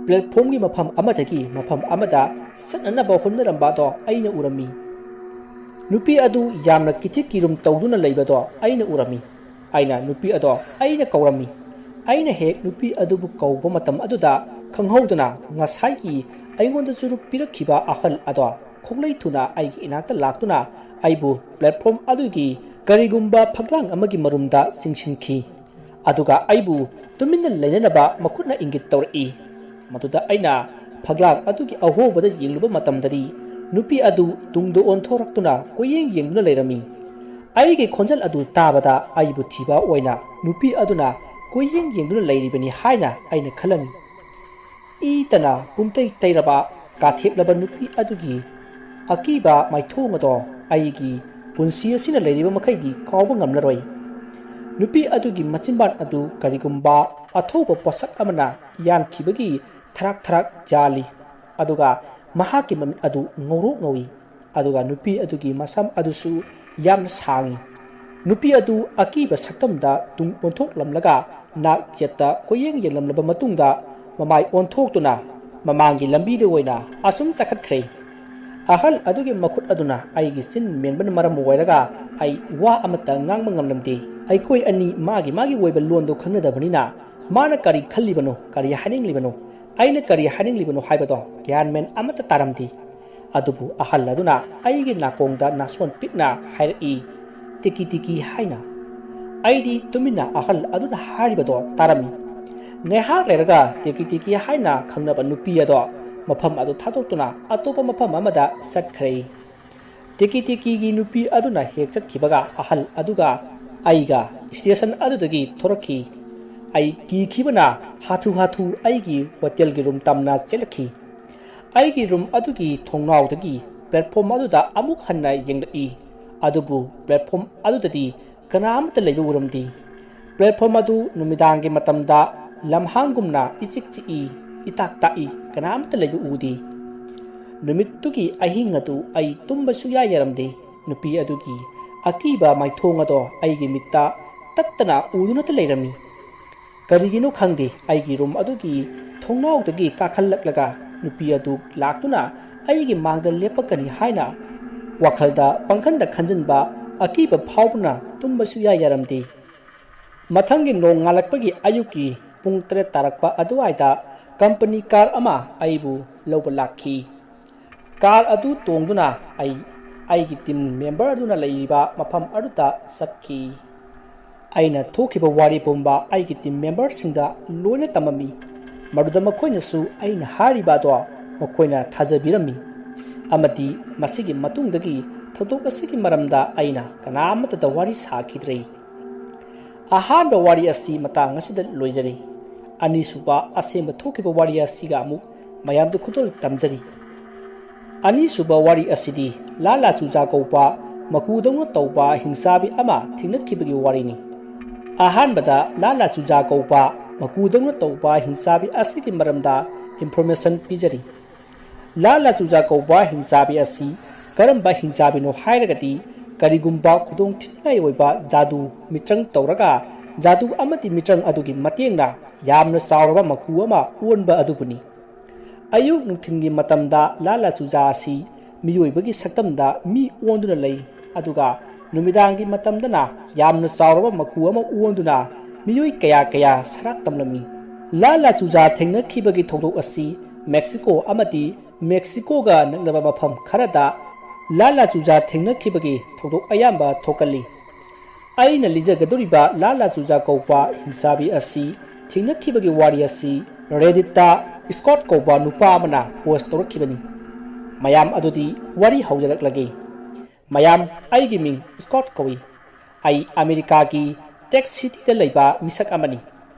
platformꯒꯤ ꯃꯐꯝ ꯑꯃꯗꯒꯤ ꯃꯐꯝ ꯑꯃꯗ ꯆꯠꯅꯅꯕ ꯍꯣꯠꯅꯔꯝꯕ ꯑꯗꯣ ꯑꯩꯅ ꯎꯔꯝꯃꯤ꯫ ꯅꯨꯄꯤ ꯑꯗꯨ ꯌꯥꯝꯅ ꯀꯤꯊꯤ ꯀꯤꯔꯨꯝ ꯇꯧꯗꯨꯅ ꯂꯩꯕꯗꯣ ꯑꯩꯅ ꯎꯔꯝꯃꯤ꯫ ꯑꯩꯅ ꯅꯨꯄꯤ ꯑꯗꯣ ꯑꯩꯅ ꯀꯧꯔꯝꯃꯤ꯫ ꯑꯩꯅ ꯍꯦꯛ ꯅꯨꯄꯤ ꯑꯗꯨꯕꯨ ꯀꯧꯕ ꯃꯇꯝ ꯑꯗꯨꯗ ꯈꯪꯍꯧꯗꯅ ꯉꯁꯥꯏꯒꯤ ꯑꯩꯉꯣꯟꯗ ꯆꯨꯔꯨꯞ ꯄꯤꯔꯛꯈꯤꯕ ꯑꯍꯜ ꯑꯗꯣ ꯈꯣꯡꯂꯩ ꯊꯨꯅ ꯑꯩꯒꯤ ꯏꯅꯥꯛꯇ ꯂꯥꯛꯇꯨꯅ ꯑꯩꯕꯨ platform ꯑꯗꯨꯒꯤ ꯀꯔꯤꯒꯨꯝꯕ ꯐꯛꯂꯥꯡ ꯑꯃꯒꯤ ꯃꯔꯨꯝꯗ ꯆꯤꯡꯁꯤꯟꯈꯤ꯫ ꯑꯗꯨꯒ ꯑꯩꯕꯨ ꯇꯨꯃꯤꯟꯅ ꯂꯩꯅꯅꯕ ꯃꯈꯨꯠꯅ ꯏꯪꯒꯤꯠ ꯇꯧꯔꯛꯏ꯫ ꯃꯗꯨꯗ ꯑꯩꯅ ꯐꯛꯂꯥꯡ ꯑꯗꯨꯒꯤ ꯑꯍꯣꯕꯗ ꯌꯦꯡꯂꯨꯕ ꯃꯇꯝꯗꯗꯤ ꯅꯨꯄꯤ ꯑꯗꯨ ꯇꯨꯡꯗ ꯑꯣꯟꯊꯣꯔꯛꯇꯨꯅ ꯀꯣꯏꯌꯦꯡ ꯌꯦꯡꯗꯨꯅ ꯂꯩꯔꯝꯃꯤ꯫ ꯑꯩꯒꯤ ꯈꯣꯟꯖꯦꯜ ꯑꯗꯨ ꯇꯥꯕꯗ ꯑꯩꯕꯨ ꯊꯤꯕ ꯑꯣꯏꯅ ꯅꯨꯄꯤ ꯑꯗꯨꯅ ꯀꯣꯏꯌꯦꯡ ꯌꯦꯡꯗꯨꯅ ꯂꯩꯔꯤꯕꯅꯤ ꯍꯥꯏꯅ ꯑꯩꯅ ꯈꯜꯂꯝꯃꯤ꯫ ꯏꯇꯅ ꯄꯨꯝꯇꯩ ꯇꯩꯔꯕ ꯀꯥꯊꯦꯛꯂꯕ ꯅꯨꯄꯤ ꯑꯗꯨꯒꯤ ꯑꯀꯤꯕ ꯃꯥꯏꯊꯣꯡ ꯑꯗꯣ ꯑꯩꯒꯤ ꯄꯨꯟꯁꯤ ꯑꯁꯤꯅ ꯂꯩꯔꯤꯕ ꯃꯈꯩꯗꯤ ꯀꯥꯎꯕ ꯉꯝꯂꯔꯣꯏ꯫ ꯅꯨꯄꯤ ꯑꯗꯨꯒꯤ ꯃꯆꯤꯟꯕꯥꯟ ꯑꯗꯨ ꯀꯔꯤꯒꯨꯝꯕ ꯑꯊꯧꯕ ꯄꯣꯠꯁꯛ ꯑꯃꯅ ꯌꯥꯟꯈꯤꯕꯒꯤ ꯊꯔꯥꯛ ꯊꯔꯥꯛ ꯌꯥꯜꯂꯤ, ꯑꯗꯨꯒ ꯃꯍꯥꯛꯀꯤ ꯃꯃꯤꯠ ꯑꯗꯨ ꯉꯧꯔꯣꯛ ꯉꯧꯏ꯫ ꯑꯗꯨꯒ ꯅꯨꯄꯤ ꯑꯗꯨꯒꯤ ꯃꯁꯝ ꯑꯗꯨꯁꯨ ꯌꯥꯝꯅ ꯁꯥꯡꯏ꯫ ꯅꯨꯄꯤ ꯑꯗꯨ ꯑꯀꯤꯕ ꯁꯛꯇꯝꯗ ꯇꯨꯡ ꯑꯣꯟꯊꯣꯛꯂꯝꯂꯒ ꯅꯥꯛ ꯌꯦꯠꯇ ꯀꯣꯏꯌꯦꯡ ꯌꯦꯡꯂꯝꯂꯕ ꯃꯇꯨꯡꯗ ꯃꯃꯥꯏ ꯑꯣꯟꯊꯣꯛꯇꯨꯅ ꯃꯃꯥꯡꯒꯤ ꯂꯝꯕꯤꯗ ꯑꯣꯏꯅ ꯑꯁꯨꯝ ꯆꯠꯈꯠꯈ꯭ꯔꯦ꯫ ꯑꯍꯜ ꯑꯗꯨꯒꯤ ꯃꯈꯨꯠ ꯑꯗꯨꯅ ꯑꯩꯒꯤ ꯆꯤꯟ ꯃꯦꯟꯕꯅ ꯃꯔꯝ ꯑꯣꯏꯔꯒ ꯑꯩ ꯋꯥ ꯑꯃꯠꯇ ꯉꯥꯡꯕ ꯉꯝꯂꯝꯗꯦ꯫ ꯑꯩꯈꯣꯏ ꯑꯅꯤ ꯃꯥꯒꯤ ꯃꯥꯒꯤ ꯑꯣꯏꯕ ꯂꯣꯟꯗꯣ ꯈꯪꯅꯗꯕꯅꯤꯅ, ꯃꯥꯅ ꯀꯔꯤ ꯈꯜꯂꯤꯕꯅꯣ, ꯀꯔꯤ ꯍꯥꯏꯅꯤꯡꯂꯤꯕꯅꯣ, ꯑꯩꯅ ꯀꯔꯤ ꯍꯥꯏꯅꯤꯡꯂꯤꯕꯅꯣ ꯍꯥꯏꯕꯗꯣ ꯒ꯭ꯌꯥꯟ ꯃꯦꯟ ꯑꯃꯠꯇ ꯇꯥꯔꯝꯗꯦ꯫ ꯑꯗꯨꯕꯨ ꯑꯍꯜ ꯑꯗꯨꯅ ꯑꯩꯒꯤ ꯅꯥꯀꯣꯡꯗ ꯅꯥꯁꯣꯟ ꯄꯤꯛꯅ ꯍꯥꯏꯔꯛꯏ, "ꯇꯤꯀꯤ ꯇꯤꯀꯤ" ꯍꯥꯏꯅ꯫ ꯑꯩꯗꯤ ꯇꯨꯃꯤꯟꯅ ꯑꯍꯜ ꯑꯗꯨꯅ ꯍꯥꯏꯔꯤꯕꯗꯣ ꯇꯥꯔꯝꯃꯤ꯫ ꯉꯥꯏꯍꯥꯛ ꯂꯩꯔꯒ ꯇꯤꯀꯤ ꯇꯤꯀꯤ ꯍꯥꯏꯅ ꯈꯪꯅꯕ ꯅꯨꯄꯤ ꯑꯗꯣ ꯃꯐꯝ ꯑꯗꯨ ꯊꯥꯗꯣꯛꯇꯨꯅ ꯑꯇꯣꯞꯄ ꯃꯐꯝ ꯑꯃꯗ ꯆꯠꯈ꯭ꯔꯦ꯫ ꯇꯤꯀꯤ ꯇꯤꯀꯤꯒꯤ ꯅꯨꯄꯤ ꯑꯗꯨꯅ ꯍꯦꯛ ꯆꯠꯈꯤꯕꯒ ꯑꯍꯜ ꯑꯗꯨꯒ ꯑꯩꯒ ꯁ꯭ꯇꯦꯁꯟ ꯑꯗꯨꯗꯒꯤ ꯊꯣꯔꯛꯈꯤ꯫ ꯑꯩ ꯀꯤꯈꯤꯕꯅ ꯍꯥꯊꯨ ꯍꯥꯊꯨ ꯑꯩꯒꯤ ꯍꯣꯇꯦꯜꯒꯤ ꯔꯨꯝ ꯇꯝꯅ ꯆꯦꯜꯂꯛꯈꯤ꯫ ꯑꯩꯒꯤ ꯔꯨꯝ ꯑꯗꯨꯒꯤ ꯊꯣꯡꯅꯥꯎꯗꯒꯤ ꯄ꯭ꯂꯦꯠꯐꯣꯝ ꯑꯗꯨꯗ ꯑꯃꯨꯛ ꯍꯟꯅ ꯌꯦꯡꯂꯛꯏ꯫ ꯑꯗꯨꯕꯨ ꯄ꯭ꯂꯦꯠꯐꯣꯝ ꯑꯗꯨꯗꯗꯤ ꯀꯅꯥ ꯑꯃꯠꯇ ꯂꯩꯕ ꯎꯔꯝꯗꯦ꯫ ꯄ꯭ꯂꯦꯠꯐꯣꯝ ꯑꯗꯨ ꯅꯨꯃꯤꯗꯥꯡꯒꯤ ꯃꯇꯝꯗ ꯂꯝꯍꯥꯡꯒꯨꯝꯅ ꯏꯆꯤꯛ ꯆꯤꯛꯏ, ꯏꯇꯥꯛ ꯇꯥꯛꯏ, ꯀꯅꯥ ꯑꯃꯠꯇ ꯂꯩꯕ ꯎꯗꯦ꯫ ꯅꯨꯃꯤꯠꯇꯨꯒꯤ ꯑꯍꯤꯡ ꯑꯗꯨ ꯑꯩ ꯇꯨꯝꯕ ꯁꯨꯌꯥ ꯌꯥꯔꯝꯗꯦ꯫ ꯅꯨꯄꯤ ꯑꯗꯨꯒꯤ ꯑꯀꯤꯕ ꯃꯥꯏꯊꯣꯡ ꯑꯗꯣ ꯑꯩꯒꯤ ꯃꯤꯠꯇ ꯇꯠꯇꯅ ꯎꯗꯨꯅꯇ ꯂꯩꯔꯝꯃꯤ꯫ ꯀꯔꯤꯒꯤꯅꯣ ꯈꯪꯗꯦ, ꯑꯩꯒꯤ ꯔꯨꯝ ꯑꯗꯨꯒꯤ ꯊꯣꯡꯅꯥꯎꯗꯒꯤ ꯀꯥꯈꯠꯂꯛꯂꯒ ꯅꯨꯄꯤ ꯑꯗꯨ ꯂꯥꯛꯇꯨꯅ ꯑꯩꯒꯤ ꯃꯥꯡꯗ ꯂꯦꯞꯄꯛꯀꯅꯤ ꯍꯥꯏꯅ ꯋꯥꯈꯜꯗ ꯄꯪꯈꯟꯗ ꯈꯟꯖꯤꯟꯕ ꯑꯀꯤꯕ ꯐꯥꯎꯕꯅ ꯇꯨꯝꯕ ꯁꯨꯌꯥ ꯌꯥꯔꯝꯗꯦ꯫ ꯃꯊꯪꯒꯤ ꯅꯣꯡꯉꯥꯜꯂꯛꯄꯒꯤ ꯑꯌꯨꯛꯀꯤ ꯄꯨꯡ ꯇꯔꯦꯠ ꯇꯥꯔꯛꯄ ꯑꯗꯨꯋꯥꯏꯗ ꯀꯝꯄꯅꯤ ꯀꯥꯔ ꯑꯃ ꯑꯩꯕꯨ ꯂꯧꯕ ꯂꯥꯛꯈꯤ꯫ ꯀꯥꯔ ꯑꯗꯨ ꯇꯣꯡꯗꯨꯅ ꯑꯩ ꯑꯩꯒꯤ ꯇꯤꯝ ꯃꯦꯝꯕꯔ ꯑꯗꯨꯅ ꯂꯩꯔꯤꯕ ꯃꯐꯝ ꯑꯗꯨꯗ ꯆꯠꯈꯤ꯫ ꯑꯩꯅ ꯊꯣꯛꯈꯤꯕ ꯋꯥꯔꯤ ꯄꯨꯝꯕ ꯑꯩꯒꯤ ꯇꯤꯝ ꯃꯦꯝꯕꯔꯁꯤꯡꯗ ꯂꯣꯏꯅ ꯇꯝꯃꯝꯃꯤ꯫ ꯃꯗꯨꯗ ꯃꯈꯣꯏꯅꯁꯨ ꯑꯩꯅ ꯍꯥꯏꯔꯤꯕ ꯑꯗꯣ ꯃꯈꯣꯏꯅ ꯊꯥꯖꯕꯤꯔꯝꯃꯤ꯫ ꯑꯃꯗꯤ ꯃꯁꯤꯒꯤ ꯃꯇꯨꯡꯗꯒꯤ ꯊꯧꯗꯣꯛ ꯑꯁꯤꯒꯤ ꯃꯔꯝꯗ ꯑꯩꯅ ꯀꯅꯥ ꯑꯃꯠꯇꯗ ꯋꯥꯔꯤ ꯁꯥꯈꯤꯗ꯭ꯔꯦ꯫ ꯑꯍꯥꯟꯕ ꯋꯥꯔꯤ ꯑꯁꯤ ꯃꯇꯥꯡ ꯑꯁꯤꯗ ꯂꯣꯏꯖꯔꯦ꯫ ꯑꯅꯤꯁꯨꯕ ꯑꯁꯦꯡꯕ ꯊꯣꯛꯈꯤꯕ ꯋꯥꯔꯤ ꯑꯁꯤꯒ ꯑꯃꯨꯛ ꯃꯌꯥꯝꯗ ꯈꯨꯗꯣꯜ ꯇꯝꯖꯔꯤ꯫ ꯑꯅꯤꯁꯨꯕ ꯋꯥꯔꯤ ꯑꯁꯤꯗꯤ ꯂꯥꯂꯥ ꯆꯨꯖꯥ ꯀꯧꯕ ꯃꯀꯨꯗꯧꯅ ꯇꯧꯕ ꯍꯤꯡꯆꯥꯕꯤ ꯑꯃ ꯊꯦꯡꯅꯈꯤꯕꯒꯤ ꯋꯥꯔꯤꯅꯤ꯫ ꯑꯍꯥꯟꯕꯗ ꯂꯥꯂꯥ ꯆꯨꯖꯥ ꯀꯧꯕ ꯃꯀꯨꯗꯧꯅ ꯇꯧꯕ ꯍꯤꯡꯆꯥꯕꯤ ꯑꯁꯤꯒꯤ ꯃꯔꯝꯗ information ꯄꯤꯖꯔꯤ꯫ ꯂꯥꯂꯥ ꯆꯨꯖꯥ ꯀꯧꯕ ꯍꯤꯡꯆꯥꯕꯤ ꯑꯁꯤ ꯀꯔꯝꯕ ꯍꯤꯡꯆꯥꯕꯤꯅꯣ ꯍꯥꯏꯔꯒꯗꯤ, ꯀꯔꯤꯒꯨꯝꯕ ꯈꯨꯗꯣꯡ ꯊꯤꯅꯤꯡꯉꯥꯏ ꯑꯣꯏꯕ ꯖꯥꯗꯨ ꯃꯤꯇ꯭ꯔꯪ ꯇꯧꯔꯒ, ꯖꯥꯗꯨ ꯑꯃꯗꯤ ꯃꯤꯇ꯭ꯔꯪ ꯑꯗꯨꯒꯤ ꯃꯇꯦꯡꯅ ꯌꯥꯝꯅ ꯆꯥꯎꯔꯕ ꯃꯀꯨ ꯑꯃ ꯑꯣꯟꯕ ꯑꯗꯨꯕꯨꯅꯤ꯫ ꯑꯌꯨꯛ ꯅꯨꯡꯊꯤꯜꯒꯤ ꯃꯇꯝꯗ ꯂꯥꯂꯥ ꯆꯨꯖꯥ ꯑꯁꯤ ꯃꯤꯑꯣꯏꯕꯒꯤ ꯁꯛꯇꯝꯗ ꯃꯤ ꯑꯣꯟꯗꯨꯅ ꯂꯩ, ꯑꯗꯨꯒ ꯅꯨꯃꯤꯗꯥꯡꯒꯤ ꯃꯇꯝꯗꯅ ꯌꯥꯝꯅ ꯆꯥꯎꯔꯕ ꯃꯀꯨ ꯑꯃ ꯑꯣꯟꯗꯨꯅ ꯃꯤꯑꯣꯏ ꯀꯌꯥ ꯀꯌꯥ ꯁꯔꯥꯛ ꯇꯝꯂꯝꯃꯤ꯫ ꯂꯥꯜꯂꯥ ꯆꯨꯖꯥ ꯊꯦꯡꯅꯈꯤꯕꯒꯤ ꯊꯧꯗꯣꯛ ꯑꯁꯤ ꯃꯦꯛꯁꯤꯀꯣ ꯑꯃꯗꯤ ꯃꯦꯛꯁꯤꯀꯣꯒ ꯅꯛꯅꯕ ꯃꯐꯝ ꯈꯔꯗ ꯂꯥꯜꯂꯥ ꯆꯨꯖꯥ ꯊꯦꯡꯅꯈꯤꯕꯒꯤ ꯊꯧꯗꯣꯛ ꯑꯌꯥꯝꯕ ꯊꯣꯛꯀꯜꯂꯤ꯫ ꯑꯩꯅ ꯂꯤꯖꯒꯗꯧꯔꯤꯕ ꯂꯥꯜꯂꯥ ꯆꯨꯖꯥ ꯀꯧꯕ ꯍꯤꯡꯆꯥꯕꯤ ꯑꯁꯤ ꯊꯦꯡꯅꯈꯤꯕꯒꯤ ꯋꯥꯔꯤ ꯑꯁꯤ Redditꯇ ꯁ꯭ꯀꯣꯠ ꯀꯧꯕ ꯅꯨꯄꯥ ꯑꯃꯅ ꯄꯣꯁ ꯇꯧꯔꯛꯈꯤꯕꯅꯤ꯫ ꯃꯌꯥꯝ ꯑꯗꯨꯗꯤ ꯋꯥꯔꯤ ꯍꯧꯖꯔꯛꯂꯒꯦ꯫ ꯃꯌꯥꯝ, ꯑꯩꯒꯤ ꯃꯤꯡ ꯁ꯭ꯀꯣꯠ ꯀꯧꯏ꯫ ꯑꯩ ꯑꯃꯦꯔꯤꯀꯥꯒꯤ ꯇꯦꯛꯁ ꯁꯤꯇꯤꯗ ꯂꯩꯕ ꯃꯤꯁꯛ ꯑꯃꯅꯤ꯫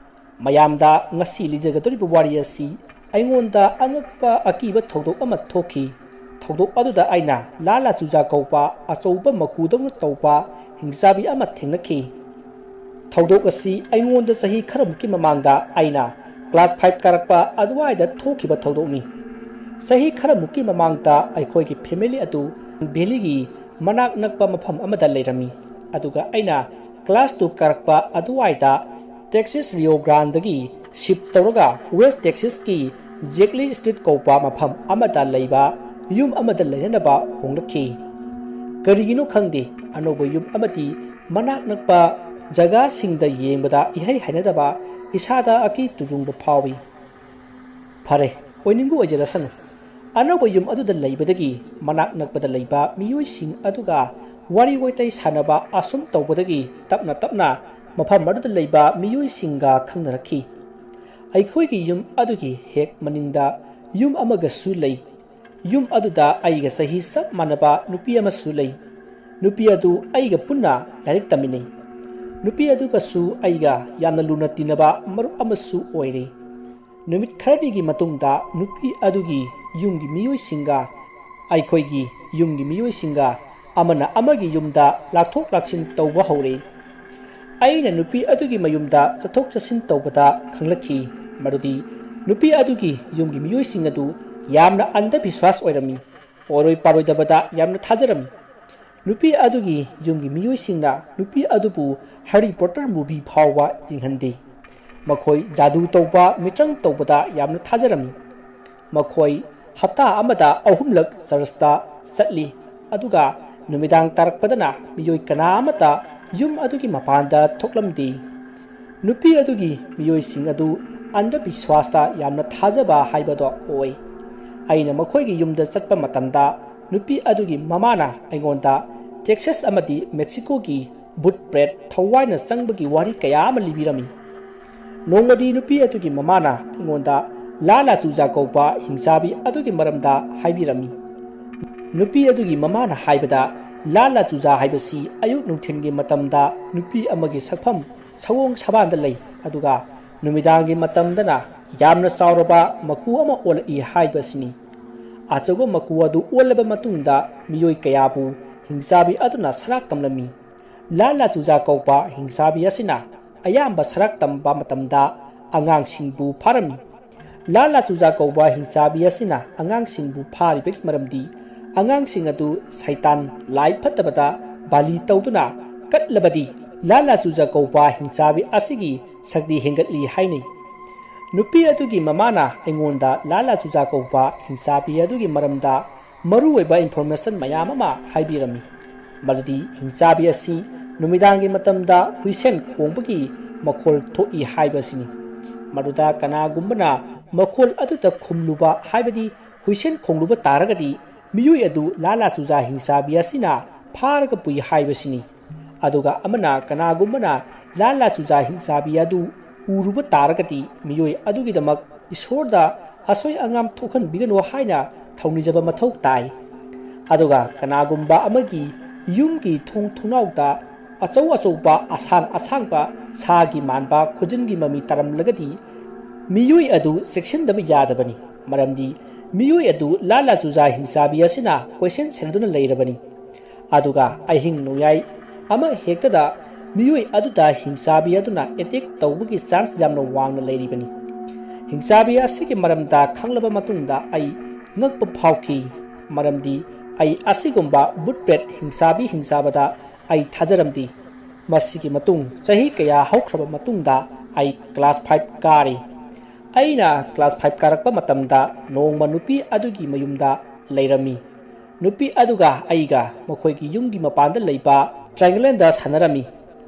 ꯃꯌꯥꯝꯗ ꯉꯁꯤ ꯂꯤꯖꯒꯗꯧꯔꯤꯕ ꯋꯥꯔꯤ ꯑꯁꯤ ꯑꯩꯉꯣꯟꯗ ꯑꯉꯛꯄ ꯑꯀꯤꯕ ꯊꯧꯗꯣꯛ ꯑꯃ ꯊꯣꯛꯈꯤ꯫ ꯊꯧꯗꯣꯛ ꯑꯗꯨꯗ ꯑꯩꯅ ꯂꯥꯜꯂꯥ ꯆꯨꯖꯥ ꯀꯧꯕ ꯑꯆꯧꯕ ꯃꯀꯨꯗꯧꯅ ꯇꯧꯕ ꯍꯤꯡꯆꯥꯕꯤ ꯑꯃ ꯊꯦꯡꯅꯈꯤ꯫ ꯊꯧꯗꯣꯛ ꯑꯁꯤ ꯑꯩꯉꯣꯟꯗ ꯆꯍꯤ ꯈꯔꯃꯨꯛꯀꯤ ꯃꯃꯥꯡꯗ ꯑꯩꯅ ꯀ꯭ꯂꯥꯁ ꯐꯥꯏꯚ ꯀꯥꯔꯛꯄ ꯑꯗꯨꯋꯥꯏꯗ ꯊꯣꯛꯈꯤꯕ ꯊꯧꯗꯣꯛꯅꯤ꯫ ꯆꯍꯤ ꯈꯔꯃꯨꯛꯀꯤ ꯃꯃꯥꯡꯗ ꯑꯩꯈꯣꯏꯒꯤ ꯐꯦꯃꯤꯂꯤ ꯑꯗꯨ ꯚꯦꯂꯤꯒꯤ ꯃꯅꯥꯛ ꯅꯛꯄ ꯃꯐꯝ ꯑꯃꯗ ꯂꯩꯔꯝꯃꯤ꯫ ꯑꯗꯨꯒ ꯑꯩꯅ ꯀ꯭ꯂꯥꯁ ꯇꯨ ꯀꯥꯔꯛꯄ ꯑꯗꯨꯋꯥꯏꯗ ꯇꯦꯛꯁꯤꯁ ꯔꯤꯑꯣ ꯒ꯭ꯔꯥꯟꯗꯒꯤ ꯁꯤꯞ ꯇꯧꯔꯒ ꯋꯦꯁ ꯇꯦꯛꯁꯤꯁꯀꯤ ꯖꯦꯛꯂꯤ ꯁ꯭ꯇ꯭ꯔꯤꯠ ꯀꯧꯕ ꯃꯐꯝ ꯑꯃꯗ ꯂꯩꯕ ꯌꯨꯝ ꯑꯃꯗ ꯂꯩꯅꯅꯕ ꯍꯣꯡꯂꯛꯈꯤ꯫ ꯀꯔꯤꯒꯤꯅꯣ ꯈꯪꯗꯦ, ꯑꯅꯧꯕ ꯌꯨꯝ ꯑꯃꯗꯤ ꯃꯅꯥꯛ ꯅꯛꯄ ꯖꯒꯥꯁꯤꯡꯗ ꯌꯦꯡꯕꯗ ꯏꯍꯩ ꯍꯩꯅꯗꯕ, ꯏꯁꯥꯗ ꯑꯀꯤ ꯇꯨꯖꯨꯡꯕ ꯐꯥꯎꯏ꯫ ꯐꯔꯦ, ꯑꯣꯏꯅꯤꯡꯕ ꯑꯣꯏꯖꯔꯁꯅꯨ꯫ ꯑꯅꯧꯕ ꯌꯨꯝ ꯑꯗꯨꯗ ꯂꯩꯕꯗꯒꯤ ꯃꯅꯥꯛ ꯅꯛꯄꯗ ꯂꯩꯕ ꯃꯤꯑꯣꯏꯁꯤꯡ ꯑꯗꯨꯒ ꯋꯥꯔꯤ ꯋꯥꯇꯥꯏ ꯁꯥꯟꯅꯕ ꯑꯁꯨꯝ ꯇꯧꯕꯗꯒꯤ ꯇꯞꯅ ꯇꯞꯅ ꯃꯐꯝ ꯑꯗꯨꯗ ꯂꯩꯕ ꯃꯤꯑꯣꯏꯁꯤꯡꯒ ꯈꯪꯅꯔꯛꯈꯤ꯫ ꯑꯩꯈꯣꯏꯒꯤ ꯌꯨꯝ ꯑꯗꯨꯒꯤ ꯍꯦꯛ ꯃꯅꯤꯡꯗ ꯌꯨꯝ ꯑꯃꯒꯁꯨ ꯂꯩ꯫ ꯌꯨꯝ ꯑꯗꯨꯗ ꯑꯩꯒ ꯆꯍꯤ ꯆꯞ ꯃꯥꯟꯅꯕ ꯅꯨꯄꯤ ꯑꯃꯁꯨ ꯂꯩ꯫ ꯅꯨꯄꯤ ꯑꯗꯨ ꯑꯩꯒ ꯄꯨꯟꯅ ꯂꯥꯏꯔꯤꯛ ꯇꯝꯃꯤꯟꯅꯩ꯫ ꯅꯨꯄꯤ ꯑꯗꯨꯒꯁꯨ ꯑꯩꯒ ꯌꯥꯝꯅ ꯂꯨꯅ ꯇꯤꯟꯅꯕ ꯃꯔꯨꯞ ꯑꯃꯁꯨ ꯑꯣꯏꯔꯦ꯫ ꯅꯨꯃꯤꯠ ꯈꯔꯅꯤꯒꯤ ꯃꯇꯨꯡꯗ ꯅꯨꯄꯤ ꯑꯗꯨꯒꯤ ꯌꯨꯝꯒꯤ ꯃꯤꯑꯣꯏꯁꯤꯡꯒ ꯑꯩꯈꯣꯏꯒꯤ ꯌꯨꯝꯒꯤ ꯃꯤꯑꯣꯏꯁꯤꯡꯒ ꯑꯃꯅ ꯑꯃꯒꯤ ꯌꯨꯝꯗ ꯂꯥꯛꯊꯣꯛ ꯂꯥꯛꯁꯤꯟ ꯇꯧꯕ ꯍꯧꯔꯦ꯫ ꯑꯩꯅ ꯅꯨꯄꯤ ꯑꯗꯨꯒꯤ ꯃꯌꯨꯝꯗ ꯆꯠꯊꯣꯛ ꯆꯠꯁꯤꯟ ꯇꯧꯕꯗ ꯈꯪꯂꯛꯈꯤ ꯃꯗꯨꯗꯤ ꯅꯨꯄꯤ ꯑꯗꯨꯒꯤ ꯌꯨꯝꯒꯤ ꯃꯤꯑꯣꯏꯁꯤꯡ ꯑꯗꯨ ꯌꯥꯝꯅ ꯑꯟꯙꯕꯤꯁ꯭ꯋꯥꯁ ꯑꯣꯏꯔꯝꯃꯤ꯫ ꯑꯣꯏꯔꯣꯏ ꯄꯥꯔꯣꯏꯗꯕꯗ ꯌꯥꯝꯅ ꯊꯥꯖꯔꯝꯃꯤ꯫ ꯅꯨꯄꯤ ꯑꯗꯨꯒꯤ ꯌꯨꯝꯒꯤ ꯃꯤꯑꯣꯏꯁꯤꯡꯅ ꯅꯨꯄꯤ ꯑꯗꯨꯕꯨ ꯍꯦꯔꯤ ꯄꯣꯇꯔ ꯃꯨꯚꯤ ꯐꯥꯎꯕ ꯌꯦꯡꯍꯟꯗꯦ꯫ ꯃꯈꯣꯏ ꯖꯥꯗꯨ ꯇꯧꯕ, ꯃꯤꯇ꯭ꯔꯪ ꯇꯧꯕꯗ ꯌꯥꯝꯅ ꯊꯥꯖꯔꯝꯃꯤ꯫ ꯃꯈꯣꯏ ꯍꯞꯇꯥ ꯑꯃꯗ ꯑꯍꯨꯝꯂꯛ ꯆꯔꯆꯇ ꯆꯠꯂꯤ, ꯑꯗꯨꯒ ꯅꯨꯃꯤꯗꯥꯡ ꯇꯥꯔꯛꯄꯗꯅ ꯃꯤꯑꯣꯏ ꯀꯅꯥ ꯑꯃꯠꯇ ꯌꯨꯝ ꯑꯗꯨꯒꯤ ꯃꯄꯥꯟꯗ ꯊꯣꯛꯂꯝꯗꯦ꯫ ꯅꯨꯄꯤ ꯑꯗꯨꯒꯤ ꯃꯤꯑꯣꯏꯁꯤꯡ ꯑꯗꯨ ꯑꯟꯙꯕꯤꯁ꯭ꯋꯥꯁꯇ ꯌꯥꯝꯅ ꯊꯥꯖꯕ ꯍꯥꯏꯕꯗꯣ ꯑꯣꯏ꯫ ꯑꯩꯅ ꯃꯈꯣꯏꯒꯤ ꯌꯨꯝꯗ ꯆꯠꯄ ꯃꯇꯝꯗ ꯅꯨꯄꯤ ꯑꯗꯨꯒꯤ ꯃꯃꯥꯅ ꯑꯩꯉꯣꯟꯗ ꯇꯦꯛꯁꯥꯁ ꯑꯃꯗꯤ ꯃꯦꯛꯁꯤꯀꯣꯒꯤ ꯚꯨꯠ ꯄ꯭ꯔꯦꯠ ꯊꯋꯥꯏꯅ ꯆꯪꯕꯒꯤ ꯋꯥꯔꯤ ꯀꯌꯥ ꯑꯃ ꯂꯤꯕꯤꯔꯝꯃꯤ꯫ ꯅꯣꯡꯃꯗꯤ ꯅꯨꯄꯤ ꯑꯗꯨꯒꯤ ꯃꯃꯥꯅ ꯑꯩꯉꯣꯟꯗ ꯂꯥ ꯂꯥꯆꯨꯖꯥ ꯀꯧꯕ ꯍꯤꯡꯆꯥꯕꯤ ꯑꯗꯨꯒꯤ ꯃꯔꯝꯗ ꯍꯥꯏꯕꯤꯔꯝꯃꯤ꯫ ꯅꯨꯄꯤ ꯑꯗꯨꯒꯤ ꯃꯃꯥꯅ ꯍꯥꯏꯕꯗ, ꯂꯥ ꯂꯥꯆꯨꯖꯥ ꯍꯥꯏꯕꯁꯤ ꯑꯌꯨꯛ ꯅꯨꯡꯊꯤꯜꯒꯤ ꯃꯇꯝꯗ ꯅꯨꯄꯤ ꯑꯃꯒꯤ ꯁꯛꯐꯝ ꯁꯑꯣꯡ ꯁꯥꯕꯥꯟꯗ ꯂꯩ, ꯑꯗꯨꯒ ꯅꯨꯃꯤꯗꯥꯡꯒꯤ ꯃꯇꯝꯗꯅ ꯌꯥꯝꯅ ꯆꯥꯎꯔꯕ ꯃꯀꯨ ꯑꯃ ꯑꯣꯜꯂꯛꯏ ꯍꯥꯏꯕꯁꯤꯅꯤ꯫ ꯑꯆꯧꯕ ꯃꯀꯨ ꯑꯗꯨ ꯑꯣꯜꯂꯕ ꯃꯇꯨꯡꯗ ꯃꯤꯑꯣꯏ ꯀꯌꯥꯕꯨ ꯍꯤꯡꯆꯥꯕꯤ ꯑꯗꯨꯅ ꯁꯔꯥꯛ ꯇꯝꯂꯝꯃꯤ꯫ ꯂꯥ ꯂꯥꯆꯨꯖꯥ ꯀꯧꯕ ꯍꯤꯡꯆꯥꯕꯤ ꯑꯁꯤꯅ ꯑꯌꯥꯝꯕ ꯁꯔꯥꯛ ꯇꯝꯕ ꯃꯇꯝꯗ ꯑꯉꯥꯡꯁꯤꯡꯕꯨ ꯐꯥꯔꯝꯃꯤ꯫ ꯂꯥ ꯂꯥꯆꯨꯖꯥ ꯀꯧꯕ ꯍꯤꯡꯆꯥꯕꯤ ꯑꯁꯤꯅ ꯑꯉꯥꯡꯁꯤꯡꯕꯨ ꯐꯥꯔꯤꯕꯒꯤ ꯃꯔꯝꯗꯤ ꯑꯉꯥꯡꯁꯤꯡ ꯑꯗꯨ ꯁꯩꯇꯥꯟ ꯂꯥꯏ ꯐꯠꯇꯕꯗ ꯕꯥꯂꯤ ꯇꯧꯗꯨꯅ ꯀꯠꯂꯕꯗꯤ ꯂꯥ ꯂꯥꯆꯨꯖꯥ ꯀꯧꯕ ꯍꯤꯡꯆꯥꯕꯤ ꯑꯁꯤꯒꯤ ꯁꯛꯇꯤ ꯍꯦꯟꯒꯠꯂꯤ ꯍꯥꯏꯅꯩ꯫ ꯅꯨꯄꯤ ꯑꯗꯨꯒꯤ ꯃꯃꯥꯅ ꯑꯩꯉꯣꯟꯗ ꯂꯥ ꯂꯥꯆꯨꯖꯥ ꯀꯧꯕ ꯍꯤꯡꯆꯥꯕꯤ ꯑꯗꯨꯒꯤ ꯃꯔꯝꯗ ꯃꯔꯨꯑꯣꯏꯕ ꯏꯟꯐꯣꯔꯃꯦꯁꯟ ꯃꯌꯥꯝ ꯑꯃ ꯍꯥꯏꯕꯤꯔꯝꯃꯤ, ꯃꯗꯨꯗꯤ ꯍꯤꯡꯆꯥꯕꯤ ꯑꯁꯤ ꯅꯨꯃꯤꯗꯥꯡꯒꯤ ꯃꯇꯝꯗ ꯍꯨꯏꯁꯦꯟ ꯈꯣꯡꯕꯒꯤ ꯃꯈꯣꯜ ꯊꯣꯛꯏ ꯍꯥꯏꯕꯁꯤꯅꯤ꯫ ꯃꯗꯨꯗ ꯀꯅꯥꯒꯨꯝꯕꯅ ꯃꯈꯣꯜ ꯑꯗꯨꯗ ꯈꯨꯝꯂꯨꯕ, ꯍꯥꯏꯕꯗꯤ ꯍꯨꯏꯁꯦꯟ ꯈꯣꯡꯂꯨꯕ ꯇꯥꯔꯒꯗꯤ ꯃꯤꯑꯣꯏ ꯑꯗꯨ ꯂꯥ ꯂꯥꯆꯨꯖꯥ ꯍꯤꯡꯆꯥꯕꯤ ꯑꯁꯤꯅ ꯐꯥꯔꯒ ꯄꯨꯏ ꯍꯥꯏꯕꯁꯤꯅꯤ꯫ ꯑꯗꯨꯒ ꯑꯃꯅ, ꯀꯅꯥꯒꯨꯝꯕꯅ ꯂꯥ ꯂꯥꯆꯨꯖꯥ ꯍꯤꯡꯆꯥꯕꯤ ꯑꯗꯨ ꯎꯔꯨꯕ ꯇꯥꯔꯒꯗꯤ ꯃꯤꯑꯣꯏ ꯑꯗꯨꯒꯤꯗꯃꯛ ꯏꯁꯣꯔꯗ ꯑꯁꯣꯏ ꯑꯉꯥꯝ ꯊꯣꯛꯍꯟꯕꯤꯒꯅꯨ ꯍꯥꯏꯅ ꯊꯧꯅꯤꯖꯕ ꯃꯊꯧ ꯇꯥꯏ꯫ ꯑꯗꯨꯒ ꯀꯅꯥꯒꯨꯝꯕ ꯑꯃꯒꯤ ꯌꯨꯝꯒꯤ ꯊꯣꯡ ꯊꯣꯡꯅꯥꯎꯗ ꯑꯆꯧ ꯑꯆꯧꯕ ꯑꯁꯥꯡ ꯑꯁꯥꯡꯕ ꯁꯥꯒꯤ ꯃꯥꯟꯕ ꯈꯨꯖꯤꯟꯒꯤ ꯃꯃꯤ ꯇꯥꯔꯝꯂꯒꯗꯤ ꯃꯤꯑꯣꯏ ꯑꯗꯨ ꯆꯦꯛꯁꯤꯟꯗꯕ ꯌꯥꯗꯕꯅꯤ, ꯃꯔꯝꯗꯤ ꯃꯤꯑꯣꯏ ꯑꯗꯨ ꯂꯥ ꯂꯥꯆꯨꯖꯥ ꯍꯤꯡꯆꯥꯕꯤ ꯑꯁꯤꯅ ꯀꯣꯏꯁꯦꯟ ꯁꯦꯟꯅꯗꯨꯅ ꯂꯩꯔꯕꯅꯤ꯫ ꯑꯗꯨꯒ ꯑꯍꯤꯡ ꯅꯣꯡꯌꯥꯏ ꯑꯃ ꯍꯦꯛꯇꯗ ꯃꯤꯑꯣꯏ ꯑꯗꯨꯗ ꯍꯤꯡꯆꯥꯕꯤ ꯑꯗꯨꯅ ꯑꯦꯇꯦꯛ ꯇꯧꯕꯒꯤ ꯆꯥꯟꯁ ꯌꯥꯝꯅ ꯋꯥꯡꯅ ꯂꯩꯔꯤꯕꯅꯤ꯫ ꯍꯤꯡꯆꯥꯕꯤ ꯑꯁꯤꯒꯤ ꯃꯔꯝꯗ ꯈꯪꯂꯕ ꯃꯇꯨꯡꯗ ꯑꯩ ꯉꯛꯄ ꯐꯥꯎꯈꯤ, ꯃꯔꯝꯗꯤ ꯑꯩ ꯑꯁꯤꯒꯨꯝꯕ ꯕꯨꯠ ꯄ꯭ꯔꯦꯠ ꯍꯤꯡꯆꯥꯕꯤ ꯍꯤꯡꯆꯥꯕꯗ ꯑꯩ ꯊꯥꯖꯔꯝꯗꯦ꯫ ꯃꯁꯤꯒꯤ ꯃꯇꯨꯡ ꯆꯍꯤ ꯀꯌꯥ ꯍꯧꯈ꯭ꯔꯕ ꯃꯇꯨꯡꯗ ꯑꯩ ꯀ꯭ꯂꯥꯁ ꯐꯥꯏꯚ ꯀꯥꯔꯤ꯫ ꯑꯩꯅ ꯀ꯭ꯂꯥꯁ ꯐꯥꯏꯚ ꯀꯥꯔꯛꯄ ꯃꯇꯝꯗ ꯅꯣꯡꯃ ꯅꯨꯄꯤ ꯑꯗꯨꯒꯤ ꯃꯌꯨꯝꯗ ꯂꯩꯔꯝꯃꯤ꯫ ꯅꯨꯄꯤ ꯑꯗꯨꯒ ꯑꯩꯒ ꯃꯈꯣꯏꯒꯤ ꯌꯨꯝꯒꯤ ꯃꯄꯥꯟꯗ ꯂꯩꯕ ꯇ꯭ꯔꯥꯏꯡꯒꯂꯦꯟꯗ ꯁꯥꯟꯅꯔꯝꯃꯤ꯫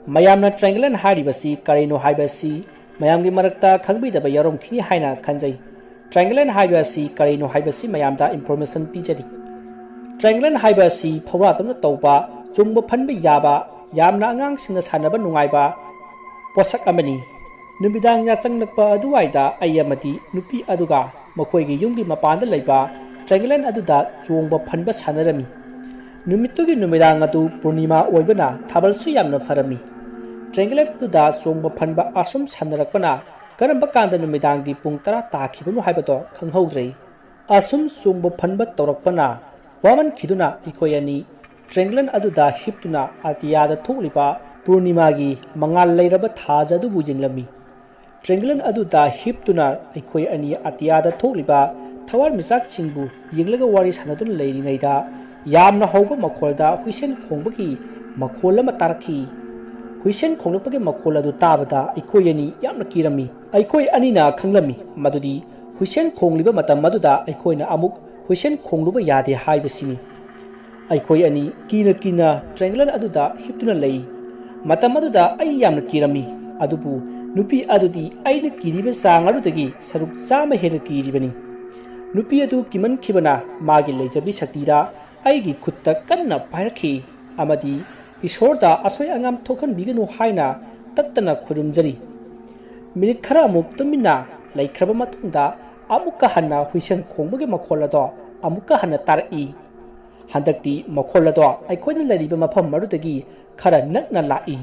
ꯃꯌꯥꯝꯅ ꯇ꯭ꯔꯥꯏꯡꯒꯂꯦꯟ ꯍꯥꯏꯔꯤꯕꯁꯤ ꯀꯔꯤꯅꯣ ꯍꯥꯏꯕꯁꯤ ꯃꯌꯥꯝꯒꯤ ꯃꯔꯛꯇ ꯈꯪꯕꯤꯗꯕ ꯌꯥꯎꯔꯝꯈꯤꯅꯤ ꯍꯥꯏꯅ ꯈꯟꯖꯩ꯫ ꯇ꯭ꯔꯥꯏꯡꯒꯂꯦꯟ ꯍꯥꯏꯕ ꯑꯁꯤ ꯀꯔꯤꯅꯣ ꯍꯥꯏꯕꯁꯤ ꯃꯌꯥꯝꯗ ꯏꯟꯐꯣꯔꯃꯦꯁꯟ ꯄꯤꯖꯔꯤ꯫ ꯇ꯭ꯔꯥꯏꯡꯒꯂꯦꯟ ꯍꯥꯏꯕ ꯑꯁꯤ ꯐꯧꯔꯥꯗꯧꯅ ꯇꯧꯕ, ꯆꯣꯡꯕ ꯐꯟꯕ ꯌꯥꯕ, ꯌꯥꯝꯅ ꯑꯉꯥꯡꯁꯤꯡꯅ ꯁꯥꯟꯅꯕ ꯅꯨꯡꯉꯥꯏꯕ ꯄꯣꯠꯁꯛ ꯑꯃꯅꯤ꯫ ꯅꯨꯃꯤꯗꯥꯡ ꯌꯥꯆꯪꯂꯛꯄ ꯑꯗꯨꯋꯥꯏꯗ ꯑꯩ ꯑꯃꯗꯤ ꯅꯨꯄꯤ ꯑꯗꯨꯒ ꯃꯈꯣꯏꯒꯤ ꯌꯨꯝꯒꯤ ꯃꯄꯥꯟꯗ ꯂꯩꯕ ꯇ꯭ꯔꯥꯏꯡꯒꯂꯦꯟ ꯑꯗꯨꯗ ꯆꯣꯡꯕ ꯐꯟꯕ ꯁꯥꯟꯅꯔꯝꯃꯤ꯫ ꯅꯨꯃꯤꯠꯇꯨꯒꯤ ꯅꯨꯃꯤꯗꯥꯡ ꯑꯗꯨ ꯄꯨꯔꯅꯤꯃꯥ ꯑꯣꯏꯕꯅ ꯊꯥꯕꯜꯁꯨ ꯌꯥꯝꯅ ꯐꯔꯝꯃꯤ꯫ ꯇ꯭ꯔꯥꯏꯡꯒꯂꯦꯟ ꯑꯗꯨꯗ ꯆꯣꯡꯕ ꯐꯟꯕ ꯑꯁꯨꯝ ꯁꯥꯟꯅꯔꯛꯄꯅ ꯀꯔꯝꯕ ꯀꯥꯟꯗ ꯅꯨꯃꯤꯗꯥꯡꯒꯤ ꯄꯨꯡ ꯇꯔꯥ ꯇꯥꯈꯤꯕꯅꯣ ꯍꯥꯏꯕꯗꯣ ꯈꯪꯍꯧꯗ꯭ꯔꯦ꯫ ꯑꯁꯨꯝ ꯆꯣꯡꯕ ꯐꯟꯕ ꯇꯧꯔꯛꯄꯅ ꯋꯥꯃꯟꯈꯤꯗꯨꯅ ꯑꯩꯈꯣꯏ ꯑꯅꯤ ꯇ꯭ꯔꯥꯏꯡꯒꯂꯦꯟ ꯑꯗꯨꯗ ꯍꯤꯞꯇꯨꯅ ꯑꯇꯤꯌꯥꯗ ꯊꯣꯛꯂꯤꯕ ꯄꯨꯔꯅꯤꯃꯥꯒꯤ ꯃꯉꯥꯜ ꯂꯩꯔꯕ ꯊꯥꯖ ꯑꯗꯨꯕꯨ ꯌꯦꯡꯂꯝꯃꯤ꯫ ꯇ꯭ꯔꯥꯏꯡꯒꯂꯦꯟ ꯑꯗꯨꯗ ꯍꯤꯞꯇꯨꯅ ꯑꯩꯈꯣꯏ ꯑꯅꯤ ꯑꯇꯤꯌꯥꯗ ꯊꯣꯛꯂꯤꯕ ꯊꯋꯥꯟꯃꯤꯆꯥꯛꯁꯤꯡꯕꯨ ꯌꯦꯡꯂꯒ ꯋꯥꯔꯤ ꯁꯥꯟꯅꯗꯨꯅ ꯂꯩꯔꯤꯉꯩꯗ ꯌꯥꯝꯅ ꯍꯧꯕ ꯃꯈꯣꯜꯗ ꯍꯨꯏꯁꯦꯟ ꯈꯣꯡꯕꯒꯤ ꯃꯈꯣꯜ ꯑꯃ ꯇꯥꯔꯛꯈꯤ꯫ ꯍꯨꯏꯁꯦꯟ ꯈꯣꯡꯂꯛꯄꯒꯤ ꯃꯈꯣꯜ ꯑꯗꯨ ꯇꯥꯕꯗ ꯑꯩꯈꯣꯏ ꯑꯅꯤ ꯌꯥꯝꯅ ꯀꯤꯔꯝꯃꯤ꯫ ꯑꯩꯈꯣꯏ ꯑꯅꯤꯅ ꯈꯪꯂꯝꯃꯤ ꯃꯗꯨꯗꯤ ꯍꯨꯏꯁꯦꯟ ꯈꯣꯡꯂꯤꯕ ꯃꯇꯝ ꯑꯗꯨꯗ ꯑꯩꯈꯣꯏꯅ ꯑꯃꯨꯛ ꯍꯨꯏꯁꯦꯟ ꯈꯣꯡꯂꯨꯕ ꯌꯥꯗꯦ ꯍꯥꯏꯕꯁꯤꯅꯤ꯫ ꯑꯩꯈꯣꯏ ꯑꯅꯤ ꯀꯤꯅ ꯀꯤꯅ ꯇ꯭ꯔꯥꯏꯡꯒꯂꯦꯟ ꯑꯗꯨꯗ ꯍꯤꯞꯇꯨꯅ ꯂꯩ꯫ ꯃꯇꯝ ꯑꯗꯨꯗ ꯑꯩ ꯌꯥꯝꯅ ꯀꯤꯔꯝꯃꯤ, ꯑꯗꯨꯕꯨ ꯅꯨꯄꯤ ꯑꯗꯨꯗꯤ ꯑꯩꯅ ꯀꯤꯔꯤꯕ ꯆꯥꯡ ꯑꯗꯨꯗꯒꯤ ꯁꯔꯨꯛ ꯆꯥꯝꯃ ꯍꯦꯟꯅ ꯀꯤꯔꯤꯕꯅꯤ꯫ ꯅꯨꯄꯤ ꯑꯗꯨ ꯀꯤꯃꯟꯈꯤꯕꯅ ꯃꯥꯒꯤ ꯂꯩꯖꯕꯤ ꯁꯛꯇꯤꯗ ꯑꯩꯒꯤ ꯈꯨꯠꯇ ꯀꯟꯅ ꯄꯥꯏꯔꯛꯈꯤ ꯑꯃꯗꯤ ꯏꯁꯣꯔꯗ ꯑꯁꯣꯏ ꯑꯉꯥꯝ ꯊꯣꯛꯍꯟꯕꯤꯒꯅꯨ ꯍꯥꯏꯅ ꯇꯠꯇꯅ ꯈꯨꯔꯨꯝꯖꯔꯤ꯫ ꯃꯤꯅꯤꯠ ꯈꯔꯃꯨꯛ ꯇꯨꯃꯤꯟꯅ ꯂꯩꯈ꯭ꯔꯕ ꯃꯇꯨꯡꯗ ꯑꯃꯨꯛꯀ ꯍꯟꯅ ꯍꯨꯏꯁꯦꯟ ꯈꯣꯡꯕꯒꯤ ꯃꯈꯣꯜ ꯑꯗꯣ ꯑꯃꯨꯛꯀ ꯍꯟꯅ ꯇꯥꯔꯛꯏ꯫ ꯍꯟꯗꯛꯇꯤ ꯃꯈꯣꯜ ꯑꯗꯣ ꯑꯩꯈꯣꯏꯅ ꯂꯩꯔꯤꯕ ꯃꯐꯝ ꯑꯗꯨꯗꯒꯤ ꯈꯔ ꯅꯛꯅ ꯂꯥꯛꯏ꯫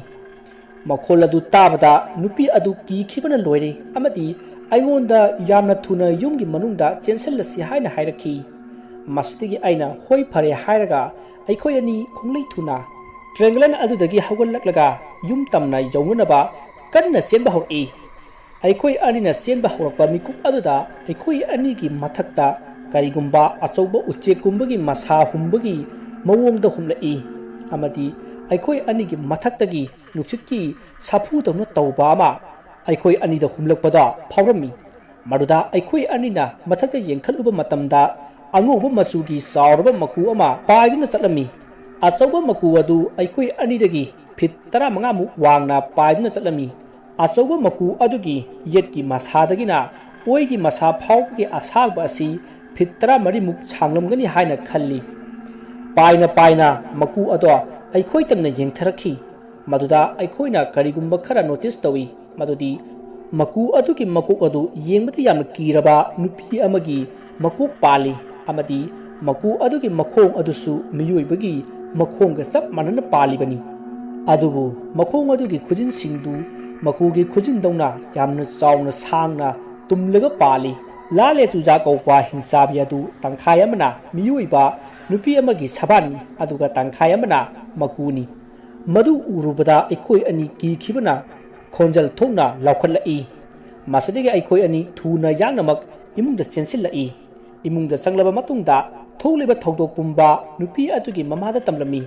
ꯃꯈꯣꯜ ꯑꯗꯨ ꯇꯥꯕꯗ ꯅꯨꯄꯤ ꯑꯗꯨ ꯀꯤꯈꯤꯕꯅ ꯂꯣꯏꯔꯦ ꯑꯃꯗꯤ ꯑꯩꯉꯣꯟꯗ ꯌꯥꯝꯅ ꯊꯨꯅ ꯌꯨꯝꯒꯤ ꯃꯅꯨꯡꯗ ꯆꯦꯟꯁꯤꯜꯂꯁꯤ ꯍꯥꯏꯅ ꯍꯥꯏꯔꯛꯈꯤ꯫ ꯃꯁꯤꯗꯒꯤ ꯑꯩꯅ "ꯍꯣꯏ, ꯐꯔꯦ" ꯍꯥꯏꯔꯒ ꯑꯩꯈꯣꯏ ꯑꯅꯤ ꯈꯣꯡꯂꯩ ꯊꯨꯅ ꯇ꯭ꯔꯦꯡꯒꯂꯟ ꯑꯗꯨꯗꯒꯤ ꯍꯧꯒꯠꯂꯛꯂꯒ ꯌꯨꯝ ꯇꯝꯅ ꯌꯧꯅꯅꯕ ꯀꯟꯅ ꯆꯦꯟꯕ ꯍꯧꯔꯛꯏ꯫ ꯑꯩꯈꯣꯏ ꯑꯅꯤꯅ ꯆꯦꯟꯕ ꯍꯧꯔꯛꯄ ꯃꯤꯀꯨꯞ ꯑꯗꯨꯗ ꯑꯩꯈꯣꯏ ꯑꯅꯤꯒꯤ ꯃꯊꯛꯇ ꯀꯔꯤꯒꯨꯝꯕ ꯑꯆꯧꯕ ꯎꯆꯦꯛꯀꯨꯝꯕꯒꯤ ꯃꯁꯥ ꯍꯨꯝꯕꯒꯤ ꯃꯑꯣꯡꯗ ꯍꯨꯝꯂꯛꯏ ꯑꯃꯗꯤ ꯑꯩꯈꯣꯏ ꯑꯅꯤꯒꯤ ꯃꯊꯛꯇꯒꯤ ꯅꯨꯡꯁꯤꯠꯀꯤ ꯁꯥꯐꯨꯗꯧꯅ ꯇꯧꯕ ꯑꯃ ꯑꯩꯈꯣꯏ ꯑꯅꯤꯗ ꯍꯨꯝꯂꯛꯄꯗ ꯐꯥꯎꯔꯝꯃꯤ꯫ ꯃꯗꯨꯗ ꯑꯩꯈꯣꯏ ꯑꯅꯤꯅ ꯃꯊꯛꯇ ꯌꯦꯡꯈꯠꯂꯨꯕ ꯃꯇꯝꯗ ꯑꯉꯧꯕ ꯃꯆꯨꯒꯤ ꯆꯥꯎꯔꯕ ꯃꯀꯨ ꯑꯃ ꯄꯥꯏꯗꯨꯅ ꯆꯠꯂꯝꯃꯤ꯫ ꯑꯆꯧꯕ ꯃꯀꯨ ꯑꯗꯨ ꯑꯩꯈꯣꯏ ꯑꯅꯤꯗꯒꯤ ꯐꯤꯠ ꯇꯔꯥꯃꯉꯥꯃꯨꯛ ꯋꯥꯡꯅ ꯄꯥꯏꯗꯨꯅ ꯆꯠꯂꯝꯃꯤ꯫ ꯑꯆꯧꯕ ꯃꯀꯨ ꯑꯗꯨꯒꯤ ꯌꯦꯠꯀꯤ ꯃꯁꯥꯗꯒꯤꯅ ꯑꯣꯏꯒꯤ ꯃꯁꯥ ꯐꯥꯎꯕꯒꯤ ꯑꯁꯥꯡꯕ ꯑꯁꯤ ꯐꯤꯠ ꯇꯔꯥꯃꯔꯤꯃꯨꯛ ꯁꯥꯡꯂꯝꯒꯅꯤ ꯍꯥꯏꯅ ꯈꯜꯂꯤ꯫ ꯄꯥꯏꯅ ꯄꯥꯏꯅ ꯃꯀꯨ ꯑꯗꯣ ꯑꯩꯈꯣꯏ ꯇꯝꯅ ꯌꯦꯡꯊꯔꯛꯈꯤ꯫ ꯃꯗꯨꯗ ꯑꯩꯈꯣꯏꯅ ꯀꯔꯤꯒꯨꯝꯕ ꯈꯔ ꯅꯣꯇꯤꯁ ꯇꯧꯏ, ꯃꯗꯨꯗꯤ ꯃꯀꯨ ꯑꯗꯨꯒꯤ ꯃꯀꯣꯛ ꯑꯗꯨ ꯌꯦꯡꯕꯗ ꯌꯥꯝꯅ ꯀꯤꯔꯕ ꯅꯨꯄꯤ ꯑꯃꯒꯤ ꯃꯀꯣꯛ ꯄꯥꯜꯂꯤ, ꯑꯃꯗꯤ ꯃꯀꯨ ꯑꯗꯨꯒꯤ ꯃꯈꯣꯡ ꯑꯗꯨꯁꯨ ꯃꯤꯑꯣꯏꯕꯒꯤ ꯃꯈꯣꯡꯒ ꯆꯞ ꯃꯥꯟꯅꯅ ꯄꯥꯜꯂꯤꯕꯅꯤ꯫ ꯑꯗꯨꯕꯨ ꯃꯈꯣꯡ ꯑꯗꯨꯒꯤ ꯈꯨꯖꯤꯟꯁꯤꯡꯗꯨ ꯃꯀꯨꯒꯤ ꯈꯨꯖꯤꯟꯗꯧꯅ ꯌꯥꯝꯅ ꯆꯥꯎꯅ ꯁꯥꯡꯅ ꯇꯨꯝꯂꯒ ꯄꯥꯜꯂꯤ꯫ ꯂꯥꯂꯦ ꯆꯨꯖꯥ ꯀꯧꯕ ꯍꯤꯡꯆꯥꯕꯤ ꯑꯗꯨ ꯇꯪꯈꯥꯏ ꯑꯃꯅ ꯃꯤꯑꯣꯏꯕ ꯅꯨꯄꯤ ꯑꯃꯒꯤ ꯁꯕꯥꯟꯅꯤ, ꯑꯗꯨꯒ ꯇꯪꯈꯥꯏ ꯑꯃꯅ ꯃꯀꯨꯅꯤ꯫ ꯃꯗꯨ ꯎꯔꯨꯕꯗ ꯑꯩꯈꯣꯏ ꯑꯅꯤ ꯀꯤꯈꯤꯕꯅ ꯈꯣꯟꯖꯦꯜ ꯊꯣꯛꯅ ꯂꯥꯎꯈꯠꯂꯛꯏ꯫ ꯃꯁꯤꯗꯒꯤ ꯑꯩꯈꯣꯏ ꯑꯅꯤ ꯊꯨꯅ ꯌꯥꯡꯅꯃꯛ ꯏꯃꯨꯡꯗ ꯆꯦꯟꯁꯤꯜꯂꯛꯏ꯫ ꯏꯃꯨꯡꯗ ꯆꯪꯂꯕ ꯃꯇꯨꯡꯗ ꯊꯣꯛꯂꯤꯕ ꯊꯧꯗꯣꯛ ꯄꯨꯝꯕ ꯅꯨꯄꯤ ꯑꯗꯨꯒꯤ ꯃꯃꯥꯗ ꯇꯝꯂꯝꯃꯤ꯫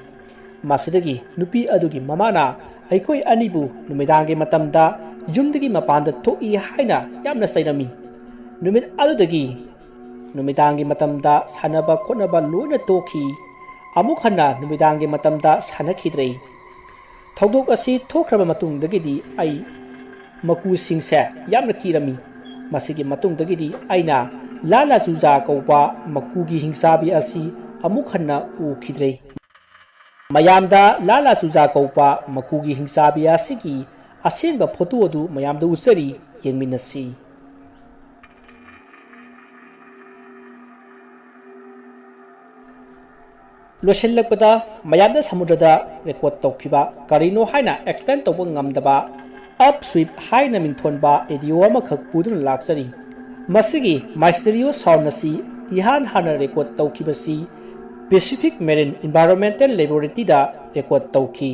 ꯃꯁꯤꯗꯒꯤ ꯅꯨꯄꯤ ꯑꯗꯨꯒꯤ ꯃꯃꯥꯅ ꯑꯩꯈꯣꯏ ꯑꯅꯤꯕꯨ ꯅꯨꯃꯤꯗꯥꯡꯒꯤ ꯃꯇꯝꯗ ꯌꯨꯝꯗꯒꯤ ꯃꯄꯥꯟꯗ ꯊꯣꯛꯏ ꯍꯥꯏꯅ ꯌꯥꯝꯅ ꯆꯩꯔꯝꯃꯤ꯫ ꯅꯨꯃꯤꯠ ꯑꯗꯨꯗꯒꯤ ꯅꯨꯃꯤꯗꯥꯡꯒꯤ ꯃꯇꯝꯗ ꯁꯥꯟꯅꯕ ꯈꯣꯠꯅꯕ ꯂꯣꯏꯅ ꯇꯣꯛꯈꯤ꯫ ꯑꯃꯨꯛ ꯍꯟꯅ ꯅꯨꯃꯤꯗꯥꯡꯒꯤ ꯃꯇꯝꯗ ꯁꯥꯟꯅꯈꯤꯗ꯭ꯔꯦ꯫ ꯊꯧꯗꯣꯛ ꯑꯁꯤ ꯊꯣꯛꯈ꯭ꯔꯕ ꯃꯇꯨꯡꯗꯒꯤꯗꯤ ꯑꯩ ꯃꯀꯨꯁꯤꯡꯁꯦ ꯌꯥꯝꯅ ꯀꯤꯔꯝꯃꯤ꯫ ꯃꯁꯤꯒꯤ ꯃꯇꯨꯡꯗꯒꯤꯗꯤ ꯑꯩꯅ ꯂꯥꯂꯥ ꯆꯨꯖꯥ ꯀꯧꯕ ꯃꯀꯨꯒꯤ ꯍꯤꯡꯆꯥꯕꯤ ꯑꯁꯤ ꯑꯃꯨꯛ ꯍꯟꯅ ꯎꯈꯤꯗ꯭ꯔꯦ꯫ ꯃꯌꯥꯝꯗ ꯂꯥꯂꯥ ꯆꯨꯖꯥ ꯀꯧꯕ ꯃꯀꯨꯒꯤ ꯍꯤꯡꯆꯥꯕꯤ ꯑꯁꯤꯒꯤ ꯑꯁꯦꯡꯕ ꯐꯣꯇꯣ ꯑꯗꯨ ꯃꯌꯥꯝꯗ ꯎꯠꯆꯔꯤ, ꯌꯦꯡꯃꯤꯟꯅꯁꯤ꯫ ꯂꯣꯏꯁꯤꯜꯂꯛꯄꯗ ꯃꯌꯥꯝꯗ ꯁꯃꯨꯗ꯭ꯔꯗ ꯔꯦꯀꯣꯔꯗ ꯇꯧꯈꯤꯕ ꯀꯔꯤꯅꯣ ꯍꯥꯏꯅ ꯑꯦꯛꯁꯄ꯭ꯂꯦꯟ ꯇꯧꯕ ꯉꯝꯗꯕ ꯑꯞ ꯁ꯭ꯋꯤꯞ ꯍꯥꯏꯅ ꯃꯤꯡꯊꯣꯟꯕ ꯑꯦꯗꯤꯑꯣ ꯑꯃꯈꯛ ꯄꯨꯗꯨꯅ ꯂꯥꯛꯆꯔꯤ꯫ ꯃꯁꯤꯒꯤ ꯃꯥꯏꯁꯇꯤꯔꯤꯌꯣ ꯁꯥꯎꯟ ꯑꯁꯤ ꯏꯍꯥꯟ ꯍꯥꯟꯅ ꯔꯦꯀꯣꯔꯗ ꯇꯧꯈꯤꯕꯁꯤ ꯄꯦꯁꯤꯐꯤꯛ ꯃꯦꯔꯤꯟ ꯏꯟꯚꯥꯏꯔꯣꯟꯃꯦꯟꯇꯦꯜ ꯂꯦꯕꯣꯔꯦꯇꯔꯤꯗ ꯔꯦꯀꯣꯔꯗ ꯇꯧꯈꯤ꯫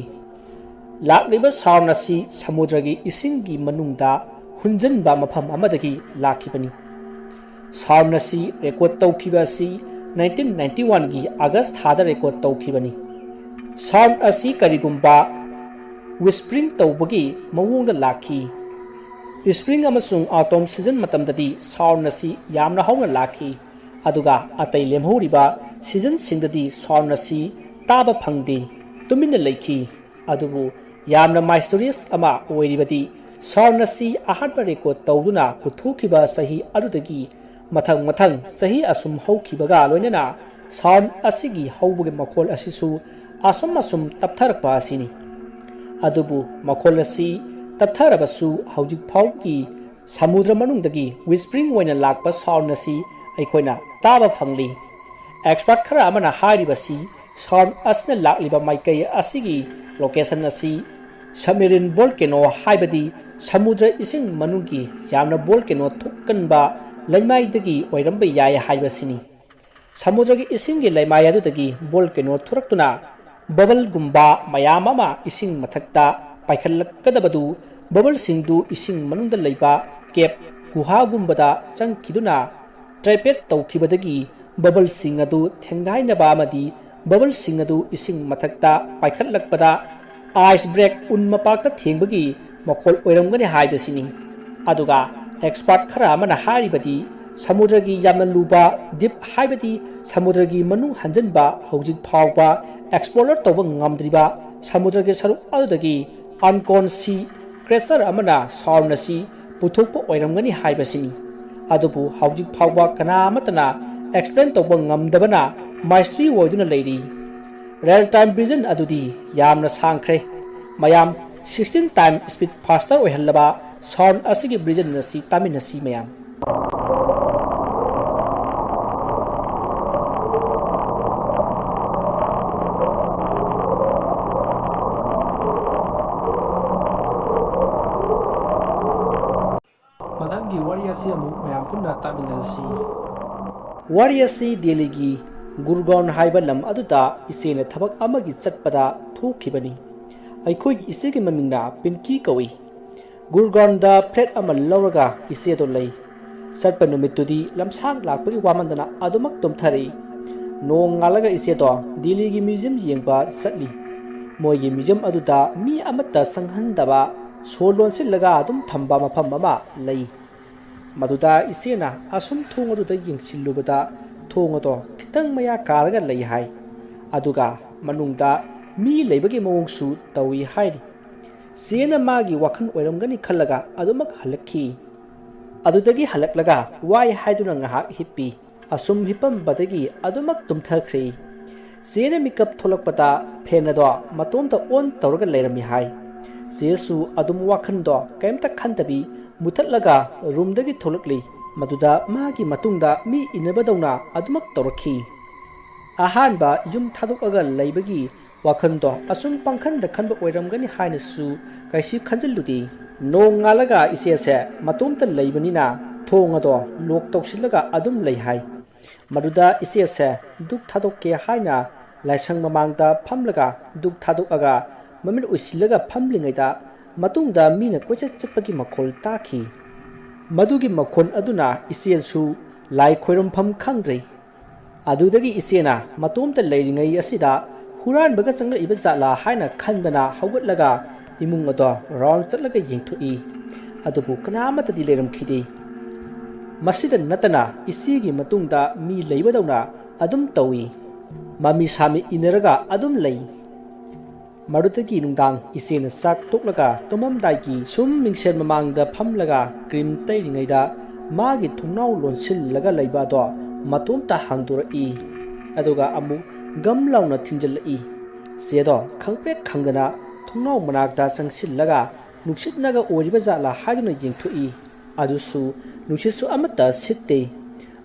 ꯂꯥꯛꯂꯤꯕ ꯁꯥꯎꯟ ꯑꯁꯤ ꯁꯃꯨꯗ꯭ꯔꯒꯤ ꯏꯁꯤꯡꯒꯤ ꯃꯅꯨꯡꯗ ꯍꯨꯟꯖꯤꯟꯕ ꯃꯐꯝ ꯑꯃꯗꯒꯤ ꯂꯥꯛꯈꯤꯕꯅꯤ꯫ ꯁꯥꯎꯟ ꯑꯁꯤ ꯔꯦꯀꯣꯔꯗ ꯇꯧꯈꯤꯕ ꯑꯁꯤ ꯅꯥꯏꯟꯇꯤꯟ ꯅꯥꯏꯟꯇꯤ ꯋꯥꯟꯒꯤ ꯑꯥꯒꯁ ꯊꯥꯗ ꯔꯦꯀꯣꯔꯗ ꯇꯧꯈꯤꯕꯅꯤ꯫ ꯁꯥꯎꯟ ꯑꯁꯤ ꯀꯔꯤꯒꯨꯝꯕ ꯋꯤꯁꯄ꯭ꯔꯤꯡ ꯇꯧꯕꯒꯤ ꯃꯑꯣꯡꯗ ꯂꯥꯛꯈꯤ꯫ ꯁ꯭ꯄ꯭ꯔꯤꯡ ꯑꯃꯁꯨꯡ ꯑꯣꯇꯝ ꯁꯤꯖꯟ ꯃꯇꯝꯗꯗꯤ ꯁꯥꯎꯟ ꯑꯁꯤ ꯌꯥꯝꯅ ꯍꯧꯅ ꯂꯥꯛꯈꯤ꯫ ꯑꯗꯨꯒ ꯑꯇꯩ ꯂꯦꯝꯍꯧꯔꯤꯕ ꯁꯤꯖꯟꯁꯤꯡꯗꯗꯤ ꯁꯥꯎꯟ ꯑꯁꯤ ꯇꯥꯕ ꯐꯪꯗꯦ, ꯇꯨꯃꯤꯟꯅ ꯂꯩꯈꯤ꯫ ꯑꯗꯨꯕꯨ ꯌꯥꯝꯅ ꯃꯥꯏꯁꯇꯔꯤꯌꯁ ꯑꯃ ꯑꯣꯏꯔꯤꯕꯗꯤ ꯁꯥꯎꯟ ꯑꯁꯤ ꯑꯍꯥꯟꯕ ꯔꯦꯀꯣꯔꯗ ꯇꯧꯗꯨꯅ ꯄꯨꯊꯣꯛꯈꯤꯕ ꯆꯍꯤ ꯑꯗꯨꯗꯒꯤ ꯃꯊꯪ ꯃꯊꯪ ꯆꯍꯤ ꯑꯁꯨꯝ ꯍꯧꯈꯤꯕꯒ ꯂꯣꯏꯅꯅ ꯁꯥꯎꯟ ꯑꯁꯤꯒꯤ ꯍꯧꯕꯒꯤ ꯃꯈꯣꯜ ꯑꯁꯤꯁꯨ ꯑꯁꯨꯝ ꯑꯁꯨꯝ ꯇꯞꯊꯔꯛꯄ ꯑꯁꯤꯅꯤ꯫ ꯑꯗꯨꯕꯨ ꯃꯈꯣꯜ ꯑꯁꯤ ꯇꯞꯊꯔꯕꯁꯨ ꯍꯧꯖꯤꯛ ꯐꯥꯎꯕꯒꯤ ꯁꯃꯨꯗ꯭ꯔ ꯃꯅꯨꯡꯗꯒꯤ ꯋꯤꯁꯄ꯭ꯔꯤꯡ ꯑꯣꯏꯅ ꯂꯥꯛꯄ ꯁꯥꯎꯟ ꯑꯁꯤ ꯑꯩꯈꯣꯏꯅ ꯇꯥꯕ ꯐꯪꯂꯤ꯫ ꯑꯦꯛꯁꯄꯔꯠ ꯈꯔ ꯑꯃꯅ ꯍꯥꯏꯔꯤꯕꯁꯤ ꯁꯥꯎꯟ ꯑꯁꯤꯅ ꯂꯥꯛꯂꯤꯕ ꯃꯥꯏꯀꯩ ꯑꯁꯤꯒꯤ ꯂꯣꯀꯦꯁꯟ ꯑꯁꯤ ꯁꯕꯃꯦꯔꯤꯟ ꯚꯣꯜꯀꯦꯅꯣ, ꯍꯥꯏꯕꯗꯤ ꯁꯃꯨꯗ꯭ꯔ ꯏꯁꯤꯡ ꯃꯅꯨꯡꯒꯤ ꯌꯥꯝꯅ ꯚꯣꯜꯀꯦꯅꯣ ꯊꯣꯛꯀꯟꯕ ꯂꯩꯃꯥꯏꯗꯒꯤ ꯑꯣꯏꯔꯝꯕ ꯌꯥꯏ ꯍꯥꯏꯕꯁꯤꯅꯤ꯫ ꯁꯃꯨꯗ꯭ꯔꯒꯤ ꯏꯁꯤꯡꯒꯤ ꯂꯩꯃꯥꯏ ꯑꯗꯨꯗꯒꯤ ꯚꯣꯜꯀꯦꯅꯣ ꯊꯣꯔꯛꯇꯨꯅ ꯕꯕꯜꯒꯨꯝꯕ ꯃꯌꯥꯝ ꯑꯃ ꯏꯁꯤꯡ ꯃꯊꯛꯇ ꯄꯥꯏꯈꯠꯂꯛꯀꯗꯕꯗꯨ, ꯕꯕꯜꯁꯤꯡꯗꯨ ꯏꯁꯤꯡ ꯃꯅꯨꯡꯗ ꯂꯩꯕ ꯀꯦꯞ ꯒꯨꯍꯥꯒꯨꯝꯕꯗ ꯆꯪꯈꯤꯗꯨꯅ ꯇ꯭ꯔꯦꯄꯦꯠ ꯇꯧꯈꯤꯕꯗꯒꯤ ꯕꯕꯜꯁꯤꯡ ꯑꯗꯨ ꯊꯦꯡꯒꯥꯏꯅꯕ ꯑꯃꯗꯤ ꯕꯕꯜꯁꯤꯡ ꯑꯗꯨ ꯏꯁꯤꯡ ꯃꯊꯛꯇ ꯄꯥꯏꯈꯠꯂꯛꯄꯗ ꯑꯥꯏꯁ ꯕ꯭ꯔꯦꯛ, ꯎꯟ ꯃꯄꯥꯛꯇ ꯊꯦꯡꯕꯒꯤ ꯃꯈꯣꯜ ꯑꯣꯏꯔꯝꯒꯅꯤ ꯍꯥꯏꯕꯁꯤꯅꯤ꯫ ꯑꯗꯨꯒ ꯑꯦꯛꯁꯄꯔꯠ ꯈꯔ ꯑꯃꯅ ꯍꯥꯏꯔꯤꯕꯗꯤ ꯁꯃꯨꯗ꯭ꯔꯒꯤ ꯌꯥꯝꯅ ꯂꯨꯕ ꯗꯤꯞ, ꯍꯥꯏꯕꯗꯤ ꯁꯃꯨꯗ꯭ꯔꯒꯤ ꯃꯅꯨꯡ ꯍꯟꯖꯤꯟꯕ ꯍꯧꯖꯤꯛ ꯐꯥꯎꯕ ꯑꯦꯛꯁꯄ꯭ꯂꯣꯔ ꯇꯧꯕ ꯉꯝꯗ꯭ꯔꯤꯕ ꯁꯃꯨꯗ꯭ꯔꯒꯤ ꯁꯔꯨꯛ ꯑꯗꯨꯗꯒꯤ ꯑꯟꯀꯣꯟ ꯁꯤ ꯀ꯭ꯔꯦꯆꯔ ꯑꯃꯅ ꯁꯥꯎꯟ ꯑꯁꯤ ꯄꯨꯊꯣꯛꯄ ꯑꯣꯏꯔꯝꯒꯅꯤ ꯍꯥꯏꯕꯁꯤꯅꯤ꯫ ꯑꯗꯨꯕꯨ ꯍꯧꯖꯤꯛ ꯐꯥꯎꯕ ꯀꯅꯥ ꯑꯃꯠꯇꯅ ꯑꯦꯛꯁꯄ꯭ꯂꯦꯟ ꯇꯧꯕ ꯉꯝꯗꯕꯅ ꯃꯥꯏꯁꯇ꯭ꯔꯤ ꯑꯣꯏꯗꯨꯅ ꯂꯩꯔꯤ꯫ ꯔꯤꯌꯦꯜ ꯇꯥꯏꯝ ꯚꯤꯖꯟ ꯑꯗꯨꯗꯤ ꯌꯥꯝꯅ ꯁꯥꯡꯈ꯭ꯔꯦ꯫ ꯃꯌꯥꯝ ꯁꯤꯛꯁꯇꯤꯟ ꯇꯥꯏꯝ ꯁ꯭ꯄꯤꯠ ꯐꯥꯁꯇꯔ ꯑꯣꯏꯍꯜꯂꯕ ꯁꯥꯎꯟ ꯑꯁꯤꯒꯤ ꯚꯤꯖꯟ ꯑꯁꯤ ꯇꯥꯃꯤꯟꯅꯁꯤ ꯃꯌꯥꯝ꯫ ꯃꯊꯪꯒꯤ ꯋꯥꯔꯤ ꯑꯁꯤ ꯑꯃꯨꯛ ꯃꯌꯥꯝ ꯄꯨꯟꯅ ꯇꯥꯃꯤꯟꯅꯔꯁꯤ꯫ ꯋꯥꯔꯤ ꯑꯁꯤ ꯗꯦꯜꯂꯤꯒꯤ ꯒꯨꯔꯒꯥꯎꯟ ꯍꯥꯏꯕ ꯂꯝ ꯑꯗꯨꯗ ꯏꯆꯦꯅ ꯊꯕꯛ ꯑꯃꯒꯤ ꯆꯠꯄꯗ ꯊꯣꯛꯈꯤꯕꯅꯤ꯫ ꯑꯩꯈꯣꯏꯒꯤ ꯏꯆꯦꯒꯤ ꯃꯃꯤꯡꯅ ꯄꯤꯟꯀꯤ ꯀꯧꯏ꯫ ꯒꯨꯔꯒꯥꯎꯟꯗ ꯐ꯭ꯂꯦꯠ ꯑꯃ ꯂꯧꯔꯒ ꯏꯆꯦꯗꯣ ꯂꯩ꯫ ꯆꯠꯄ ꯅꯨꯃꯤꯠꯇꯨꯗꯤ ꯂꯝꯁꯥꯡ ꯂꯥꯛꯄꯒꯤ ꯋꯥꯃꯟꯗꯅ ꯑꯗꯨꯃꯛ ꯇꯨꯝꯊꯔꯛꯏ꯫ ꯅꯣꯡꯉꯥꯜꯂꯒ ꯏꯆꯦꯗꯣ ꯗꯤꯜꯂꯤꯒꯤ ꯃ꯭ꯌꯨꯖꯤꯌꯝ ꯌꯦꯡꯕ ꯆꯠꯂꯤ꯫ ꯃꯣꯏꯒꯤ ꯃ꯭ꯌꯨꯖꯤꯌꯝ ꯑꯗꯨꯗ ꯃꯤ ꯑꯃꯠꯇ ꯆꯪꯍꯟꯗꯕ, ꯁꯣ ꯂꯣꯟꯁꯤꯜꯂꯒ ꯑꯗꯨꯝ ꯊꯝꯕ ꯃꯐꯝ ꯑꯃ ꯂꯩ꯫ ꯃꯗꯨꯗ ꯏꯆꯦꯅ ꯑꯁꯨꯝ ꯊꯣꯡ ꯑꯗꯨꯗ ꯌꯦꯡꯁꯤꯜꯂꯨꯕꯗ ꯊꯣꯡ ꯑꯗꯣ ꯈꯤꯇꯪ ꯃꯌꯥ ꯀꯥꯔꯒ ꯂꯩ ꯍꯥꯏ꯫ ꯑꯗꯨꯒ ꯃꯅꯨꯡꯗ ꯃꯤ ꯂꯩꯕꯒꯤ ꯃꯑꯣꯡꯁꯨ ꯇꯧꯏ ꯍꯥꯏꯔꯤ꯫ ꯆꯦꯅ ꯃꯥꯒꯤ ꯋꯥꯈꯜ ꯑꯣꯏꯔꯝꯒꯅꯤ ꯈꯜꯂꯒ ꯑꯗꯨꯃꯛ ꯍꯜꯂꯛꯈꯤ꯫ ꯑꯗꯨꯗꯒꯤ ꯍꯜꯂꯛꯂꯒ ꯋꯥꯏ ꯍꯥꯏꯗꯨꯅ ꯉꯥꯏꯍꯥꯛ ꯍꯤꯞꯄꯤ꯫ ꯑꯁꯨꯝ ꯍꯤꯞꯄꯝꯕꯗꯒꯤ ꯑꯗꯨꯃꯛ ꯇꯨꯝꯊꯈ꯭ꯔꯦ꯫ ꯆꯦꯅ ꯃꯤꯀꯞ ꯊꯣꯛꯂꯛꯄꯗ ꯐꯦꯟ ꯑꯗꯣ ꯃꯇꯣꯝꯇ ꯑꯣꯟ ꯇꯧꯔꯒ ꯂꯩꯔꯝꯃꯤ ꯍꯥꯏ꯫ ꯆꯦꯁꯨ ꯑꯗꯨꯝ ꯋꯥꯈꯜꯗꯣ ꯀꯔꯤꯝꯇ ꯈꯟꯗꯕꯤ ꯃꯨꯊꯠꯂꯒ ꯔꯨꯝꯗꯒꯤ ꯊꯣꯛꯂꯛꯂꯤ꯫ ꯃꯗꯨꯗ ꯃꯥꯒꯤ ꯃꯇꯨꯡꯗ ꯃꯤ ꯏꯟꯅꯕꯗꯧꯅ ꯑꯗꯨꯃꯛ ꯇꯧꯔꯛꯈꯤ꯫ ꯑꯍꯥꯟꯕ ꯌꯨꯝ ꯊꯥꯗꯣꯛꯑꯒ ꯂꯩꯕꯒꯤ ꯋꯥꯈꯜꯗꯣ ꯑꯁꯨꯝ ꯄꯪꯈꯟꯗ ꯈꯟꯕ ꯑꯣꯏꯔꯝꯒꯅꯤ ꯍꯥꯏꯅꯁꯨ ꯀꯩꯁꯨ ꯈꯟꯖꯤꯜꯂꯨꯗꯦ꯫ ꯅꯣꯡꯉꯥꯜꯂꯒ ꯏꯆꯦꯁꯦ ꯃꯇꯣꯝꯇ ꯂꯩꯕꯅꯤꯅ ꯊꯣꯡ ꯑꯗꯣ ꯂꯣꯛ ꯇꯧꯁꯤꯜꯂꯒ ꯑꯗꯨꯝ ꯂꯩ ꯍꯥꯏ꯫ ꯃꯗꯨꯗ ꯏꯆꯦꯁꯦ ꯙꯨꯛ ꯊꯥꯗꯣꯛꯀꯦ ꯍꯥꯏꯅ ꯂꯥꯏꯁꯪ ꯃꯃꯥꯡꯗ ꯐꯝꯂꯒ ꯙꯨꯛ ꯊꯥꯗꯣꯛꯑꯒ ꯃꯃꯤꯠ ꯎꯏꯁꯤꯜꯂꯒ ꯐꯝꯂꯤꯉꯩꯗ ꯃꯇꯨꯡꯗ ꯃꯤꯅ ꯀꯣꯏꯆꯠ ꯆꯠꯄꯒꯤ ꯃꯈꯣꯜ ꯇꯥꯈꯤ꯫ ꯃꯗꯨꯒꯤ ꯃꯈꯣꯜ ꯑꯗꯨꯅ ꯏꯆꯦꯁꯨ ꯂꯥꯏ ꯈꯣꯏꯔꯝꯐꯝ ꯈꯪꯗ꯭ꯔꯦ꯫ ꯑꯗꯨꯗꯒꯤ ꯏꯆꯦꯅ ꯃꯇꯣꯝꯇ ꯂꯩꯔꯤꯉꯩ ꯑꯁꯤꯗ ꯍꯨꯔꯥꯟꯕꯒ ꯆꯪꯂꯛꯏꯕ ꯖꯥꯠꯂꯥ ꯍꯥꯏꯅ ꯈꯟꯗꯅ ꯍꯧꯒꯠꯂꯒ ꯏꯃꯨꯡ ꯑꯗꯣ ꯔꯥꯎꯟ ꯆꯠꯂꯒ ꯌꯦꯡꯊꯣꯛꯏ꯫ ꯑꯗꯨꯕꯨ ꯀꯅꯥ ꯑꯃꯠꯇꯗꯤ ꯂꯩꯔꯝꯈꯤꯗꯦ꯫ ꯃꯁꯤꯗ ꯅꯠꯇꯅ ꯏꯆꯦꯒꯤ ꯃꯇꯨꯡꯗ ꯃꯤ ꯂꯩꯕꯗꯧꯅ ꯑꯗꯨꯝ ꯇꯧꯏ꯫ ꯃꯃꯤ ꯁꯥꯃꯤ ꯏꯟꯅꯔꯒ ꯑꯗꯨꯝ ꯂꯩ꯫ ꯃꯗꯨꯗꯒꯤ ꯅꯨꯡꯗꯥꯡ ꯏꯆꯦꯅ ꯆꯥꯛ ꯇꯣꯛꯂꯒ ꯇꯨꯝꯃꯝꯗꯥꯏꯒꯤ ꯁꯨꯝ ꯃꯤꯡꯁꯦꯜ ꯃꯃꯥꯡꯗ ꯐꯝꯂꯒ ꯀ꯭ꯔꯤꯝ ꯇꯩꯔꯤꯉꯩꯗ ꯃꯥꯒꯤ ꯊꯣꯡꯅꯥꯎ ꯂꯣꯟꯁꯤꯜꯂꯒ ꯂꯩꯕ ꯑꯗꯣ ꯃꯇꯣꯝꯇ ꯍꯥꯡꯗꯣꯔꯛꯏ꯫ ꯑꯗꯨꯒ ꯑꯃꯨꯛ ꯒꯝ ꯂꯥꯎꯅ ꯊꯤꯡꯖꯤꯜꯂꯛꯏ꯫ ꯆꯦꯗꯣ ꯈꯪꯄ꯭ꯔꯦꯛ ꯈꯪꯗꯅ ꯊꯣꯡꯅꯥꯎ ꯃꯅꯥꯛꯇ ꯆꯪꯁꯤꯜꯂꯒ ꯅꯨꯡꯁꯤꯠꯅꯒ ꯑꯣꯏꯔꯤꯕ ꯖꯥꯠꯂꯥ ꯍꯥꯏꯗꯨꯅ ꯌꯦꯡꯊꯣꯛꯏ꯫ ꯑꯗꯨꯁꯨ ꯅꯨꯡꯁꯤꯠꯁꯨ ꯑꯃꯠꯇ ꯁꯤꯠꯇꯦ꯫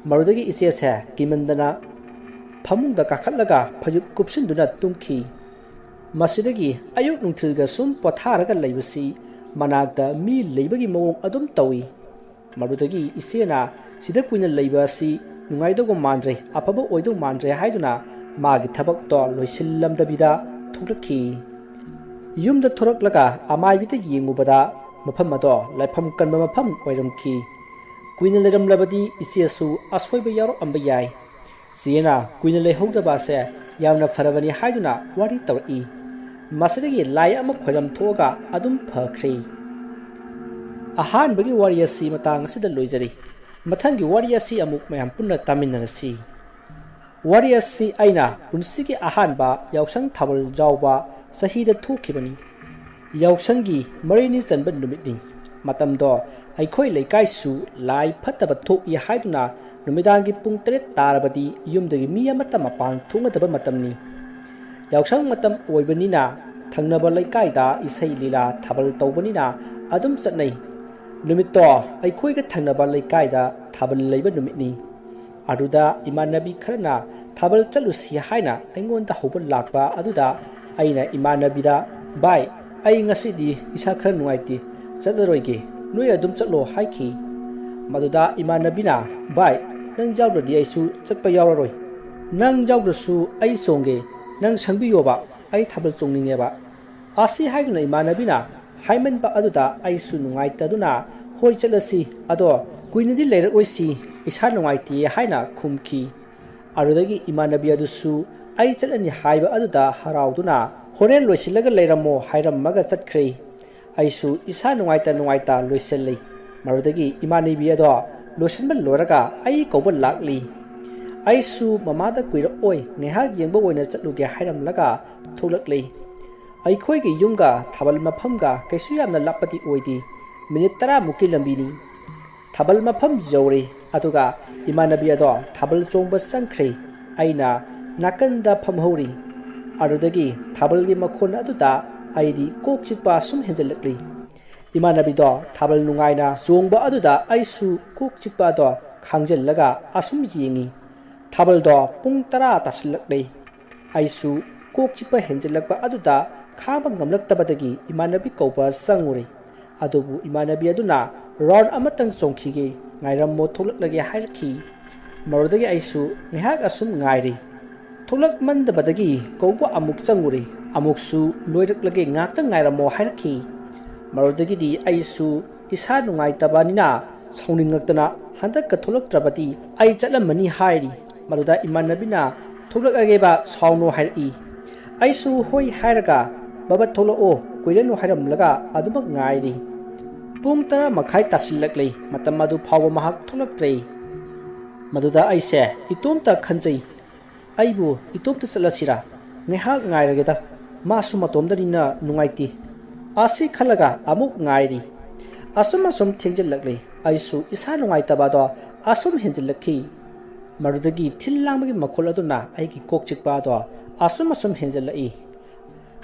ꯃꯗꯨꯗꯒꯤ ꯏꯆꯦꯁꯦ ꯀꯤꯃꯟꯗꯅ ꯐꯃꯨꯡꯗ ꯀꯥꯈꯠꯂꯒ ꯐꯩꯖꯨꯞ ꯀꯨꯞꯁꯤꯟꯗꯨꯅ ꯇꯨꯝꯈꯤ꯫ ꯃꯁꯤꯗꯒꯤ ꯑꯌꯨꯛ ꯅꯨꯡꯊꯤꯜꯒ ꯁꯨꯝ ꯄꯣꯊꯥꯔꯒ ꯂꯩꯕꯁꯤ ꯃꯅꯥꯛꯇ ꯃꯤ ꯂꯩꯕꯒꯤ ꯃꯑꯣꯡ ꯑꯗꯨꯝ ꯇꯧꯏ꯫ ꯃꯗꯨꯗꯒꯤ ꯏꯆꯦꯅ ꯁꯤꯗ ꯀꯨꯏꯅ ꯂꯩꯕ ꯑꯁꯤ ꯅꯨꯡꯉꯥꯏꯗꯧꯕ ꯃꯥꯟꯗ꯭ꯔꯦ, ꯑꯐꯕ ꯑꯣꯏꯗꯧ ꯃꯥꯟꯗ꯭ꯔꯦ ꯍꯥꯏꯗꯨꯅ ꯃꯥꯒꯤ ꯊꯕꯛꯇꯣ ꯂꯣꯏꯁꯤꯜꯂꯝꯗꯕꯤꯗ ꯊꯣꯛꯂꯛꯈꯤ꯫ ꯌꯨꯝꯗ ꯊꯣꯔꯛꯂꯒ ꯑꯃꯥꯏꯕꯤꯗ ꯌꯦꯡꯉꯨꯕꯗ ꯃꯐꯝ ꯑꯗꯣ ꯂꯥꯏꯐꯝ ꯀꯟꯕ ꯃꯐꯝ ꯑꯣꯏꯔꯝꯈꯤ꯫ ꯀꯨꯏꯅ ꯂꯩꯔꯝꯂꯕꯗꯤ ꯏꯆꯦꯁꯨ ꯑꯁꯣꯏꯕ ꯌꯥꯎꯔꯛꯑꯝꯕ ꯌꯥꯏ꯫ ꯆꯦꯅ ꯀꯨꯏꯅ ꯂꯩꯍꯧꯗꯕ ꯑꯁꯦ ꯌꯥꯝꯅ ꯐꯔꯕꯅꯤ ꯍꯥꯏꯗꯨꯅ ꯋꯥꯔꯤ ꯇꯧꯔꯛꯏ꯫ ꯃꯁꯤꯗꯒꯤ ꯂꯥꯏ ꯑꯃ ꯈꯣꯏꯔꯝ ꯊꯣꯛꯑꯒ ꯑꯗꯨꯝ ꯐꯈ꯭ꯔꯦ꯫ ꯑꯍꯥꯟꯕꯒꯤ ꯋꯥꯔꯤ ꯑꯁꯤ ꯃꯇꯥꯡ ꯑꯁꯤꯗ ꯂꯣꯏꯖꯔꯤ꯫ ꯃꯊꯪꯒꯤ ꯋꯥꯔꯤ ꯑꯁꯤ ꯑꯃꯨꯛ ꯃꯌꯥꯝ ꯄꯨꯟꯅ ꯇꯥꯃꯤꯟꯅꯔꯁꯤ꯫ ꯋꯥꯔꯤ ꯑꯁꯤ ꯑꯩꯅ ꯄꯨꯟꯁꯤꯒꯤ ꯑꯍꯥꯟꯕ ꯌꯥꯎꯁꯪ ꯊꯥꯕꯜ ꯌꯥꯎꯕ ꯆꯍꯤꯗ ꯊꯣꯛꯈꯤꯕꯅꯤ꯫ ꯌꯥꯎꯁꯪꯒꯤ ꯃꯔꯤꯅꯤ ꯆꯟꯕ ꯅꯨꯃꯤꯠꯅꯤ꯫ ꯃꯇꯝꯗꯣ ꯑꯩꯈꯣꯏ ꯂꯩꯀꯥꯏꯁꯨ ꯂꯥꯏ ꯐꯠꯇꯕ ꯊꯣꯛꯏ ꯍꯥꯏꯗꯨꯅ ꯅꯨꯃꯤꯗꯥꯡꯒꯤ ꯄꯨꯡ ꯇꯔꯦꯠ ꯇꯥꯔꯕꯗꯤ ꯌꯨꯝꯗꯒꯤ ꯃꯤ ꯑꯃꯠꯇ ꯃꯄꯥꯟ ꯊꯣꯛꯅꯗꯕ ꯃꯇꯝꯅꯤ꯫ ꯌꯥꯎꯁꯪ ꯃꯇꯝ ꯑꯣꯏꯕꯅꯤꯅ ꯊꯪꯅꯕ ꯂꯩꯀꯥꯏꯗ ꯏꯁꯩ ꯂꯤꯂꯥ ꯊꯥꯕꯜ ꯇꯧꯕꯅꯤꯅ ꯑꯗꯨꯝ ꯆꯠꯅꯩ꯫ ꯅꯨꯃꯤꯠꯇꯣ ꯑꯩꯈꯣꯏꯒ ꯊꯪꯅꯕ ꯂꯩꯀꯥꯏꯗ ꯊꯥꯕꯜ ꯂꯩꯕ ꯅꯨꯃꯤꯠꯅꯤ꯫ ꯑꯗꯨꯗ ꯏꯃꯥꯟꯅꯕꯤ ꯈꯔꯅ ꯊꯥꯕꯜ ꯆꯠꯂꯨꯁꯤ ꯍꯥꯏꯅ ꯑꯩꯉꯣꯟꯗ ꯍꯧꯕ ꯂꯥꯛꯄ ꯑꯗꯨꯗ ꯑꯩꯅ ꯏꯃꯥꯟꯅꯕꯤꯗ, "ꯚꯥꯏ, ꯑꯩ ꯉꯁꯤꯗꯤ ꯏꯁꯥ ꯈꯔ ꯅꯨꯡꯉꯥꯏꯇꯦ, ꯆꯠꯂꯔꯣꯏꯒꯦ, ꯅꯣꯏ ꯑꯗꯨꯝ ꯆꯠꯂꯣ" ꯍꯥꯏꯈꯤ꯫ ꯃꯗꯨꯗ ꯏꯃꯥꯟꯅꯕꯤꯅ, "ꯚꯥꯏ, ꯅꯪ ꯌꯥꯎꯗ꯭ꯔꯗꯤ ꯑꯩꯁꯨ ꯆꯠꯄ ꯌꯥꯎꯔꯔꯣꯏ꯫ ꯅꯪ ꯌꯥꯎꯗ꯭ꯔꯁꯨ ꯑꯩ ꯆꯣꯡꯒꯦ, ꯅꯪ ꯁꯪꯕꯤꯌꯣꯕ, ꯑꯩ ꯊꯥꯕꯜ ꯆꯣꯡꯅꯤꯡꯉꯦꯕ"꯫ ꯑꯁꯤ ꯍꯥꯏꯗꯨꯅ ꯏꯃꯥꯟꯅꯕꯤꯅ ꯍꯥꯏꯃꯟꯕ ꯑꯗꯨꯗ ꯑꯩꯁꯨ ꯅꯨꯡꯉꯥꯏꯇꯗꯨꯅ, "ꯍꯣꯏ, ꯆꯠꯂꯁꯤ, ꯑꯗꯣ ꯀꯨꯏꯅꯗꯤ ꯂꯩꯔꯛꯑꯣꯏꯁꯤ, ꯏꯁꯥ ꯅꯨꯡꯉꯥꯏꯇꯦ" ꯍꯥꯏꯅ ꯈꯨꯝꯈꯤ꯫ ꯑꯗꯨꯗꯒꯤ ꯏꯃꯥꯟꯅꯕꯤ ꯑꯗꯨꯁꯨ ꯑꯩ ꯆꯠꯂꯅꯤ ꯍꯥꯏꯕ ꯑꯗꯨꯗ ꯍꯔꯥꯎꯗꯨꯅ, "ꯍꯣꯔꯦꯟ ꯂꯣꯏꯁꯤꯜꯂꯒ ꯂꯩꯔꯝꯃꯣ" ꯍꯥꯏꯔꯝꯃꯒ ꯆꯠꯈ꯭ꯔꯦ꯫ ꯑꯩꯁꯨ ꯏꯁꯥ ꯅꯨꯡꯉꯥꯏꯇ ꯅꯨꯡꯉꯥꯏꯇ ꯂꯣꯏꯁꯤꯜꯂꯤ꯫ ꯃꯗꯨꯗꯒꯤ ꯏꯃꯥꯟꯅꯕꯤ ꯑꯗꯣ ꯂꯣꯏꯁꯤꯟꯕ ꯂꯣꯏꯔꯒ ꯑꯩ ꯀꯧꯕ ꯂꯥꯛꯂꯤ꯫ ꯑꯩꯁꯨ ꯃꯃꯥꯗ ꯀꯨꯏꯔꯛꯑꯣꯏ, ꯉꯥꯏꯍꯥꯛ ꯌꯦꯡꯕ ꯑꯣꯏꯅ ꯆꯠꯂꯨꯒꯦ ꯍꯥꯏꯔꯝꯂꯒ ꯊꯣꯛꯂꯛꯂꯤ꯫ ꯑꯩꯈꯣꯏꯒꯤ ꯌꯨꯝꯒ ꯊꯥꯕꯜ ꯃꯐꯝꯒ ꯀꯩꯁꯨ ꯌꯥꯝꯅ ꯂꯥꯞꯄꯗꯤ ꯑꯣꯏꯗꯦ, ꯃꯤꯅꯤꯠ ꯇꯔꯥꯃꯨꯛꯀꯤ ꯂꯝꯕꯤꯅꯤ꯫ ꯊꯥꯕꯜ ꯃꯐꯝ ꯌꯧꯔꯦ, ꯑꯗꯨꯒ ꯏꯃꯥꯟꯅꯕꯤ ꯑꯗꯣ ꯊꯥꯕꯜ ꯆꯣꯡꯕ ꯆꯪꯈ꯭ꯔꯦ꯫ ꯑꯩꯅ ꯅꯥꯀꯟꯗ ꯐꯝꯍꯧꯔꯤ꯫ ꯑꯗꯨꯗꯒꯤ ꯊꯥꯕꯜꯒꯤ ꯃꯈꯣꯟ ꯑꯗꯨꯗ ꯑꯩꯗꯤ ꯀꯣꯛ ꯆꯤꯛꯄ ꯁꯨꯝ ꯍꯦꯟꯖꯜꯂꯛꯂꯤ꯫ ꯏꯃꯥꯟꯅꯕꯤꯗꯣ ꯊꯥꯕꯜ ꯅꯨꯡꯉꯥꯏꯅ ꯆꯣꯡꯕ ꯑꯗꯨꯗ ꯑꯩꯁꯨ ꯀꯣꯛ ꯆꯤꯛꯄ ꯑꯗꯣ ꯈꯥꯡꯖꯜꯂꯒ ꯑꯁꯨꯝ ꯌꯦꯡꯉꯤ꯫ ꯊꯥꯕꯜꯗꯣ ꯄꯨꯡ ꯇꯔꯥ ꯇꯥꯁꯤꯜꯂꯛꯂꯦ꯫ ꯑꯩꯁꯨ ꯀꯣꯛ ꯆꯤꯛꯄ ꯍꯦꯟꯖꯤꯜꯂꯛꯄ ꯑꯗꯨꯗ ꯈꯥꯡꯕ ꯉꯝꯂꯛꯇꯕꯗꯒꯤ ꯏꯃꯥꯟꯅꯕꯤ ꯀꯧꯕ ꯆꯪꯉꯨꯔꯦ꯫ ꯑꯗꯨꯕꯨ ꯏꯃꯥꯟꯅꯕꯤ ꯑꯗꯨꯅ "ꯔꯥꯎꯟ ꯑꯃꯇꯪ ꯆꯣꯡꯈꯤꯒꯦ, ꯉꯥꯏꯔꯝꯃꯣ, ꯊꯣꯛꯂꯛꯂꯒꯦ" ꯍꯥꯏꯔꯛꯈꯤ꯫ ꯃꯗꯨꯗꯒꯤ ꯑꯩꯁꯨ ꯉꯥꯏꯍꯥꯛ ꯑꯁꯨꯝ ꯉꯥꯏꯔꯤ꯫ ꯊꯣꯛꯂꯛꯃꯟꯗꯕꯗꯒꯤ ꯀꯧꯕ ꯑꯃꯨꯛ ꯆꯪꯉꯨꯔꯦ꯫ "ꯑꯃꯨꯛꯁꯨ ꯂꯣꯏꯔꯛꯂꯒꯦ, ꯉꯥꯛꯇꯪ ꯉꯥꯏꯔꯝꯃꯣ" ꯍꯥꯏꯔꯛꯈꯤ꯫ ꯃꯗꯨꯗꯒꯤꯗꯤ ꯑꯩꯁꯨ ꯏꯁꯥ ꯅꯨꯡꯉꯥꯏꯇꯕꯅꯤꯅ ꯁꯥꯎꯅꯤꯡꯉꯛꯇꯅ, "ꯍꯟꯗꯛꯀ ꯊꯣꯛꯂꯛꯇ꯭ꯔꯕꯗꯤ ꯑꯩ ꯆꯠꯂꯝꯃꯅꯤ" ꯍꯥꯏꯔꯤ꯫ ꯃꯗꯨꯗ ꯏꯃꯥꯟꯅꯕꯤꯅ, "ꯊꯣꯛꯂꯛꯑꯒꯦꯕ, ꯁꯥꯎꯅꯣ" ꯍꯥꯏꯔꯛꯏ꯫ ꯑꯩꯁꯨ ꯍꯣꯏ ꯍꯥꯏꯔꯒ, "ꯕꯕꯥ ꯊꯣꯛꯂꯛꯑꯣ, ꯀꯨꯏꯔꯅꯨ" ꯍꯥꯏꯔꯝꯂꯒ ꯑꯗꯨꯃꯛ ꯉꯥꯏꯔꯤ꯫ ꯄꯨꯡ ꯇꯔꯥ ꯃꯈꯥꯏ ꯇꯥꯁꯤꯜꯂꯛꯂꯦ꯫ ꯃꯇꯝ ꯑꯗꯨ ꯐꯥꯎꯕ ꯃꯍꯥꯛ ꯊꯣꯛꯂꯛꯇ꯭ꯔꯦ꯫ ꯃꯗꯨꯗ ꯑꯩꯁꯦ ꯏꯇꯣꯝꯇ ꯈꯟꯖꯩ, "ꯑꯩꯕꯨ ꯏꯇꯣꯝꯇ ꯆꯠꯂꯁꯤꯔꯥ? ꯉꯥꯏꯍꯥꯛ ꯉꯥꯏꯔꯒꯦꯗ, ꯃꯥꯁꯨ ꯃꯇꯣꯝꯗꯅꯤꯅ ꯅꯨꯡꯉꯥꯏꯇꯦ" ꯑꯁꯤ ꯈꯜꯂꯒ ꯑꯃꯨꯛ ꯉꯥꯏꯔꯤ꯫ ꯑꯁꯨꯝ ꯑꯁꯨꯝ ꯊꯦꯡꯖꯤꯜꯂꯛꯂꯦ꯫ ꯑꯩꯁꯨ ꯏꯁꯥ ꯅꯨꯡꯉꯥꯏꯇꯕ ꯑꯗꯣ ꯑꯁꯨꯝ ꯍꯦꯟꯖꯤꯜꯂꯛꯈꯤ꯫ ꯃꯗꯨꯗꯒꯤ ꯊꯤꯜ ꯂꯥꯡꯕꯒꯤ ꯃꯈꯣꯜ ꯑꯗꯨꯅ ꯑꯩꯒꯤ ꯀꯣꯛ ꯆꯤꯛꯄ ꯑꯗꯣ ꯑꯁꯨꯝ ꯑꯁꯨꯝ ꯍꯦꯟꯖꯤꯜꯂꯛꯏ꯫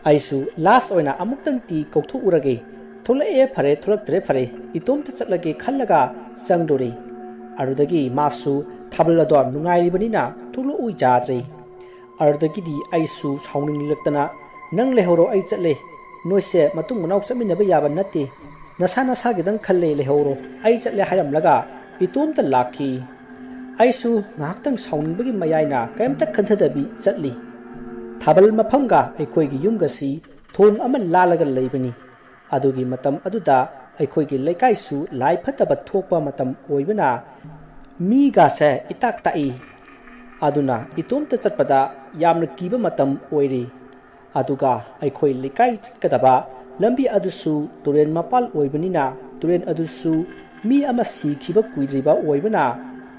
ꯑꯩꯁꯨ ꯂꯥꯁ ꯑꯣꯏꯅ ꯑꯃꯨꯛꯇꯪꯗꯤ ꯀꯧꯊꯣꯛꯎꯔꯒꯦ꯫ ꯊꯣꯛꯂꯛꯑꯦ ꯐꯔꯦ, ꯊꯣꯛꯂꯛꯇ꯭ꯔꯦ ꯐꯔꯦ, ꯏꯇꯣꯝꯇ ꯆꯠꯂꯒꯦ ꯈꯜꯂꯒ ꯆꯪꯗꯣꯔꯦ꯫ ꯑꯗꯨꯗꯒꯤ ꯃꯥꯁꯨ ꯊꯥꯕꯜ ꯑꯗꯣ ꯅꯨꯡꯉꯥꯏꯔꯤꯕꯅꯤꯅ ꯊꯣꯛꯂꯛꯎ ꯌꯥꯗ꯭ꯔꯦ꯫ ꯑꯗꯨꯗꯒꯤꯗꯤ ꯑꯩꯁꯨ ꯁꯥꯎꯅꯤꯡꯂꯛꯇꯅ, "ꯅꯪ ꯂꯩꯍꯧꯔꯣ, ꯑꯩ ꯆꯠꯂꯦ꯫ ꯅꯣꯏꯁꯦ ꯃꯇꯨꯡ ꯃꯅꯥꯎ ꯆꯠꯃꯤꯟꯅꯕ ꯌꯥꯕ ꯅꯠꯇꯦ꯫ ꯅꯁꯥ ꯅꯁꯥꯒꯤꯗꯪ ꯈꯜꯂꯦ, ꯂꯩꯍꯧꯔꯣ, ꯑꯩ ꯆꯠꯂꯦ" ꯍꯥꯏꯔꯝꯂꯒ ꯏꯇꯣꯝꯇ ꯂꯥꯛꯈꯤ꯫ ꯑꯩꯁꯨ ꯉꯥꯏꯍꯥꯛꯇꯪ ꯁꯥꯎꯅꯤꯡꯕꯒꯤ ꯃꯌꯥꯏꯅ ꯀꯔꯤꯝꯇ ꯈꯟꯊꯗꯕꯤ ꯆꯠꯂꯤ꯫ ꯊꯥꯕꯜ ꯃꯐꯝꯒ ꯑꯩꯈꯣꯏꯒꯤ ꯌꯨꯝꯒꯁꯤ ꯊꯣꯡ ꯑꯃ ꯂꯥꯜꯂꯒ ꯂꯩꯕꯅꯤ꯫ ꯑꯗꯨꯒꯤ ꯃꯇꯝ ꯑꯗꯨꯗ ꯑꯩꯈꯣꯏꯒꯤ ꯂꯩꯀꯥꯏꯁꯨ ꯂꯥꯏ ꯐꯠꯇꯕ ꯊꯣꯛꯄ ꯃꯇꯝ ꯑꯣꯏꯕꯅ ꯃꯤꯒꯁꯦ ꯏꯇꯥꯛ ꯇꯥꯛꯏ꯫ ꯑꯗꯨꯅ ꯏꯇꯣꯝꯇ ꯆꯠꯄꯗ ꯌꯥꯝꯅ ꯀꯤꯕ ꯃꯇꯝ ꯑꯣꯏꯔꯤ꯫ ꯑꯗꯨꯒ ꯑꯩꯈꯣꯏ ꯂꯩꯀꯥꯏ ꯆꯠꯀꯗꯕ ꯂꯝꯕꯤ ꯑꯗꯨꯁꯨ ꯇꯨꯔꯦꯜ ꯃꯄꯥꯜ ꯑꯣꯏꯕꯅꯤꯅ ꯇꯨꯔꯦꯜ ꯑꯗꯨꯁꯨ ꯃꯤ ꯑꯃ ꯁꯤꯈꯤꯕ ꯀꯨꯏꯗ꯭ꯔꯤꯕ ꯑꯣꯏꯕꯅ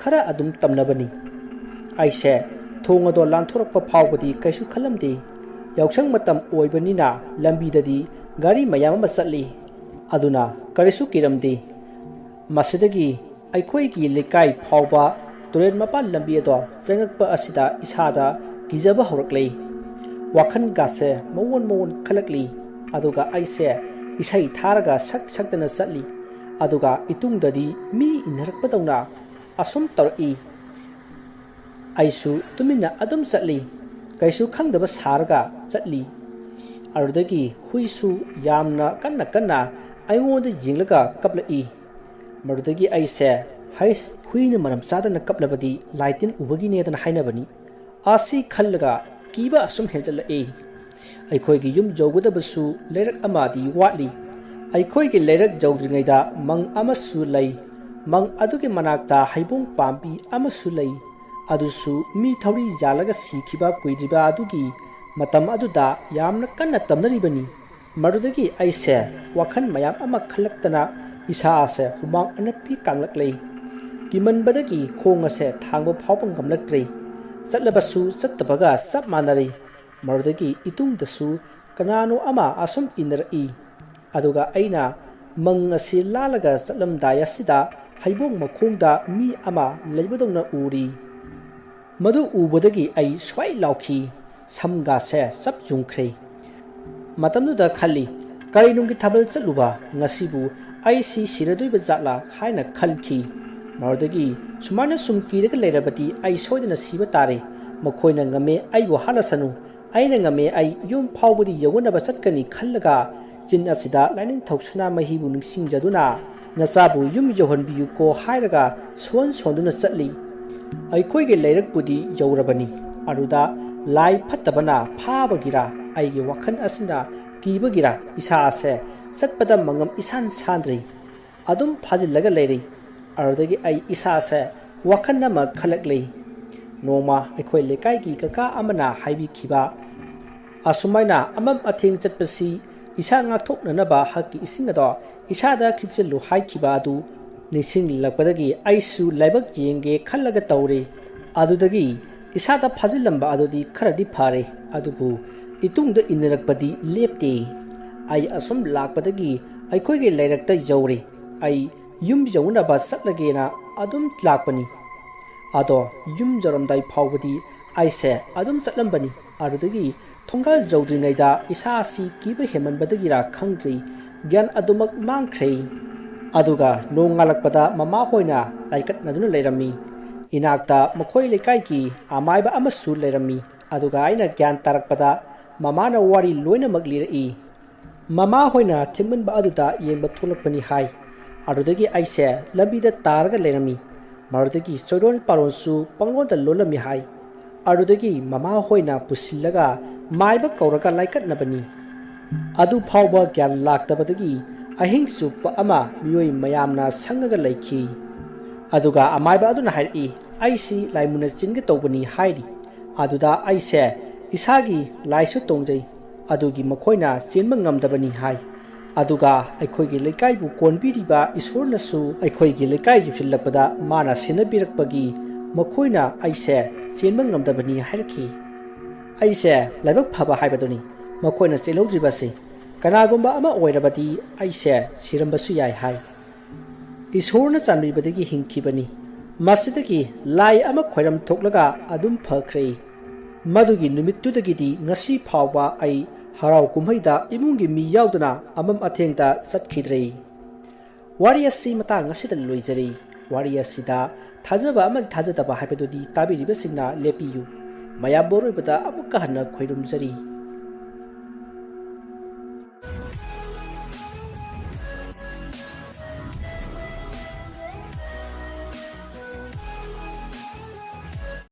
ꯈꯔ ꯑꯗꯨꯝ ꯇꯝꯅꯕꯅꯤ꯫ ꯑꯩꯁꯦ ꯊꯣꯡ ꯑꯗꯣ ꯂꯥꯟꯊꯣꯔꯛꯄ ꯐꯥꯎꯕꯗꯤ ꯀꯩꯁꯨ ꯈꯜꯂꯝꯗꯦ꯫ ꯌꯥꯎꯁꯪ ꯃꯇꯝ ꯑꯣꯏꯕꯅꯤꯅ ꯂꯝꯕꯤꯗꯗꯤ ꯒꯥꯔꯤ ꯃꯌꯥꯝ ꯑꯃ ꯆꯠꯂꯤ꯫ ꯑꯗꯨꯅ ꯀꯔꯤꯁꯨ ꯀꯤꯔꯝꯗꯦ꯫ ꯃꯁꯤꯗꯒꯤ ꯑꯩꯈꯣꯏꯒꯤ ꯂꯩꯀꯥꯏ ꯐꯥꯎꯕ ꯇꯨꯔꯦꯜ ꯃꯄꯥꯟ ꯂꯝꯕꯤ ꯑꯗꯣ ꯆꯪꯉꯛꯄ ꯑꯁꯤꯗ ꯏꯁꯥꯗ ꯀꯤꯖꯕ ꯍꯧꯔꯛꯂꯦ꯫ ꯋꯥꯈꯜꯒꯁꯦ ꯃꯑꯣꯟ ꯃꯑꯣꯟ ꯈꯜꯂꯛꯂꯤ꯫ ꯑꯗꯨꯒ ꯑꯩꯁꯦ ꯏꯁꯩ ꯊꯥꯔꯒ ꯁꯛ ꯁꯛꯇꯅ ꯆꯠꯂꯤ꯫ ꯑꯗꯨꯒ ꯏꯇꯨꯡꯗꯗꯤ ꯃꯤ ꯏꯟꯅꯔꯛꯄꯗꯧꯅ ꯑꯁꯨꯝ ꯇꯧꯔꯛꯏ꯫ ꯑꯩꯁꯨ ꯇꯨꯃꯤꯟꯅ ꯑꯗꯨꯝ ꯆꯠꯂꯤ꯫ ꯀꯩꯁꯨ ꯈꯪꯗꯕ ꯁꯥꯔꯒ ꯆꯠꯂꯤ꯫ ꯑꯗꯨꯗꯒꯤ ꯍꯨꯏꯁꯨ ꯌꯥꯝꯅ ꯀꯟꯅ ꯀꯟꯅ ꯑꯩꯉꯣꯟꯗ ꯌꯦꯡꯂꯒ ꯀꯞꯂꯛꯏ꯫ ꯃꯗꯨꯗꯒꯤ ꯑꯩꯁꯦ, "ꯍꯩꯁ, ꯍꯨꯏꯅ ꯃꯔꯝ ꯆꯥꯗꯅ ꯀꯞꯂꯕꯗꯤ ꯂꯥꯏ ꯇꯤꯟ ꯎꯕꯒꯤꯅꯦꯗꯅ ꯍꯥꯏꯅꯕꯅꯤ" ꯑꯁꯤ ꯈꯜꯂꯒ ꯀꯤꯕ ꯑꯁꯨꯝ ꯍꯦꯟꯖꯜꯂꯛꯏ꯫ ꯑꯩꯈꯣꯏꯒꯤ ꯌꯨꯝ ꯌꯧꯒꯗꯕꯁꯨ ꯂꯩꯔꯛ ꯑꯃꯗꯤ ꯋꯥꯠꯂꯤ꯫ ꯑꯩꯈꯣꯏꯒꯤ ꯂꯩꯔꯛ ꯌꯧꯗ꯭ꯔꯤꯉꯩꯗ ꯃꯪ ꯑꯃꯁꯨ ꯂꯩ꯫ ꯃꯪ ꯑꯗꯨꯒꯤ ꯃꯅꯥꯛꯇ ꯍꯩꯕꯣꯡ ꯄꯥꯝꯕꯤ ꯑꯃꯁꯨ ꯂꯩ꯫ ꯑꯗꯨꯁꯨ ꯃꯤ ꯊꯧꯔꯤ ꯌꯥꯜꯂꯒ ꯁꯤꯈꯤꯕ ꯀꯨꯏꯗ꯭ꯔꯤꯕ ꯑꯗꯨꯒꯤ ꯃꯇꯝ ꯑꯗꯨꯗ ꯌꯥꯝꯅ ꯀꯟꯅ ꯇꯝꯅꯔꯤꯕꯅꯤ꯫ ꯃꯗꯨꯗꯒꯤ ꯑꯩꯁꯦ ꯋꯥꯈꯜ ꯃꯌꯥꯝ ꯑꯃ ꯈꯜꯂꯛꯇꯅ ꯏꯁꯥ ꯑꯁꯦ ꯍꯨꯃꯥꯡ ꯑꯅꯞꯄꯤ ꯀꯥꯡꯂꯛꯂꯦ꯫ ꯀꯤꯃꯟꯕꯗꯒꯤ ꯈꯣꯡ ꯑꯁꯦ ꯊꯥꯡꯕ ꯐꯥꯎꯕ ꯉꯝꯂꯛꯇ꯭ꯔꯦ꯫ ꯆꯠꯂꯕꯁꯨ ꯆꯠꯇꯕꯒ ꯆꯞ ꯃꯥꯟꯅꯔꯦ꯫ ꯃꯗꯨꯗꯒꯤ ꯏꯇꯨꯡꯗꯁꯨ ꯀꯅꯥꯅꯣ ꯑꯃ ꯑꯁꯨꯝ ꯏꯟꯅꯔꯛꯏ꯫ ꯑꯗꯨꯒ ꯑꯩꯅ ꯃꯪ ꯑꯁꯤ ꯂꯥꯜꯂꯒ ꯆꯠꯂꯝꯗꯥꯏ ꯑꯁꯤꯗ ꯍꯩꯕꯣꯡ ꯃꯈꯣꯡꯗ ꯃꯤ ꯑꯃ ꯂꯩꯕꯗꯧꯅ ꯎꯔꯤ꯫ ꯃꯗꯨ ꯎꯕꯗꯒꯤ ꯑꯩ ꯁ꯭ꯋꯥꯏ ꯂꯥꯎꯈꯤ꯫ ꯁꯝꯒꯥꯁꯦ ꯆꯞ ꯌꯨꯡꯈ꯭ꯔꯦ꯫ ꯃꯇꯝꯗꯨꯗ ꯈꯜꯂꯤ, "ꯀꯔꯤꯅꯨꯡꯒꯤ ꯊꯥꯕꯜ ꯆꯠꯂꯨꯕ? ꯉꯁꯤꯕꯨ ꯑꯩ ꯁꯤ ꯁꯤꯔꯗꯣꯏꯕ ꯖꯥꯠꯂꯥ?" ꯍꯥꯏꯅ ꯈꯟꯈꯤ꯫ ꯃꯗꯨꯗꯒꯤ ꯁꯨꯃꯥꯏꯅ ꯁꯨꯝ ꯀꯤꯔꯒ ꯂꯩꯔꯕꯗꯤ ꯑꯩ ꯁꯣꯏꯗꯅ ꯁꯤꯕ ꯇꯥꯔꯦ꯫ ꯃꯈꯣꯏꯅ ꯉꯝꯃꯦ, ꯑꯩꯕꯨ ꯍꯥꯠꯂꯁꯅꯨ꯫ ꯑꯩꯅ ꯉꯝꯃꯦ, ꯑꯩ ꯌꯨꯝ ꯐꯥꯎꯕꯗꯤ ꯌꯧꯅꯅꯕ ꯆꯠꯀꯅꯤ ꯈꯜꯂꯒ ꯆꯤꯟ ꯑꯁꯤꯗ ꯂꯥꯏꯅꯤꯡꯊꯧ ꯁꯅꯥꯃꯍꯤꯕꯨ ꯅꯤꯡꯁꯤꯡꯖꯗꯨꯅ, "ꯅꯆꯥꯕꯨ ꯌꯨꯝ ꯌꯧꯍꯟꯕꯤꯌꯨꯀꯣ" ꯍꯥꯏꯔꯒ ꯁꯣꯟ ꯁꯣꯟꯗꯨꯅ ꯆꯠꯂꯤ꯫ ꯑꯩꯈꯣꯏꯒꯤ ꯂꯩꯔꯛꯄꯨꯗꯤ ꯌꯧꯔꯕꯅꯤ꯫ ꯑꯗꯨꯗ ꯂꯥꯏ ꯐꯠꯇꯕꯅ ꯐꯥꯕꯒꯤꯔ, ꯑꯩꯒꯤ ꯋꯥꯈꯜ ꯑꯁꯤꯅ ꯀꯤꯕꯒꯤꯔ, ꯏꯁꯥ ꯑꯁꯦ ꯆꯠꯄꯗ ꯃꯉꯝ ꯏꯁꯥꯟ ꯁꯥꯟꯗ꯭ꯔꯤ꯫ ꯑꯗꯨꯝ ꯐꯥꯖꯤꯜꯂꯒ ꯂꯩꯔꯤ꯫ ꯑꯗꯨꯗꯒꯤ ꯑꯩ ꯏꯁꯥꯁꯦ ꯋꯥꯈꯜ ꯑꯃ ꯈꯜꯂꯛꯂꯤ꯫ ꯅꯣꯡꯃ ꯑꯩꯈꯣꯏ ꯂꯩꯀꯥꯏꯒꯤ ꯀꯀꯥ ꯑꯃꯅ ꯍꯥꯏꯕꯤꯈꯤꯕ ꯑꯁꯨꯃꯥꯏꯅ ꯑꯃꯝ ꯑꯊꯦꯡ ꯆꯠꯄꯁꯤ ꯏꯁꯥ ꯉꯥꯛꯊꯣꯛꯅꯅꯕ ꯍꯛꯀꯤ ꯏꯁꯤꯡ ꯑꯗꯣ ꯏꯁꯥꯗ ꯈꯤꯛꯆꯜꯂꯨ ꯍꯥꯏꯈꯤꯕ ꯑꯗꯨ ꯅꯤꯡꯁꯤꯡꯂꯛꯄꯗꯒꯤ ꯑꯩꯁꯨ ꯂꯥꯏꯕꯛ ꯌꯦꯡꯒꯦ ꯈꯜꯂꯒ ꯇꯧꯔꯦ꯫ ꯑꯗꯨꯗꯒꯤ ꯏꯁꯥꯗ ꯐꯥꯖꯤꯜꯂꯝꯕ ꯑꯗꯨꯗꯤ ꯈꯔꯗꯤ ꯐꯔꯦ, ꯑꯗꯨꯕꯨ ꯏꯇꯨꯡꯗ ꯏꯟꯅꯔꯛꯄꯗꯤ ꯂꯦꯞꯇꯦ꯫ ꯑꯩ ꯑꯁꯨꯝ ꯂꯥꯛꯄꯗꯒꯤ ꯑꯩꯈꯣꯏꯒꯤ ꯂꯩꯔꯛꯇ ꯌꯧꯔꯦ꯫ ꯑꯩ ꯌꯨꯝ ꯌꯧꯅꯕ ꯆꯠꯂꯒꯦꯅ ꯑꯗꯨꯝ ꯂꯥꯛꯄꯅꯤ꯫ ꯑꯗꯣ ꯌꯨꯝ ꯌꯧꯔꯝꯗꯥꯏ ꯐꯥꯎꯕꯗꯤ ꯑꯩꯁꯦ ꯑꯗꯨꯝ ꯆꯠꯂꯝꯕꯅꯤ꯫ ꯑꯗꯨꯗꯒꯤ ꯊꯣꯡꯒꯥꯜ ꯌꯧꯗ꯭ꯔꯤꯉꯩꯗ ꯏꯁꯥ ꯑꯁꯤ ꯀꯤꯕ ꯍꯦꯟꯃꯟꯕꯗꯒꯤꯔꯥ ꯈꯪꯗ꯭ꯔꯤ, ꯒ꯭ꯌꯥꯟ ꯑꯗꯨꯃꯛ ꯃꯥꯡꯈ꯭ꯔꯦ꯫ ꯑꯗꯨꯒ ꯅꯣꯡꯉꯥꯜꯂꯛꯄꯗ ꯃꯃꯥ ꯍꯣꯏꯅ ꯂꯥꯏꯀꯠꯅꯗꯨꯅ ꯂꯩꯔꯝꯃꯤ꯫ ꯏꯅꯥꯛꯇ ꯃꯈꯣꯏ ꯂꯩꯀꯥꯏꯒꯤ ꯑꯃꯥꯏꯕ ꯑꯃꯁꯨ ꯂꯩꯔꯝꯃꯤ꯫ ꯑꯗꯨꯒ ꯑꯩꯅ ꯒ꯭ꯌꯥꯟ ꯇꯥꯔꯛꯄꯗ ꯃꯃꯥꯅ ꯋꯥꯔꯤ ꯂꯣꯏꯅꯃꯛ ꯂꯤꯔꯛꯏ꯫ ꯃꯃꯥ ꯍꯣꯏꯅ ꯊꯦꯡꯃꯟꯕ ꯑꯗꯨꯗ ꯌꯦꯡꯕ ꯊꯣꯛꯂꯛꯄꯅꯤ ꯍꯥꯏ꯫ ꯑꯗꯨꯗꯒꯤ ꯑꯩꯁꯦ ꯂꯝꯕꯤꯗ ꯇꯥꯔꯒ ꯂꯩꯔꯝꯃꯤ꯫ ꯃꯗꯨꯗꯒꯤ ꯆꯣꯏꯔꯣꯟ ꯄꯥꯔꯣꯟꯁꯨ ꯄꯪꯂꯣꯟꯗ ꯂꯣꯜꯂꯝꯃꯤ ꯍꯥꯏ꯫ ꯑꯗꯨꯗꯒꯤ ꯃꯃꯥ ꯍꯣꯏꯅ ꯄꯨꯁꯤꯜꯂꯒ ꯃꯥꯏꯕ ꯀꯧꯔꯒ ꯂꯥꯏꯀꯠꯅꯕꯅꯤ꯫ ꯑꯗꯨ ꯐꯥꯎꯕ ꯒ꯭ꯌꯥꯟ ꯂꯥꯛꯇꯕꯗꯒꯤ ꯑꯍꯤꯡ ꯆꯨꯞꯄ ꯑꯃ ꯃꯤꯑꯣꯏ ꯃꯌꯥꯝꯅ ꯁꯪꯉꯒ ꯂꯩꯈꯤ꯫ ꯑꯗꯨꯒ ꯑꯃꯥꯏꯕ ꯑꯗꯨꯅ ꯍꯥꯏꯔꯛꯏ, "ꯑꯩꯁꯤ ꯂꯥꯏꯃꯨꯅ ꯆꯦꯟꯒꯦ ꯇꯧꯕꯅꯤ" ꯍꯥꯏꯔꯤ꯫ ꯑꯗꯨꯗ ꯑꯩꯁꯦ ꯏꯁꯥꯒꯤ ꯂꯥꯏꯁꯨ ꯇꯣꯡꯖꯩ, ꯑꯗꯨꯒꯤ ꯃꯈꯣꯏꯅ ꯆꯦꯟꯕ ꯉꯝꯗꯕꯅꯤ ꯍꯥꯏ꯫ ꯑꯗꯨꯒ ꯑꯩꯈꯣꯏꯒꯤ ꯂꯩꯀꯥꯏꯕꯨ ꯀꯣꯟꯕꯤꯔꯤꯕ ꯏꯁꯣꯔꯅꯁꯨ ꯑꯩꯈꯣꯏꯒꯤ ꯂꯩꯀꯥꯏ ꯌꯧꯁꯤꯜꯂꯛꯄꯗ ꯃꯥꯅ ꯁꯦꯟꯅꯕꯤꯔꯛꯄꯒꯤ ꯃꯈꯣꯏꯅ ꯑꯩꯁꯦ ꯆꯦꯟꯕ ꯉꯝꯗꯕꯅꯤ ꯍꯥꯏꯔꯛꯈꯤ꯫ ꯑꯩꯁꯦ ꯂꯥꯏꯕꯛ ꯐꯕ ꯍꯥꯏꯕꯗꯨꯅꯤ꯫ ꯃꯈꯣꯏꯅ ꯆꯦꯜꯍꯧꯗ꯭ꯔꯤꯕꯁꯤ ꯀꯅꯥꯒꯨꯝꯕ ꯑꯃ ꯑꯣꯏꯔꯕꯗꯤ ꯑꯩꯁꯦ ꯁꯤꯔꯝꯕꯁꯨ ꯌꯥꯏ ꯍꯥꯏ꯫ ꯏꯁꯣꯔꯅ ꯆꯥꯟꯕꯤꯕꯗꯒꯤ ꯍꯤꯡꯈꯤꯕꯅꯤ꯫ ꯃꯁꯤꯗꯒꯤ ꯂꯥꯏ ꯑꯃ ꯈꯣꯏꯔꯝ ꯊꯣꯛꯂꯒ ꯑꯗꯨꯝ ꯐꯈ꯭ꯔꯦ꯫ ꯃꯗꯨꯒꯤ ꯅꯨꯃꯤꯠꯇꯨꯗꯒꯤꯗꯤ ꯉꯁꯤ ꯐꯥꯎꯕ ꯑꯩ ꯍꯔꯥꯎ ꯀꯨꯝꯍꯩꯗ ꯏꯃꯨꯡꯒꯤ ꯃꯤ ꯌꯥꯎꯗꯅ ꯑꯃꯝ ꯑꯊꯦꯡꯗ ꯆꯠꯈꯤꯗ꯭ꯔꯦ꯫ ꯋꯥꯔꯤ ꯑꯁꯤ ꯃꯇꯥꯡ ꯑꯁꯤꯗ ꯂꯣꯏꯖꯔꯤ꯫ ꯋꯥꯔꯤ ꯑꯁꯤꯗ ꯊꯥꯖꯕ ꯑꯃꯗꯤ ꯊꯥꯖꯗꯕ ꯍꯥꯏꯕꯗꯨꯗꯤ ꯇꯥꯕꯤꯔꯤꯕꯁꯤꯡꯅ ꯂꯦꯞꯄꯤꯌꯨ꯫ ꯃꯌꯥꯝ ꯃꯔꯨꯑꯣꯏꯕꯗ ꯑꯃꯨꯛꯀ ꯍꯟꯅ ꯈꯣꯏꯔꯨꯝꯖꯔꯤ꯫